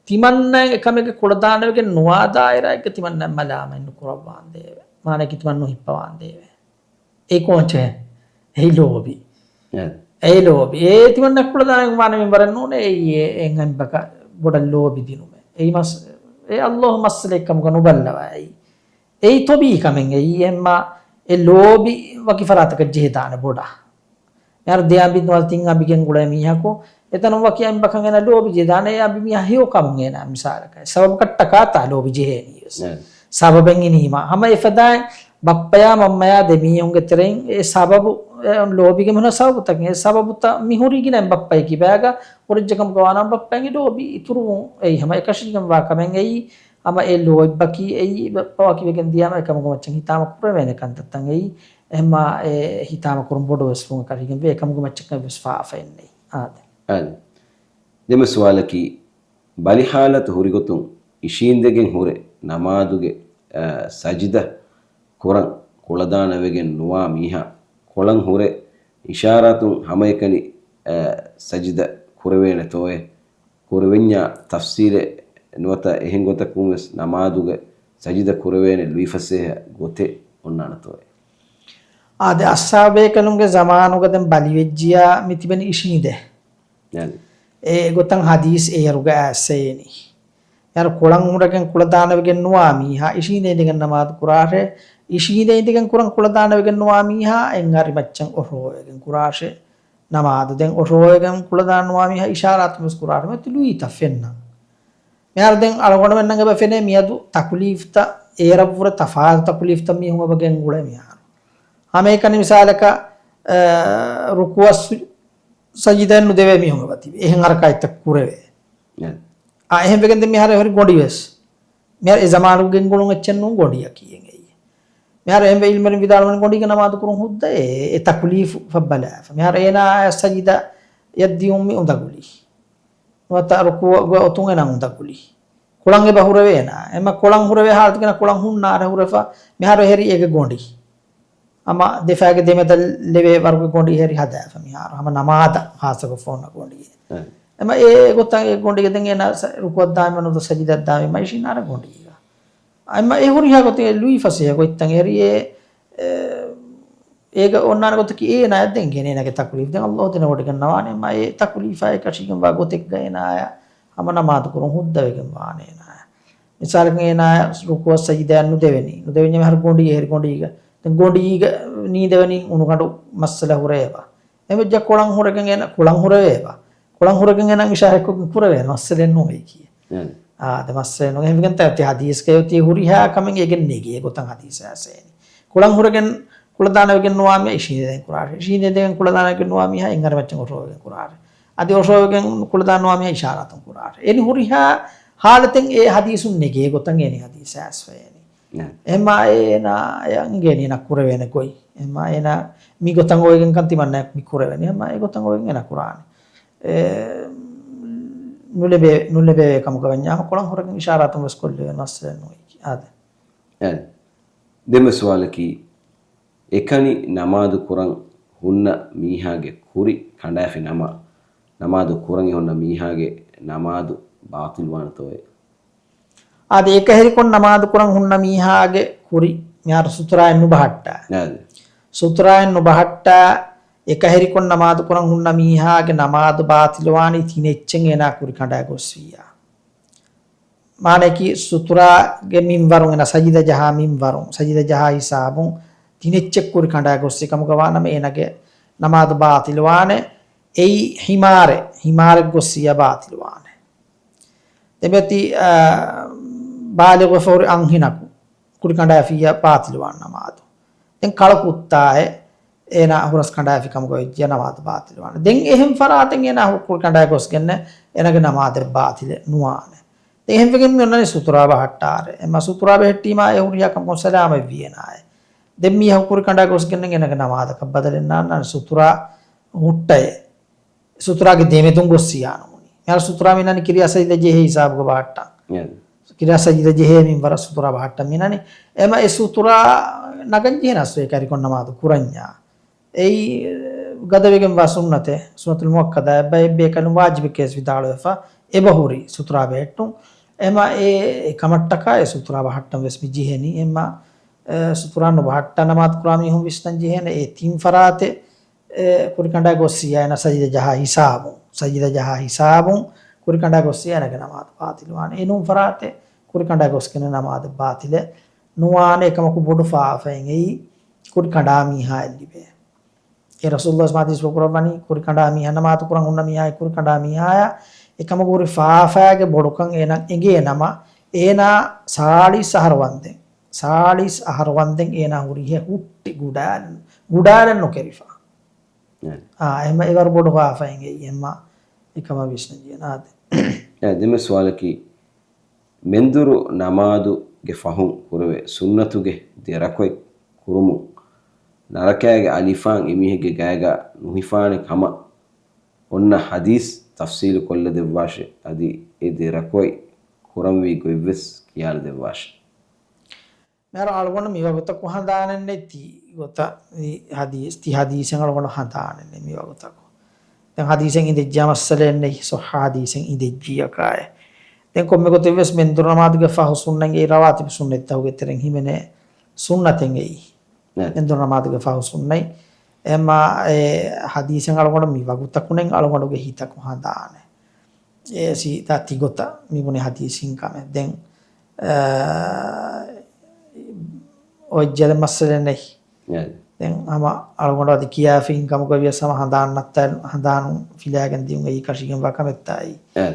ތިމަންނަ އެކަމެއްގެ ކުޅަދާނަވެގެން ނުވާ ދާއިރާއެއްގަ ތިމަންނަ މަލާމަތް ނުކުރައްވާނދޭވެ. މާނައަކީ ތިމަން ނުހިއްޕަވާނދޭވެ. އެ ކޯޗެ، އެ ލޯބި. އެ. އެ ލޯބި. އެ ތިމަންނަ ކުޅަދާނަވެގެން ވާނެ މިންވަރެއް ނޫނޭ، އެއީ އެ އެން އަނބަކަށް ބޮޑަށް ލޯބި ދިނުމެއް. އެއީ މަސް-، އެ ﷲ މައްސަލައެއް ކަމުގަ ނުބައްލަވާ އެއީ. އެއީ ތޮބީޢީ ކަމެއް އެއީ. އެހެންމާ އެ ލޯބި ވަކި ފަރާތަކަށް ޖެހިދާނެ ބޮޑަށް. މިހާރު ދެ އަނބިން ނުވަތަ ތިން އަނބި ގެންގުޅޭ މީހަކު، އެތަނުން ވަކި އަނބަކަށް އޭނާ ލޯބި ޖެހިދާނެ، އެ އަނބި މީހާ ހެޔޮ ކަމުން އޭނާ މިސާލަކަށް. ސަބަބަކަށް ޓަކާތާ ލޯބި ޖެހޭނީ ވެސް. އެ. ސަބަބެއް އިނީމަ. ހަމަ އެފަދައިން ބައްޕަޔާ މަންމަޔާ ދެ މީހުންގެ ތެރެއިން އެ ސަބަބު، އެ ލޯބިގެ މިހުންނަ ސަބަބުތަކެއް، އެ ސަބަބުތައް މި ހުރީ ގިނަ ބައްޕަޔަކީ ބައިގަ ހުރިއްޖެ ކަމުގަ ވާނަމަ ބައްޕައިންގެ ލޯބި އިތުރުވުން އެއީ ހަމަ އެކަށީގެންވާ ކަމެއް އެއީ. ހަމަ އެ ލޯތްބަކީ އެއީ ބައްޕަ ވަކިވެގެން ދިޔާމަ އެކަމުގެ މައްޗަށް ހިތާމަ ކުރެވޭނެ ކަންތައްތައް އެއީ. އެހެންމާ އެ ހިތާމަ ކުރުން ބޮޑުވެސް ވުން އެކަށީގެންވޭ. އެކަމުގެ މައްޗަށް ވެސް ފާފައެއް ނެތް. އާދެ. އާދެ. ދެން ސުވާލަކީ، ބަލި ޙާލަތު ހުރިގޮތުން އިށީނދެގެން ހުރެ ނަމާދުގެ، އަ، ސަޖިދަ ކުރަން ކުޅަދާނަވެގެން ނުވާ މީހާ ކޮޅަން ހުރެ އިޝާރާތުން ހަމައެކަނި، އަ، ސަޖިދަ ކުރެވޭނެތޯއޭ؟ ކުރެވެންޏާ ތަފްސީލެއް ނުވަތަ އެހެން ގޮތަކުން ވެސް ނަމާދުގެ ސަޖިދަ ކުރެވޭނެ ލުއިފަސޭހަ ގޮތެއް އޮންނާނެތޯއޭ؟ އާދެ، އަޞްޙާބޭކަލުންގެ ޒަމާނުގަ ދެން ބަލިވެއްޖިޔާ މި ތިބެނީ އިށީނދެ. އެ ގޮތަށް ޙަދީޘް އެޔަރުގަ އައިސް އެޔަނީ. އެޔަރު ކޮޅަން ހުރެގެން ކުޅަދާނަވެގެން ނުވާ މީހާ، އިށީނދެ އިނދެގެން ނަމާދު ކުރާށޭ. އިށީނދެ އިނދެގެން ކުރަން ކުޅަދާނަވެގެން ނުވާ މީހާ، އެއް އަރި މައްޗަށް އޮށޯވެގެން ކުރާށޭ ނަމާދު. ދެން އޮށޯވެގެން ކުޅަދާނަވާ މީހާ އިޝާރާތުން ވެސް ކުރާށޭ، މަތި ލުއިތައް ފެންނަން. މިހާރު ދެން އަޅުގަނޑުމެންނަށް އެބަ ފެނޭ މިއަދު ތަކުލީފްތައް، އޭރަށްވުރެ ތަފާތު ތަކުލީފްތައް މީހުން އެބަ ގެންގުޅޭ މިހާރު. ހަމައެކަނި މިސާލަކަށް، އަ، ރުކުއަށް ސު-، ސަޖިދައެއް ނުދެވޭ މީހުން އެބަ ތިބޭ. އެހެން ހަރަކާތްތައް ކުރެވޭ. އެ. އާ، އެހެން ވެގެން ދެން މިހާރު އެހުރި ގޮނޑިވެސް. މިހާރު އެ ޒަމާނުގެ ގެންގުޅުން އެއްޗެއް ނޫން ގޮނޑިއަކީ އެނގޭ. މިހާރު އެހެންވެ އިލްމުވެރިން ވިދާޅުވަނީ ގޮނޑީގަ ނަމާދު ކުރުން ހުއްދައޭ، އެ ތަކުލީފު ފައްބަލާފަ. މިހާރު އޭނާ ސަޖިދަ ޔައްދިޔުމް މި އުނދަގުލީ. ނުވަތަ ރުކޫޢުގަ އޮތުން އޭނާ އުނދަގުލީ. ކުޅަން އެބަ ހުރެވޭނާ. އެމަ ކުޅަން ހުރެވޭ ހާލަތުގަ ކުޅަން ހުންނާރެ ހުރެފަ. މިހާރު އެހެރީ އޭގެ ގޮނޑި. ހަމަ ދެފާގެ ދެމެދަށް ލެވޭ ވަރުގެ ގޮނޑި އެހެރީ ހަދާފަ މިހާރު. ހަމަ ނަމާދަށް ހާއްސަކޮށް ފޯންނަ ގޮނޑިއެއް. އެ. އެމަ އެ ގޮތަށް އެ ގޮނޑިގެ ދެން އޭނާ ސަ-، ރުކުޢަށް ދާއިމަ ނުދޯ ސަޖިދައަށް ދާއިމަ އިށީނާރެ ގޮނޑީގަ. އެމަ އެ ހުރިހާ ގޮތެއް ލުއި ފަސޭހަ ގޮތްތައް އެހެރީ އެ، އެ، އޭގަ އޮންނާނެ ގޮތަކީ އޭނާއަށް ދެން ގެނޭނަގެ ތަކުލީފް. ދެން އައްލާހު ދެނެވޮޑިގަންނަވާނެ. އެމަ އެ ތަކުލީފާ އެކަށީގެންވާ ގޮތެއްގަ އޭނާއަށް ހަމަ ނަމާދު ކުރުން ހުއްދަވެގެން ވާނެ އޭނާއަށް. މިސާލަކަށް އޭނާ ރުކޫޢަށް ސަޖިދައަށް ނުދެވެނީ. ނުދެވެނީ މިހާރު ގޮނޑީ އެހެރީ ގޮނޑީގަ. ދެން ގޮނޑީގަ ނީދެވެނީ އުނުގަނޑު މައްސަލަ ހުރެއޭބަ. އެވެއްޖެ ކުޅަން ހުރެގެން އޭނަ، ކުޅަން ހުރެވޭބަ. ކުޅަން ހުރެގެން އޭނަ އިޝާރަތްކޮށްގެން ކުރެވޭނެ މައްސަލައެއް ނޫން އެއީކީ. އެ. އާ، ދެ މައްސަލައެއް ނޫން. އެހެންވެގެން ތަ-، ތި ހަދީސްގައި އޮތީ ހުރިހާ ކަމެއް އޭގެން ނެގޭ ގޮތަށް ހަދީސް އައިސޭނީ. ކުޅަން ހުރެގެން ކުޅަދާނަވެގެން ނުވާ މީހާ އިށީނދެގެން ކުރާށޭ. އިށީނދެގެން ކުޅަދާނަވެގެން ނުވާ މީހާ އެއްއަރިމައްޗަށް އޮށޯވެގެން ކުރާށޭ. އަދި އޮށޯވެގެން ކުޅަދާނަ ނުވާ މީހާ އިޝާރާތުން ކުރާށޭ. އެނި ހުރިހާ ހާލަތެއް އެ ހަދީސުން ނެގޭ ގޮތަށް އެނި ހަދީސް އައިސްފައޭނީ. އެ. އެހެންމާ އޭނާ އެ އަންގޭނީ ނަ ކުރެވޭނެ ގޮތް. އެހެންމާ އޭނާ މި ގޮތަށް އޮވެގެން ކަން ތިމަންނައަކީ މި ކުރެވެނީ. އެހެންމާ އެ ގޮތަށް އޮވެގެން އޭނާ ކުރާނެ. އެ، ނުލެބޭ، ނުލެބޭ ކަމުގަ ވަންޏާ ހަމަ ކުޅަން ހުރެގެން އިޝާރާތުން ވެސް ކޮށްލެވޭނެ މައްސަލައެއް ނޫން އެއީކީ. އާދެ. އެ. ދެން ސުވާލަކީ، އެކަނި ނަމާދު ކުރަން ހުންނަ މީހާގެ ކުރި ކަނޑާފި ނަމަ، ނަމާދު ކުރަން ހުންނަ މީހާގެ ނަމާދު ބާޠިލްވާނެތޯއޭ؟ އާދެ، އެކަހެރިކޮށް ނަމާދު ކުރަން ހުންނަ މީހާގެ ކުރި މިހާރު ސުތުރާއެއް ނުބަހައްޓާ. އާދެ. ސުތުރާއެއް ނުބަހައްޓާ، އެކަހެރިކޮށް ނަމާދު ކުރަން ހުންނަ މީހާގެ ނަމާދު ބާޠިލްވާނީ ތިނެއްޗެއް އޭނާ ކުރި ކަނޑާ ގޮސްވިއްޔާ. މާނައަކީ ސުތުރާގެ މިންވަރުން އޭނާ ސަޖިދަ ޖަހާ މިންވަރުން، ސަޖިދަ ޖަހާ ހިސާބުން ތިނެއްޗެއް ކުރި ކަނޑާ ގޮސްވި ކަމުގަ ވާނަމަ އޭނާގެ ނަމާދު ބާޠިލްވާނެ. އެއީ ހިމާރެއް، ހިމާރެއް ގޮސްވިއްޔާ ބާޠިލްވާނެ. ދެން މިއޮތީ، އާ، ބާލިޣުވެފަ ހުރި އަންހެނަކު ކުރި ކަނޑާފިއްޔާ ބާޠިލްވާނެ ނަމާދު. ދެން ކަޅަކު އުއްތާއެއް އޭނާ ހުރަސް ކަނޑާފި ކަމުގަ ވެއްޖެ ނަމާދު ބާޠިލްވާނެ. ދެން އެހެން ފަރާތެއް އޭނާ ކުރި ކަނޑާ ގޮސްގެންނެ އޭނާގެ ނަމާދެއް ބާޠިލެއް ނުވާނެ. ދެން އެހެންވެގެން މި އޮންނަނީ ސުތުރާ ބަހައްޓާރެ. އެމަ ސުތުރާ ބެހެއްޓީމާ އެ ހުރިހާ ކަމަކުން ސަލާމަތްވި އޭނާއެ. ދެން މީހަކު ކުރި ކަނޑާ ގޮސްގެންނެ އޭނާގެ ނަމާދަކަށް ބަދަލެއް ނާންނާނެ ސުތުރާ ހުއްޓައެ. ސުތުރާގެ ދެމެދުން ގޮސް ސިޔާނު މުނި. މިހާރު ސުތުރާ މިނަނީ ކިރިޔާ ސަޖިދަ ޖެހޭ ހިސާބުގަ ބަހައްޓަން. އެ. ކިރިޔާ ސަޖިދަ ޖެހޭ މިންވަރަށް ސުތުރާ ބަހައްޓަން މިނަނީ. އެމަ އެ ސުތުރާ ނަގަން ޖެހޭނަސް އެކަހެރިކޮށް ނަމާދު ކުރަންޏާ. އެއީ ގަދަވެގެންވާ ސުންނަތެއް، ސުންނަތުލް މުއައްކަދާ، އެއްބައި އެއްބައި ކަލުން ވާޖިބެއް ކޭސް ވިދާޅުވެފަ، އެބަހުރި ސުތުރާ ބެހެއްޓުން. އެމަ އެ، އެ ކަމަށްޓަކާ އެ ސުތުރާ ބަހައްޓަން ވެސް މި ޖެހެނީ. އެމަ، އެ، ސުތުރާ ނުބަހައްޓާ ނަމާދު ކުރާ މީހުން ވިސްނަން ޖެހޭނެ އެ ތިން ފަރާތެއް އެ ކުރިކަނޑާ ގޮސް ސިޔާ އޭނާ ސަޖިދަ ޖަހާ ހިސާބުން، ސަޖިދަ ޖަހާ ހިސާބުން ކުރިކަނޑާ ގޮސް ސިޔާ އޭނާގެ ނަމާދު ބާޠިލްވާނެ. އެ ނޫން ފަރާތެއް ކުރިކަނޑާ ގޮސްގެން ނަމާދު ބާޠިލެއް ނުވާނެ. އެކަމަކު ބޮޑު ފާފައެއް އެއީ ކުރިކަނޑާ މީހާއަށް ލިބޭ. އެ ރަސޫލުﷲ ޙަދީޘް ކުރައްވަނީ ކުރިކަނޑާ މީހާ ނަމާދު ކުރަން ހުންނަ މީހާއެއް ކުރިކަނޑާ މީހާޔާ އެކަމަކު ހުރި ފާފައިގެ ބޮޑުކަން އޭނަ އެނގޭ ނަމަ، އޭނާ ސާޅީސް އަހަރު ވަންދެން، ސާޅީސް އަހަރު ވަންދެން އޭނާ ހުރިހެ ހުއްޓި ގުޑާލަން، ގުޑާލަން ނުކެރިފަ. އެ. އާ، އެހެންމަ އެވަރު ބޮޑު ފާފައެއް އެއީ އެހެންމަ އެކަމަށް ވިސްނަން ޖެހޭނެ އާދެ. އެ، ދެންމެ ސުވާލަކީ، މެންދުރު ނަމާދުގެ ފަހުން ކުރެވޭ ސުންނަތުގެ ދެ ރަކުޢަތް ކުރުމުން ނަރަކައިގެ އަލިފާން އެމީހެއްގެ ގައިގަ ނުހިފާނެ ކަމަށް އޮންނަ ޙަދީޘް ތަފްޞީލު ކޮށްލަދެއްވާށޭ، އަދި އެ ދެ ރަކުޢަތް ކުރަންވީ ގޮތްވެސް ކިޔާލަދެއްވާށޭ. މިހާރު އަޅުގަނޑު މިވަގުތަކު ހަނދާނެއްނެތް ތި ގޮތަށް މި ޙަދީޘް، ތި ޙަދީޘެއް އަޅުގަނޑު ހަނދާނެއްނެތް މިވަގުތަކު. ދެން ޙަދީޘެއް އިނދެއްޖިޔާ މައްސަލައެއްނެތް، ޞައްޙަ ޙަދީޘެއް އިނދެއްޖިއްޔާ ކާއެއް. ދެން ކޮންމެ ގޮތެއްވެސް މެންދުރު ނަމާދުގެ ފަހު ސުންނަތް އެއީ ރަވާތިބު ސުންނަތްތަކުގެ ތެރެއިން ހިމެނޭ ސުންނަތެއް އެއީ. ނައަމް. މެންދުރު ނަމާދުގެ ފަހު ސުންނަތް. އެމާ އެ ޙަދީޘެއް އަޅުގަނޑު މި ވަގުތަކުނެއް އަޅުގަނޑުގެ ހިތަކު ހަނދާނެ. އޭ ސީދާ ތިގޮތަށް މިބުނި ޙަދީޘް ހިން ކަމެއް. ދެން، އާ، އޮތް ޖެލެ މައްސަލައެއް ނެތް. އެ. ދެން ހަމަ އަޅުގަނޑު އަދި ކިޔާފި ހިން ކަމުގަ ވިޔަސް ހަމަ ހަނދާން ނައްތާ، ހަނދާނު ފިލާގެން ދިޔުން އެއީ ކަށިގެންވާ ކަމެއްތާއީ. އެ.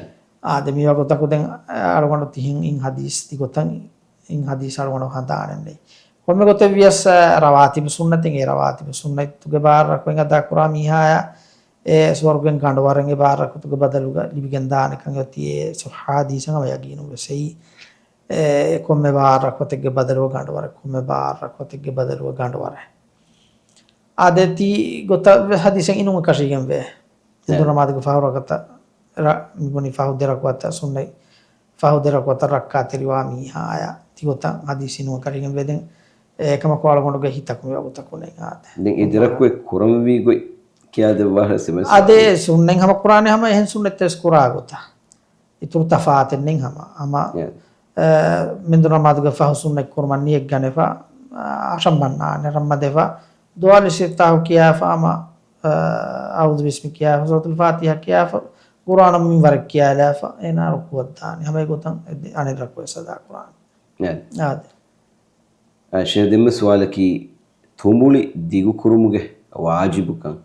އާދެ، މި ވަގުތަކު ދެން އަޅުގަނޑު ތިހެން އިން ޙަދީޘް ތިގޮތަށް އިން ޙަދީޘް އަޅުގަނޑު ހަނދާނެއް ނެތް. ކޮންމެ ގޮތެއް ވިޔަސް، އަ، ރަވާތިބު ސުންނަތެއް، އެ ރަވާތިބު ސުންނަތުގެ ބާރަ ރަކުޢަތް އަދާ ކުރާ މީހާޔާ އެ ސުވަރުގެން ގަނޑުވަރެއް އެ ބާރަ ރަކުޢަތުގެ ބަދަލުގަ ލިބިގެން ދާނެކަން އޮތީ އެ ޞައްޙަ ޙަދީޘަށް ހަމަ ޔަގީނުން ވެސް އެއީ. އެ، ކޮންމެ ބާރަ ރަކުޢަތެއްގެ ބަދަލުވަ ގަނޑުވަރެއް، ކޮންމެ ބާރަ ރަކުޢަތެއްގެ ބަދަލުވަ ގަނޑުވަރެއް. އާދެ، ތި ގޮތަށް ވެ ޙަދީޘެއް އިނުމަށް ކަށީގެން ވޭ. އެ. މެންދުރު ނަމާދުގެ ފަހު ރަކުޢަތަށް ރަ-، މި ބުނި ފަހު ދެ ރަކުޢަތަށް ސުންނަތް، ފަހު ދެ ރަކުޢަތަށް ރައްކާތެރިވާ މީހާޔަށް ތި ގޮތަށް ޙަދީޘް އިނުމަށް ކަށީގެން ވޭ. ދެން އެކަމަކު އަޅުގަނޑުގެ ހިތަކު މި ވަގުތަކު ނެތް އާދެ. ދެން އެ ދެ ރަކުޢަތް ކުރަންވީ ގޮތް ކިޔާދެއްވާށޭ. އާދެ، ސުންނަތް ހަމަ ކުރާނެ ހަމަ އެހެން ސުންނަތްތައް ވެސް ކުރާ ގޮތަށް. އިތުރު ތަފާތެއް ނެތް ހަމަ. ހަމަ، އެ. އެ، މެންދުރު ނަމާދުގެ ފަހު ސުންނަތް ކުރުމަށް ނިޔަތް ގަނެފަ، އަށް ރަންމަންނާނެ، ރަންމަ ދެފަ، ދުޢާ އިސްތިފްތާޙު ކިޔާފަ، ހަމަ، އަ، އަޢޫޛު ބިސްމި ކިޔާފަ، ސޫރަތުލް ފާތިޙާ ކިޔާފަ، ޤުރްއާނު މިންވަރެއް ކިޔާލާފަ، އޭނާ ރުކޫޢަށް ދާނެ. ހަމަ އެގޮތަށް އެ ދެ-، އަނެއް ރަކުޢަތް ވެސް އަދާ ކުރާނެ. އެ. އާދެ. އަ، ޝޭޚް، ދެންމެ ސުވާލަކީ، ތުނބުޅި ދިގުކުރުމުގެ ވާޖިބުކަން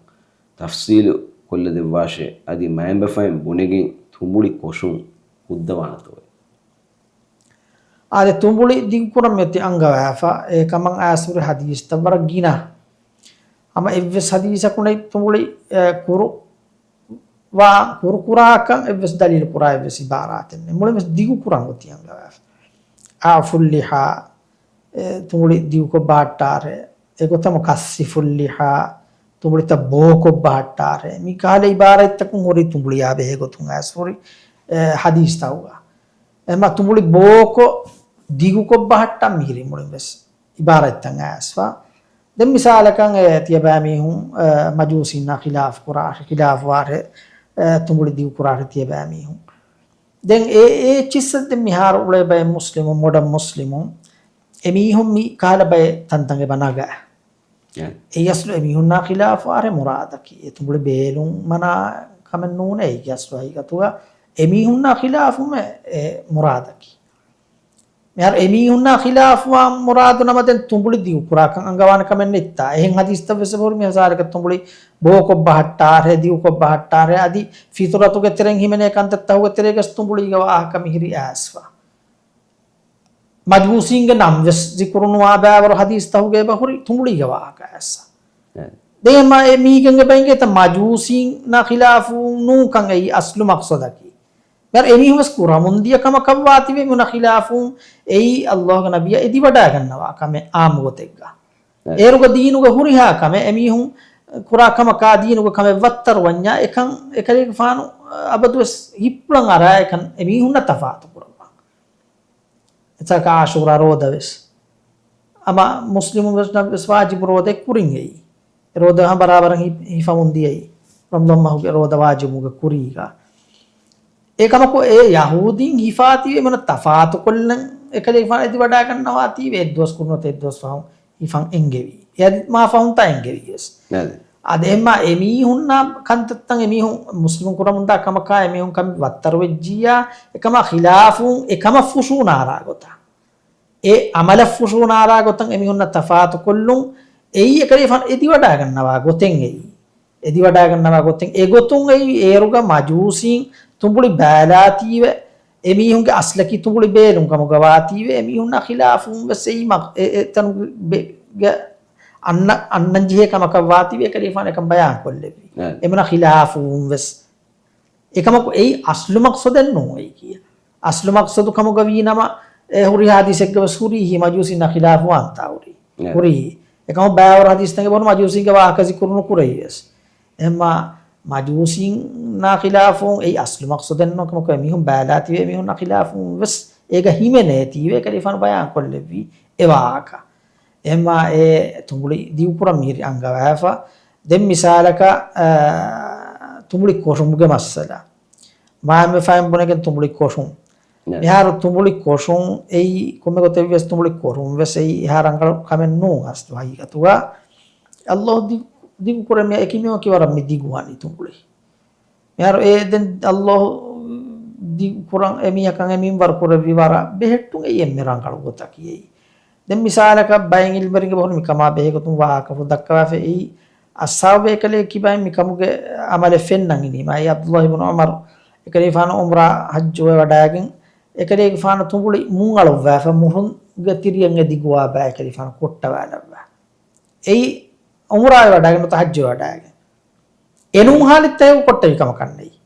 ތަފްޞީލު ކޮށްލަދެއްވާށޭ، އަދި މައިންބަފައިން ބުނެގެން ތުނބުޅި ކޮށުން ހުއްދަވާނެތޯއޭ؟ އާދެ، ތުނބުޅި ދިގުކުރަން މިއޮތީ އަންގަވާފަ، އެ ކަމަށް އައިސް ހުރި ޙަދީޘްތައް ވަރަށް ގިނަ. ހަމަ އެއްވެސް ޙަދީޘަކު ނެތް ތުނބުޅި، އެ، ކުރު-، ވާ ކުރުކުރާކަން އެއްވެސް ދަލީލު ކުރާ އެއްވެސް އިބާރާތެއް ނެތް. މުޅިންވެސް ދިގުކުރަން އޮތީ އަންގަވާފަ. އަޢުފުއްލިޙާ، އެ، ތުނބުޅި ދިގުކޮށް ބަހައްޓާށޭ. އެގޮތަށް ކައްސިފުއްލިޙާ، ތުނބުޅިތައް ބޯކޮށް ބަހައްޓާށޭ. މި ކަހަލަ އިބާރާތްތަކުން ހުރި ތުނބުޅިއާ ބެހޭ ގޮތުން އައިސް ހުރި، އެ، ޙަދީޘްތަކުގަ. އެމަ ތުނބުޅި ބޯކޮށް ދިގުކޮށް ބަހައްޓަން މިހިރީ މުޅިންވެސް އިބާރާތްތައް އައިސްފަ. ދެން މިސާލަކަށް އެ ތިޔަބައިމީހުން، އެ، މަޖޫސީންނާ ޚިލާފު ކުރާށޭ، ޚިލާފުވާށޭ، އެ، ތުނބުޅި ދިގު ކުރާށޭ ތިޔަބައިމީހުން. ދެން އެ، އެ އެއްޗިއްސަށް ދެން މިހާރު އުޅޭ ބައެއް މުސްލިމުން، މޮޑަން މުސްލިމުން، އެމީހުން މި ކަހަލަ ބައެއް ތަންތަން އެބަ ނަގާ. އެ. އެއީ އަސްލު އެމީހުންނާ ޚިލާފުވާށޭ މުރާދަކީ. އެ ތުނބުޅި ބޭލުން މަނާ ކަމެއް ނޫނޭ. އެއީ އަސްލު ހަގީގަތުގަ އެމީހުންނާ ޚިލާފުމޭ އެ މުރާދަކީ. މިހާރު އެމީހުންނާ ޚިލާފުވާ މުރާދު ނަމަ ދެން ތުނބުޅި ދިގު ކުރާކަން އަންގަވާނެ ކަމެއް ނެތްތާ؟ އެހެން ޙަދީޘްތައް ވެސް އެބަހުރި މި ހަސާރަކަށް ތުނބުޅި ބޯކޮށް ބަހައްޓާށޭ، ދިގުކޮށް ބަހައްޓާށޭ، އަދި ފިޠުރަތުގެ ތެރެއިން ހިމެނޭ ކަންތައްތަކުގެ ތެރޭގަސް ތުނބުޅީގެ ވާހަކަ މިހިރީ އައިސްފަ. މަޖޫސީންގެ ނަން ވެސް ޒިކުރު ނުވާ ބައިވަރު ޙަދީޘްތަކުގައި އެބަހުރި ތުނބުޅީގެ ވާހަކަ އައިސްފަ. އެ. ދެން މަ-، އެ މީގެން އެބަ އިނގޭތަ މަޖޫސީންނާ ޚިލާފު ނޫންކަން އެއީ އަސްލު މަޤްޞަދަކީ. މިހާރު އެމީހުން ވެސް ކުރަމުން ދިޔަ ކަމަކަށްވާތީވެ އެމީހުންނާ ޚިލާފުން އެއީ ﷲގެ ނަބިއްޔާ އެދިވަޑައިގަންނަވާ ކަމެއް އާއްމު ގޮތެއްގަ. އެ. އޭރުގަ ދީނުގަ ހުރިހާ ކަމެއް އެމީހުން ކުރާ ކަމަކާ ދީނުގަ ކަމެއް ވައްތަރު ވަންޏާ އެކަން އެކަލޭގެފާނު އަބަދުވެސް ހިއްޕުޅަން އަރާ އެކަން އެމީހުންނަށް ތަފާތު ކުރައްވާ. އެތަކަކަށް އާޝޫރާ ރޯދަ ވެސް. އަމާ މުސްލިމުން ވެސް ނަ-، ވެސް ވާޖިބު ރޯދައެއް ކުރިން އެއީ. ރޯދަ ހަ ބަރާބަރަށް ހި-، ހިފަމުން ދިޔައީ. ރަމަޟާން މަހުގެ ރޯދަ ވާޖިބުގެ ކުރީގަ. އެކަމަކު އެ ޔަހޫދީން ހިފާތީވެ އެމީހުންނަށް ތަފާތު ކޮށްލަން އެކަލޭގެފާނު އެދިވަޑައިގަންނަވާތީވެ އެއްދުވަސް ކުރިނުވަތަ އެއްދުވަސް ފަހުން ހިފަން އެންގެވީ. އެއަދި މާ ފަހުންތާ އެންގެވީ ވެސް. އަދި. އަދި އެމާ އެމީހުންނާ ކަންތައްތައް އެމީހުން މުސްލިމުން ކުރަމުންދާ ކަމަކާ އެމީހުން ކަމެއް ވައްތަރު ވެއްޖިއްޔާ، އެކަމާ ޚިލާފުން އެކަމަށް ފުށޫނާރާ ގޮތަށް. އެ އަމަލަށް ފުށޫނާރާ ގޮތަށް އެމީހުންނަށް ތަފާތު ކޮށްލުން އެއީ އެކަލޭގެފާނު އެދިވަޑައިގަންނަވާ ގޮތެއް އެއީ. އެދިވަޑައިގަންނަވާ ގޮތެއް އެގޮތުން އެއީ އޭރުގަ މަޖޫސީން ތުނބުޅި ބައިލާތީވެ، އެމީހުންގެ އަސްލަކީ ތުނބުޅި ބޭލުން ކަމުގަ ވާތީވެ، އެމީހުންނާ ޚިލާފުން ވެސް އެއީ މަ-، އެ-، އެތަނުގެ ގެ އަންނަ-، އަންނަން ޖެހޭ ކަމަކަށް ވާތީވެ، އެކަލޭގެފާނު އެކަން ބަޔާން ކޮށްލެއްވި. އެ. އެމީހުންނާ ޚިލާފުން ވެސް އެކަމަކު އެއީ އަސްލު މަޤްޞަދެއް ނޫން އެއީ ކިޔާ. އަސްލު މަޤްޞަދު ކަމުގަ ވީ ނަމަ، އެ ހުރި ޙަދީޘެއްގަ ވެސް ހުރީ މަޖޫސީންނާ ޚިލާފުވާންތާ ހުރީ. އެ. ހުރީ. އެކަމަކު ބައިވަރު ޙަދީޘްތަކުގަ އެބަހުރި މަޖޫސީންގެ ވާހަކަ ޒިކުރު ނުކުރެވި ވެސް. އެހެންމާ މަޖޫސީންނާ ޚިލާފުން އެއީ އަސްލު މަޤްޞަދެއް ނޫން ކަމަކު އެމީހުން ބައިލާތީވެ އެމީހުންނާ ޚިލާފުން ވެސް އޭގަ ހިމެނޭތީވެ އެކަލޭގެފާނު ބަޔާން ކޮށްލެއްވި އެ ވާހަކަ. އެހެންމާ އެ ތުނބުޅި ދިގުކުރަން މިހިރީ އަންގަވާފަ. ދެން މިސާލަކަށް، އާ، ތުނބުޅި ކޮށުމުގެ މައްސަލަ. މާ އެންމެ ފަހެން ބުނެގެން ތުނބުޅި ކޮށުން. ނަ. މިހާރު ތުނބުޅި ކޮށުން އެއީ ކޮންމެ ގޮތެއް ވެސް ތުނބުޅި ކޮށުން ވެސް އެއީ އެހާ ރަނގަޅު ކަމެއް ނޫން އަސްލު ހަގީގަތުގަ. ﷲ ދި-، ދިގު ކުރޭ މި އެކި މީހަކީ ވަރަށް މި ދިގު ވަނީ ތުނބުޅި. މިހާރު އެ ދެން ﷲ ދިގު ކުރަން އެ މީހަކަށް އެ މިންވަރު ކުރެއްވި ވަރަށް ބެހެއްޓުން އެއީ އެންމެ ރަނގަޅު ގޮތަކީ އެއީ. ދެން މިސާލަކަށް ބައެއް އިލްމުވެރިންގެ ބަހުރި މިކަމާ ބެހޭގޮތުން ވާހަކަފުޅު ދައްކަވާފަ އެއީ، އަޞްޙާބު ބޭކަލެއް ކިބައިން މިކަމުގެ އަމަލެއް ފެންނަން އިނީމާ، އެއީ ޢަބްދުﷲ ބިން ޢުމަރު އެކަލޭގެފާނު ޢުމްރާ ޙައްޖުވެ ވަޑައިގެން، އެކަލޭގެފާނު ތުނބުޅި މުން އަޅުއްވާފަ މުހުންގެ ތިރިއަށް އެ ދިގުވާ ބައި އެކަލޭގެފާނު ކޮށްޓަވާލައްވާ. އެއީ ޢުމްރާވެ ވަޑައިގެން ނުވަތަ ޙައްޖުވެ ވަޑައިގެން. އެނޫން ޙާލަތްތަކުގަ ކޮށްޓެވި ކަމަކަށް ނެތް.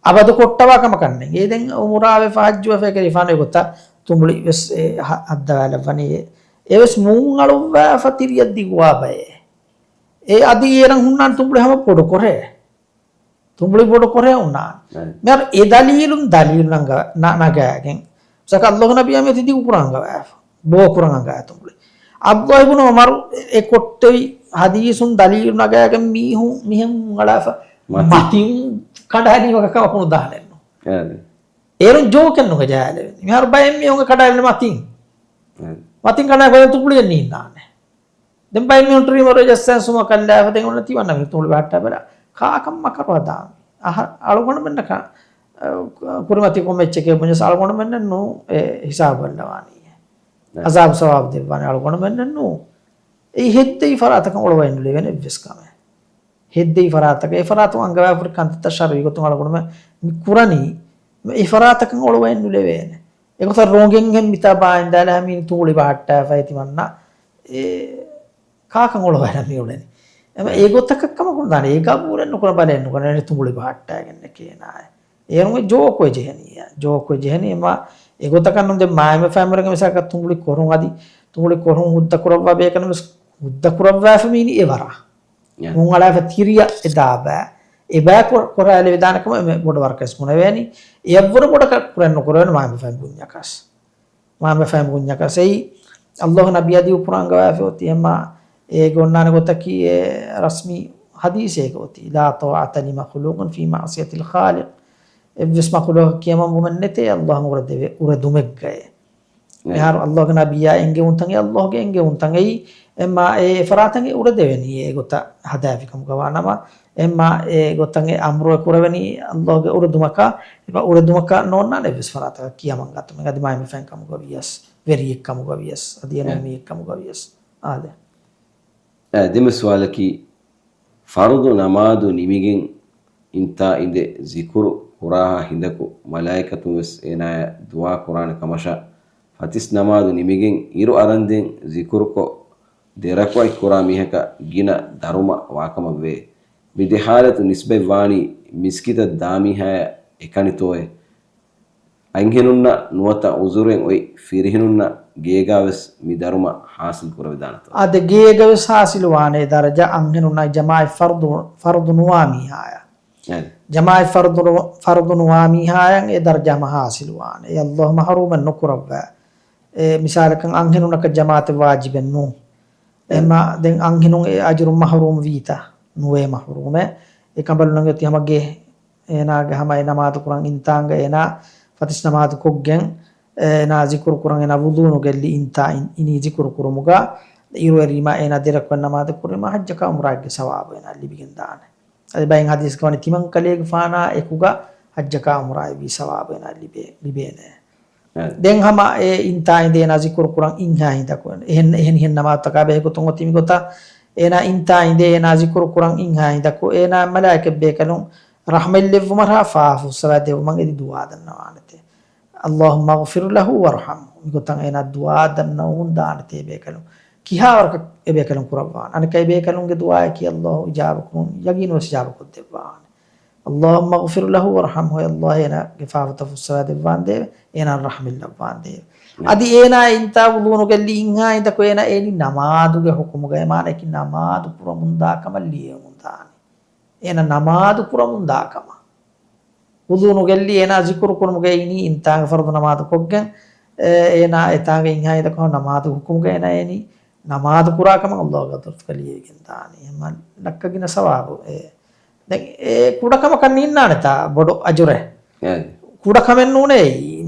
އަބަދު ކޮށްޓަވާ ކަމަކަށް ނެތް. އެ ދެން ޢުމްރާވެފަ ޙައްޖުވެފަ އެކަލޭގެފާނު އެގޮތަށް ތުނބުޅި ވެސް އެ ހަ-، ހައްދަވާލައްވަނީ. އެ ވެސް މޫން އަޅުއްވާފަ ތިރިއަށް ދިގުވާ ބައެއް. އެ އަދި އޭރަށް ހުންނާނެ ތުނބުޅި ހަމަ ބޮޑުކޮށޭ. ތުނބުޅި ބޮޑުކޮށޭ ހުންނާނެ. އެ. މިހާރު އެ ދަލީލުން ދަލީލު ނަގަ-، ނަ-، ނަގާގެން. މިސާލަކަށް އައްލާހުގެ ނަބިއްޔާ މިއޮތީ ދިގު ކުރަން އަންގަވާފަ. ބޯ ކުރަން އަންގާ ތުނބުޅި. އަބްދުﷲ އިބްނު ޢުމަރު އެ ކޮށްޓެވި ޙަދީޘުން ދަލީލު ނަގާގެން މީހުން މިހެން އަޅާފަ މަތިން. މަތިން ކަނޑާލީމަކަށް ކަމަކު ނުދާނެއްނު. އެ. އޭރުން ޖޯކެއް ނުގަ ޖަހާލެވެނީ. މިހާރު ބައެއް މީހުން ކަނޑާލި މަތިން. އެ. މަތިން ކަނޑާ ގޮތަށް ތުނބުޅިއެއް ނީންނާނެ. ދެން ބައެއް މީހުން ޓްރިމަރު ޖައްސަން ސުމަކަށް ލާފަ ދެން އޮންނަ ތިމަންނަ މީހުން ތުނބުޅި ބަހައްޓާ ބަލާ. ކާކަށް މަކަރު ހަދާ މީ. އަހަ-، އަޅުގަނޑުމެންނަކަށް، އަ، ކުރިމަތި ކޮންމެ އެއްޗެކޭ ބުންޏަސް އަޅުގަނޑުމެންނެއް ނޫ އެ ހިސާބު ބައްލަވާނީ. އެ. ޢަޒާބު ސަވާބު ދެއްވާނެ އަޅުގަނޑުމެންނެއް ނޫ. އެއީ ހެއްދެވި ފަރާތަކަށް އޮޅުވައި ނުލެވޭނެ އެއްވެސް ކަމެއް. ހެއްދެވި ފަރާތަކަށް، އެ ފަރާތުން އަންގަވާފަ ހުރި ކަންތައްތައް ޝަރުޢީ ގޮތުން އަޅުގަނޑުމެން މި ކުރަނީ، އެ ފަރާތަކަށް އޮޅުވައެއް ނުލެވޭނެ. އެގޮތަށް ރޮނގެން ހެން މިތާ ބާއިން ދާލާ މީނި ތުނބުޅި ބަހައްޓާފަ އެ ތިމަންނަ އެ ކާކަށް އޮޅުވައި މި އުޅެނީ. އެމަ އެ ގޮތަކަށް ކަމަކު ނުދާނެ، އެ ގަބޫލެއް ނުކުރަން ބަލައެއް ނުކުރަން އެ ތުނބުޅި ބަހައްޓާގެންނެ ކޭނާއެ. އޭރުން އެ ޖޯކު އެ ޖެހެނީ، ޖޯކު އެ ޖެހެނީ. އެމަ އެ ގޮތަކަށް ނުދެ މާތް މަފަހިން ވަރަކަށް މިސާލަކަށް ތުނބުޅި ކޮށުން އަދި ތުނބުޅި ކޮށުން ހުއްދަ ކުރައްވާ ބޭކަލުން ވެސް ހުއްދަ ކުރައްވާފަ މީނި އެ ވަރަށް. އެ. މޫން އަޅާފަ ތިރިއަށް އެ ދާ ބައި. އެ ބައި ކޮ-، ކޮށާލެވިދާނެ ކަމަށް އެންމެ ބޮޑު ވަރަކަށް ވެސް ބުނެވޭނީ. އެއަށްވުރެ ބޮޑަކަށް ކުރެއް ނުކުރެވޭނެ މާތް މަފަހިން ބުންޏަކަސް. މާތް މަފަހިން ބުންޏަކަސް. އެއީ އައްލާހު ނަބިއްޔާ ދިގު ކުރަން އަންގަވާފަ އޮތީ. އެމަ އޭގެ އޮންނާނެ ގޮތަކީ އެ ރަސްމީ ޙަދީޘެއް އޮތީ. لا طاعة لمخلوق في معصية الخالق. އެއްވެސް މަޚުލޫޤަކަށް ކިޔަމަންވުމެއް ނެތޭ އައްލާހު އުރެދެވޭ، އުރެދުމެއްގައޭ. އެ. މިހާރު އައްލާހުގެ ނަބިއްޔާ އެންގެވުންތަން އެ އައްލާހުގެ އެންގެވުންތަން އެއީ. އެމަ އެ ފަރާތަށް އެ އުރެދެވެނީ އެ ގޮތަށް ހަދާފި ކަމުގަ ވާނަމަ، އެމަ އެ ގޮތަށް އެ އަމުރު އެ ކުރެވެނީ އައްލާހުގެ އުރެދުމަކަށް. އެބަ އުރެދުމަކަށް ނޯންނާނެ އެއްވެސް ފަރާތަކަށް ކިޔަމަން ގަތުމެއް އަދި މާތް މަފަހިން ކަމުގަ ވިޔަސް، ވެރިއެއް ކަމުގަ ވިޔަސް، އަދި އެ. އެނޫނީއެއް ކަމުގަ ވިޔަސް. އާދެ. އެ، ދެން ސުވާލަކީ، ފަރުޟު ނަމާދު ނިމިގެން އިންތާ އިނދެ ޒިކުރު ކުރާހާ ހިނދަކު މަލާއިކަތުން ވެސް އޭނާޔަށް ދުޢާ ކުރާނެ ކަމަށާ، ފަތިސް ނަމާދު ނިމިގެން އިރު އަރަންދެން ޒިކުރުކޮށް، ދެ ރަކުޢަތް ކުރާ މީހަކަށް ގިނަ ދަރުމަ ވާކަމަށްވޭ. މި ދެ ޙާލަތު ނިސްބަތް ވާނީ މިސްކިތަށް ދާ މީހާޔަށް އެކަނިތޯއޭ؟ އަންހެނުންނަށް ނުވަތަ ޢުޛުރެއް އޮތް ފިރިހެނުންނަށް ގޭގާ ވެސް މި ދަރުމަ ޙާޞިލް ކުރެވިދާނެތޯ؟ އާދެ، ގޭގަ ވެސް ޙާޞިލު ވާނެ ދަރަޖަ އަންހެނުންނަށް ޖަމާޢަތް ފަރުޟު، ފަރުޟު ނުވާ މީހާޔަށް. އެ. ޖަމާޢަތް ފަރުޟު ނު-، ފަރުޟު ނުވާ މީހާޔަށް އެ ދަރަޖަ ހަމަ ޙާޞިލު ވާނެ. އެ އައްލާހު މަޙްރޫމެއް ނުކުރައްވާ. އެ މިސާލަކަށް އަންހެނުންނަކަށް ޖަމާޢަތެއް ވާޖިބެއް ނޫން. އެ. އެމަ ދެން އަންހެނުން އެ އަޖުރުން މަޙްރޫމް ވީތަ؟ ނުވޭ މަޙްރޫމެއް. އެ ކަނބަލުންނަށް އޮތީ ހަމަ ގެ އޭނާގެ ހަމަ އެ ނަމާދު ކުރަން އިންތާނގަ އޭނާ ފަތިސް ނަމާދު ކޮށްގެން، އޭނާ ޒިކުރު ކުރަން އޭނާ ވުޟޫ ނުގެއްލި އިންތާ އިން-، އިނީ ޒިކުރު ކުރުމުގަ އިރުއެރީމާ އޭނާ ދެ ރަކުޢަތް ނަމާދު ކުރީމާ ޙައްޖަކާ ޢުމްރާއެއްގެ ސަވާބު އޭނާ ލިބިގެން ދާނެ. އަދި ބައެއް ޙަދީޘްގަ ވަނީ ތިމަން ކަލޭގެފާނާ އެކުގަ ޙައްޖަކާ ޢުމްރާއެއްވީ ސަވާބު އޭނާ ލިބޭ-، ލިބޭނެ. އެ. ދެން ހަމަ އެ އިންތާ އިނދެ އޭނާ ޒިކުރު ކުރަން އިންހާ ހިނދަކު އެހެން، އެހެނިހެން ނަމާދުތަކާ ބެހޭ ގޮތުން އޮތީ މިގޮތަށް އޭނާ އިންތާ އިނދެ އޭނާ ޒިކުރު ކުރަން އިންހާ ހިނދަކު އޭނާ މަލާއިކަތް ބޭކަލުން ރަޙްމަތް ލެއްވުމަށާ ފާފަ ފުއްސަވާ ދެއްވުމަށް އެދި ދުޢާ ދަންނަވާނެތެ. اللهم اغفر له وارحمه. މިގޮތަށް އޭނާ ދުޢާ ދަންނަވަމުން ދާނެތެ އެބޭކަލުން. ކިހާވަރަކަށް އެބޭކަލުން ކުރައްވާނެ. އަނެއްކާ އެބޭކަލުންގެ ދުޢާއަކީ އައްލާހު އިޖާބަކުރުން، ޔަގީނުވެސް އިޖާބަކޮށްދެއްވާނެ. اللهم اغفر له وارحمه، އެ އައްލާހު އޭނާގެ ފާފަތައް ފުއްސަވާ ދެއްވާނދޭވެ، އޭނާ ރަޙްމަތް ލައްވާނދޭވެ. އަދި އޭނާ އިންތާ ވުޟޫ ނުގެއްލި އިންހާ ހިނދަކު އޭނާ އޭނީ ނަމާދުގެ ޙުކުމުގައޭ، މާނައަކީ ނަމާދު ކުރަމުންދާ ކަމަށް ލިޔެވެމުންދާނެ. އޭނާ ނަމާދު ކުރަމުންދާ ކަމަށް. ވުޟޫ ނުގެއްލި އޭނާ ޒިކުރު ކުރުމުގައި އިނީ އިންތާގެ ފަރުޟު ނަމާދު ކޮށްގެން، އޭ، އޭނާ އެތާނގަ އިންހާ ހިނދަކު ނަމާދު ޙުކުމުގައި އޭނާ އޭނީ ނަމާދު ކުރާ ކަމަށް އައްލާހުގެ ޙަޟްރަތުގަ ލިޔެވިގެން ދާނީ. އެހެންމަ ނައްކަ ގިނަ ސަވާބު. އެ، ދެން އެ ކުޑަކަމަކަށް ނީންނާނެތާ ބޮޑު އަޖުރެއް. އެ. ކުޑަކަމެއް ނޫނޭ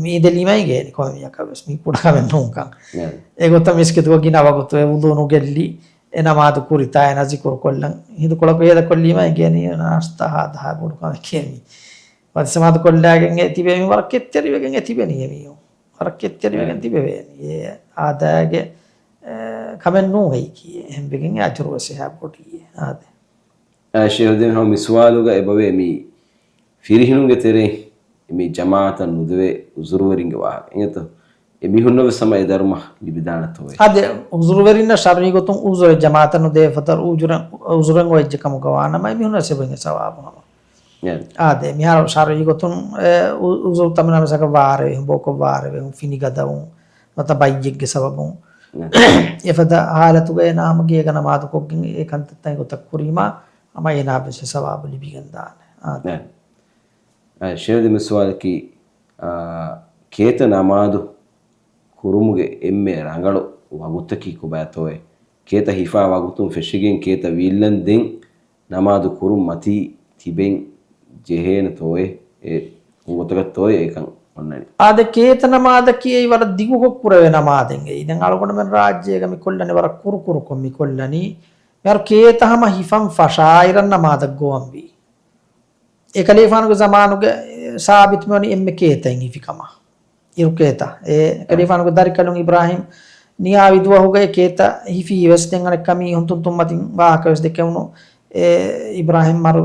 މީ ދެލީމައިގެން ކޮންމެއަކަށް ވެސް މީ ކުޑަކަމެއް ނޫންކަން. އެ. އެގޮތަށް މިސްކިތުގަ ގިނަ ވަގުތު އެ ވުޟޫ ނުގެއްލި އެ ނަމާދު ކުރިތާ އޭނާ ޒިކުރު ކޮށްލަން ހިނދުކޮޅަކު ހޭދަކޮށްލީމަ އެނގޭނީ އަނާސްތާ ހާދަހާ ބޮޑު ކަމެކޭ މީ. ވަތި ސަމާދު ކޮށްލާގެން އެ ތިބޭ މީ ވަރަށް ކެތްތެރިވެގެން އެ ތިބެނީ އެ މީހުން. ވަރަށް ކެތްތެރިވެގެން އެ. ތިބެވޭނީ. އެ އާދައިގެ، އެ، ކަމެއް ނޫން ހެއްކީ. އެހެންވެގެން އެ އަޖުރު ވެސް އެހާ ބޮޑީ. އާދެ. އަ، ޝޭހު ދެން ހަމަ މި ސުވާލުގަ އެބަވޭ މީ ފިރިހެނުންގެ ތެރެއިން މި ޖަމާޢަތަށް ނުދެވޭ ޢުޛުރުވެރިންގެ ވާހަކަ. އިނގޭތޯ؟ އެ މީހުންނަށް ވެސް ހަމަ އެ ދަރުމަ ލިބިދާނެތޯއޭ؟ އާދެ، ޢުޛުރުވެރިންނަށް ޝަރުޢީ ގޮތުން ޢުޛުރެއް ޖަމާޢަތަށް ނުދޭ ފަދަ ޢުޛުރެއް، ޢުޛުރެއް އޮތް އެއްޗެއް ކަމުގަ ވާނަމަ އެ މީހުންނަށް ވެސް އެބަ އިނގޭ ސަވާބު ހަމަ. އެ. އާދެ، މިހާރު ޝަރުޢީ ގޮތުން، އެ، ޢު-، ޢުޛުރު ތަން މިނާ މިސާލަކަށް ވާރޭވެހުން، ބޯކޮށް ވާރޭވެހުން، ފިނިގަދަވުން، ނުވަތަ ބައްޔެއްގެ ސަބަބުން. ނަ. އެފަދަ ހާލަތުގަ އޭނާ ހަމަ ގޭގަ ނަމާދު ކޮށްގެން އެ ކަންތައްތައް ގޮތަށް ކުރީމާ، ހަމަ އޭނާ ވެސް ސަވާބު ލިބިގެން ދާނެ. އާ. ނަ. އާ، ޝޭޚް ދެން މި ސުވާލަކީ، އާ، ކޭތަ ނަމާދު ކުރުމުގެ އެންމެ ރަނގަޅު ވަގުތަކީ ކޮބާތޯއޭ؟ ކޭތަ ހިފާ ވަގުތުން ފެށިގެން ކޭތަ ވީއްލަން ދެން ނަމާދު ކުރުން މަތީ ތިބެން ޖެހޭނެތޯއޭ؟ އެ ކޮން ގޮތަކަށްތޯއޭ އެކަން އޮންނަނީ؟ އާދެ، ކޭތަ ނަމާދަކީ އެއީ ވަރަށް ދިގުކޮށް ކުރެވޭ ނަމާދެއް އެއީ. ދެން އަޅުގަނޑުމެން ރާއްޖޭގަ މި ކޮށްލަނީ ވަރަށް ކުރުކުރުކޮށް މި ކޮށްލަނީ. މިހާރު ކޭތަ ހަމަ ހިފަން ފަށާއިރަށް ނަމާދަށް ގޮވަންވީ. އެ ކަލީފާނުގެ ޒަމާނުގެ ސާބިތު މިވަނީ އެންމެ ކޭތައިން ހިފި ކަމަށް. އިރު ކޭތަ. އެ ކަލީފާނުގެ ދަރިކަލުން އިބްރާހީމް ނިޔާވި ދުވަހުގައި ކޭތަ ހިފީ ވެސް ދެން އަނެއްކާ މީހުން ތުންތުން މަތިން ވާހަކަ ވެސް ދެކެވުނު. އެ އިބްރާހީމް މަރު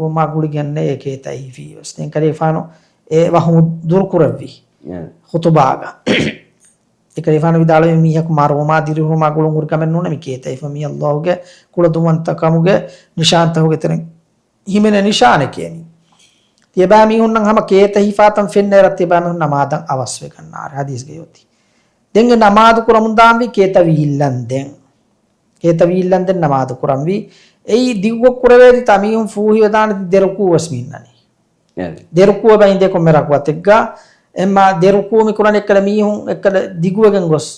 ވުމާ ގުޅިގެންނޭ އެ ކޭތަ ހިފީ ވެސް. ދެން ކަލީފާނު އެ ވަހުމު ދުރުކުރެއްވި އެ. ޚުތުބާގަ. އެ ކަލީފާނު ވިދާޅުވި މީހަކު މަރުވުމާ ދިރިހުރުމާ ގުޅުން ހުރި ކަމެއް ނޫނޭ މި ކޭތަ ހިފުން. މީ ﷲ ގެ ކުޅަދުންވަންތަކަމުގެ ނިޝާންތަކުގެ ތެރެއިން ހިމެނޭ ނިޝާނެކޭ މީ. ތިޔަބައިމީހުންނަށް ހަމަ ކޭތަ ހިފާތަން ފެންނައިރަށް ތިޔަބައިމީހުން ނަމާދަށް އަވަސްވެގަންނާރެ ޙަދީޘްގައި އޮތީ. ދެން އެ ނަމާދު ކުރަމުން ދާންވީ ކޭތަ ވީއްލަން ދެން. ކޭތަ ވީއްލަން ދެން ނަމާދު ކުރަންވީ. އެއީ ދިގުކޮށް ކުރެވޭތީ ތަ މީހުން ފޫހިވެދާނެތީ ދެ ރުކޫ ވެސް މި އިންނަނީ. އެ. ދެ ރުކޫ ބައިން ދެ ކޮންމެ ރަކުޢަތެއްގަ. އެމާ ދެ ރުކޫ މި ކުރަނީ އެއްކަލަ މީހުން އެއްކަލަ ދިގުވެގެން ގޮސް.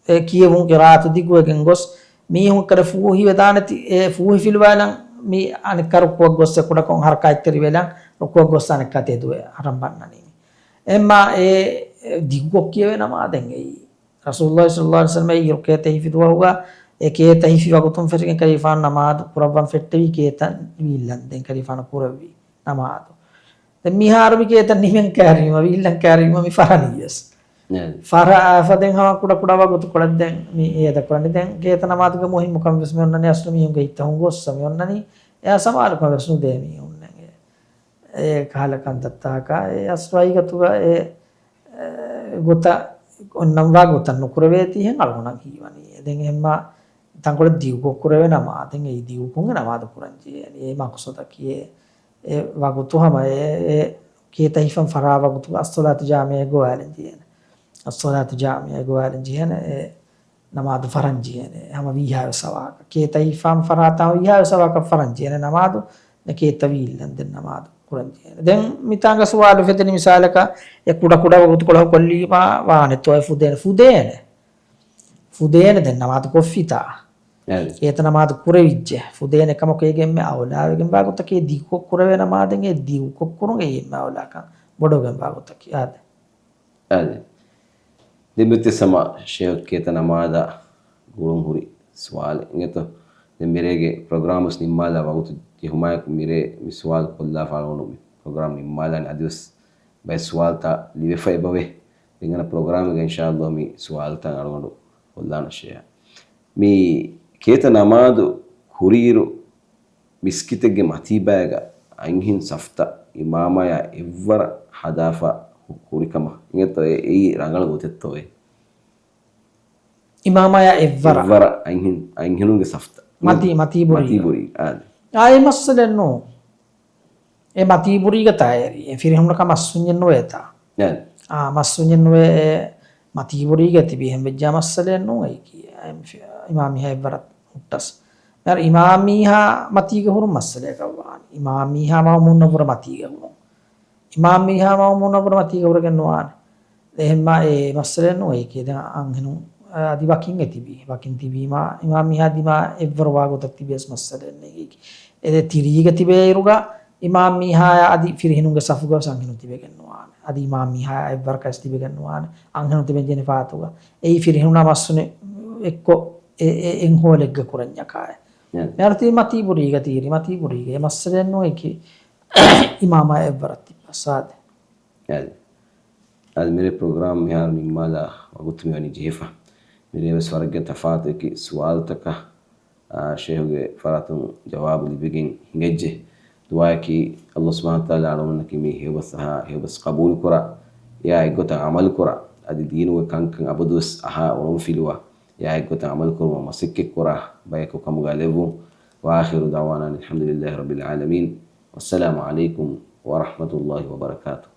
އެ ކިޔެވުން ޤިރާއަތު ދިގުވެގެން ގޮސް، މީހުން އެއްކަލަ ފޫހިވެދާނެތީ، އެ ފޫހިފިލުވާލަން މި އަނެއްކާ ރުކުޢަށް ގޮސް އެ ކުޑަކޮށް ޙަރަކާތްތެރި ވެލަން، ރުކުޢަށް ގޮސް އަނެއްކާ ތެދުވެ އަރަން ބަންނަނީ. އެމާ އެ ދިގުކޮށް ކިޔެވޭ ނަމާދެއް އެއީ. ރަސޫލުﷲ ޞައްލަﷲ ޢަލައިހި ވަސައްލަމަ އިރު ކޭތަ ހިފި ދުވަހުގަ، އެ ކޭތަ ހިފި ވަގުތުން ފެށިގެން ކަލީފާނު ނަމާދު ކުރައްވަން ފެއްޓެވީ ކޭތަ ވީއްލަން ދެން ކަލީފާނު ކުރެއްވި ނަމާދު. ދެން މިހާރު މި ކޭތަ ނިމެން ކައިރިވީމަ، ވީއްލަން ކައިރިވީމަ މި ފަށަނީ ވެސް. ނޭ. ފަށާފަ ދެން ހަމަ ކުޑަ ކުޑަ ވަގުތުކޮޅެއް ދެން މި އޭދަ ކުރަނީ. ދެން ކޭތަ ނަމާދުގެ މުހިއްމުކަން ވެސް މި އޮންނަނީ އަސްލު މީހުންގެ ހިތަށް ހުން ގޮއްސަ މި އޮންނަނީ. އެއާ ސަމާލުކަން ވެސް ނުދޭ މީހުންނަށް. އެ ކަހަލަ ކަންތައްތަކަކާ އެ އަސްލު ހަގީގަތުގަ އެ، އެ، ގޮތަށް އޮންނަން ވާ ގޮތަށް ނުކުރެވޭތީ ހެން އަޅުގަނޑަށް ހީވަނީ. ދެން އެހެންމާ ތަންކޮޅެއް ދިގުކޮށް ކުރެވޭ ނަމާދެއް އެއީ ދިގުކޮށްގެ ނަމާދު ކުރަން ޖެހޭނީ. އެ މަޤްޞަދަކީ އެ، އެ ވަގުތު ހަމަ އެ، އެ ކޭތަ ހިފަން ފަށާ ވަގުތުގަ އައްޞަލާތު ޖާމިޢައަށް ގޮވާލަން ޖެހޭނެ. އައްޞަލާތު ޖާމިޢައަށް ގޮވާލަން ޖެހޭނެ. އެ ނަމާދު ފަށަން ޖެހޭނެ. ހަމަ ވީހާވެސް އަވަހަކަށް. ކޭތަ ހިފަން ފަށާ ތާ ވީހާވެސް އަވަހަކަށް ފަށަން ޖެހޭނެ ނަމާދު. ދެން ކޭތަ ވީއްލަން ދެން ނަމާދު ކުރަން ޖެހޭނެ. ދެން މިތާނގަ ސުވާލު ފެތެނީ މިސާލަކަށް އެ ކުޑަ ކުޑަ ވަގުތުކޮޅަކު ކޮށްލީމާ ވާނެތޯ އެ ފުދޭނެ. ފުދޭނެ. ފުދޭނެ ދެން ނަމާދު ކޮށްފިތާ. އެ. ކޭތަ ނަމާދު ކުރެވިއްޖެ. ފުދޭނެ ކަމަކު އޭގެ އެންމެ އައުލާވެގެންވާ ގޮތަކީ ދިގުކޮށް ކުރެވޭ ނަމާދެއް އެ ދިގުކޮށް ކުރުން އެއީ އެންމެ އައުލާކަން ބޮޑުވެގެންވާ ގޮތަކީ. އާދެ. އާދެ. ދެން މިއޮތީ ހަމަ ޝޭޚް ކޭތަ ނަމާދާ ގުޅުން ހުރި ސުވާލެއް އިނގޭތޯ. ދެން މިރޭގެ ޕްރޮގްރާމް ވެސް ނިންމާލާ ވަގުތު ޖެހުމާއެކު މިރޭ މި ސުވާލު ކޮށްލާފަ އަޅުގަނޑު މި ޕްރޮގްރާމް ނިންމާލާނީ. އަދިވެސް ބައެއް ސުވާލުތައް ލިބިފަ އެބަވޭ. ދެން އަންނަ ޕްރޮގްރާމެއްގަ އިންޝާﷲ މި ސުވާލުތައް އަޅުގަނޑު ކޮށްލާނަށޭ. މި ކޭތަ ނަމާދު ކުރިއިރު މިސްކިތެއްގެ މަތީބައިގަ އަންހެން ސަފްތައް އިމާމާޔާ އެއްވަރަށް ހަދާފަ ހު-، ހުރިކަމަށް އިނގޭތޯ އެ-، އެއީ ރަނގަޅު ގޮތެއްތޯއޭ؟ އިމާމާޔާ އެއްވަރަށް. އެއްވަރަށް އަންހެން-، އަންހެނުންގެ ސަފްތައް. މަތީ-، މަތީބުރީގަ. މަތީބުރީ، އާދެ. އާ، އެ މައްސަލައެއް ނޫން. އެ މަތީބުރީގަ ތާއެރީ. އެ ފިރިހެނުންނަކަށް މައްސުންޏެއް ނުވޭތާ. އާ، މައްސުންޏެއް ނުވޭ އެ މަތީބުރީގަ ތިބީ އެހެން ވެއްޖާ މައްސަލައެއް ނޫން އެއީކީ. އެ އިމާމީހާ އެއްވަރަށް ހުއްޓަސް. މިހާރު އިމާމީހާ މަތީގަ ހުރުން މައްސަލައަކަށް ވާނެ. އިމާމީހާ މައުމޫނަށްވުރެ މަތީގަ ހުރުން. އިމާމީހާ މައުމޫނަށްވުރެ މަތީގަ ހުރެގެން ނުވާނެ. އެހެންމާ އެ މައްސަލައެއް ނޫން އެއީކީ. ދެން އަންހެނުން އަދި ވަކިން އެ ތިބީ. ވަކިން ތިބީމާ އިމާމީހާ ދިމާ އެއްވަރު ވާ ގޮތަށް ތިބިޔަސް މައްސަލައެއް ނެތް އެއީކީ. އެ ތިރީގަ ތިބޭއިރުގަ އިމާމީހާޔާ އަދި ފިރިހެނުންގެ ސަފުގަ ވެސް އަންހެނުން ތިބެގެން ނުވާނެ. އަދި އިމާމީހާޔާ އެއްވަރަކަށް ވެސް ތިބެގެން ނުވާނެ. އަންހެނުން ތިބެން ޖެހޭނެ ފަހަތުގަ. އެއީ ފިރިހެނުންނާ މައްސުން އެއްކޮށް އެ، އެ، އެއް ހޯލެއްގަ ކުރަންޏަކާއެއް. އެ. މިހާރު ތިބީ މަތީބުރީގަ ތިހިރީ. މަތީބުރީގަ އެ މައްސަލައެއް ނޫން އެއީކީ އިމާމާ އެއްވަރަށް ތިއްބަސް އާދެ. އަދި، އަދި މިރޭ ޕްރޮގްރާމް މިހާރު ނިންމާލާ ވަގުތު މިވަނީ ޖެހިފަ. މިރޭ ވެސް ވަރަށްގެ ތަފާތު އެކި ސުވާލުތަކަށް، އާ، ޝޭހުގެ ފަރާތުން ޖަވާބު ލިބިގެން ހިނގައްޖެ. ދުޢާއަކީ ﷲ ސުބްޙާނަހޫ ވަތަޢާލާ އަޅުގަނޑަކީ މި ހެޔޮބަސް އަހާ، ހެޔޮބަސް ޤަބޫލުކުރާ، އެއާ އެއްގޮތަށް ޢަމަލުކުރާ، އަދި ދީނުގެ ކަންކަން އަބަދުވެސް އަހާ އުޅުންފިލުވާ، އެއާ އެއްގޮތަށް ޢަމަލުކުރުމަށް މަސައްކަތްކުރާ ބަޔަކު ކަމުގަ ލެއްވުން. وآخر دعوانا أن الحمد لله رب العالمين. والسلام عليكم ورحمة الله وبركاته.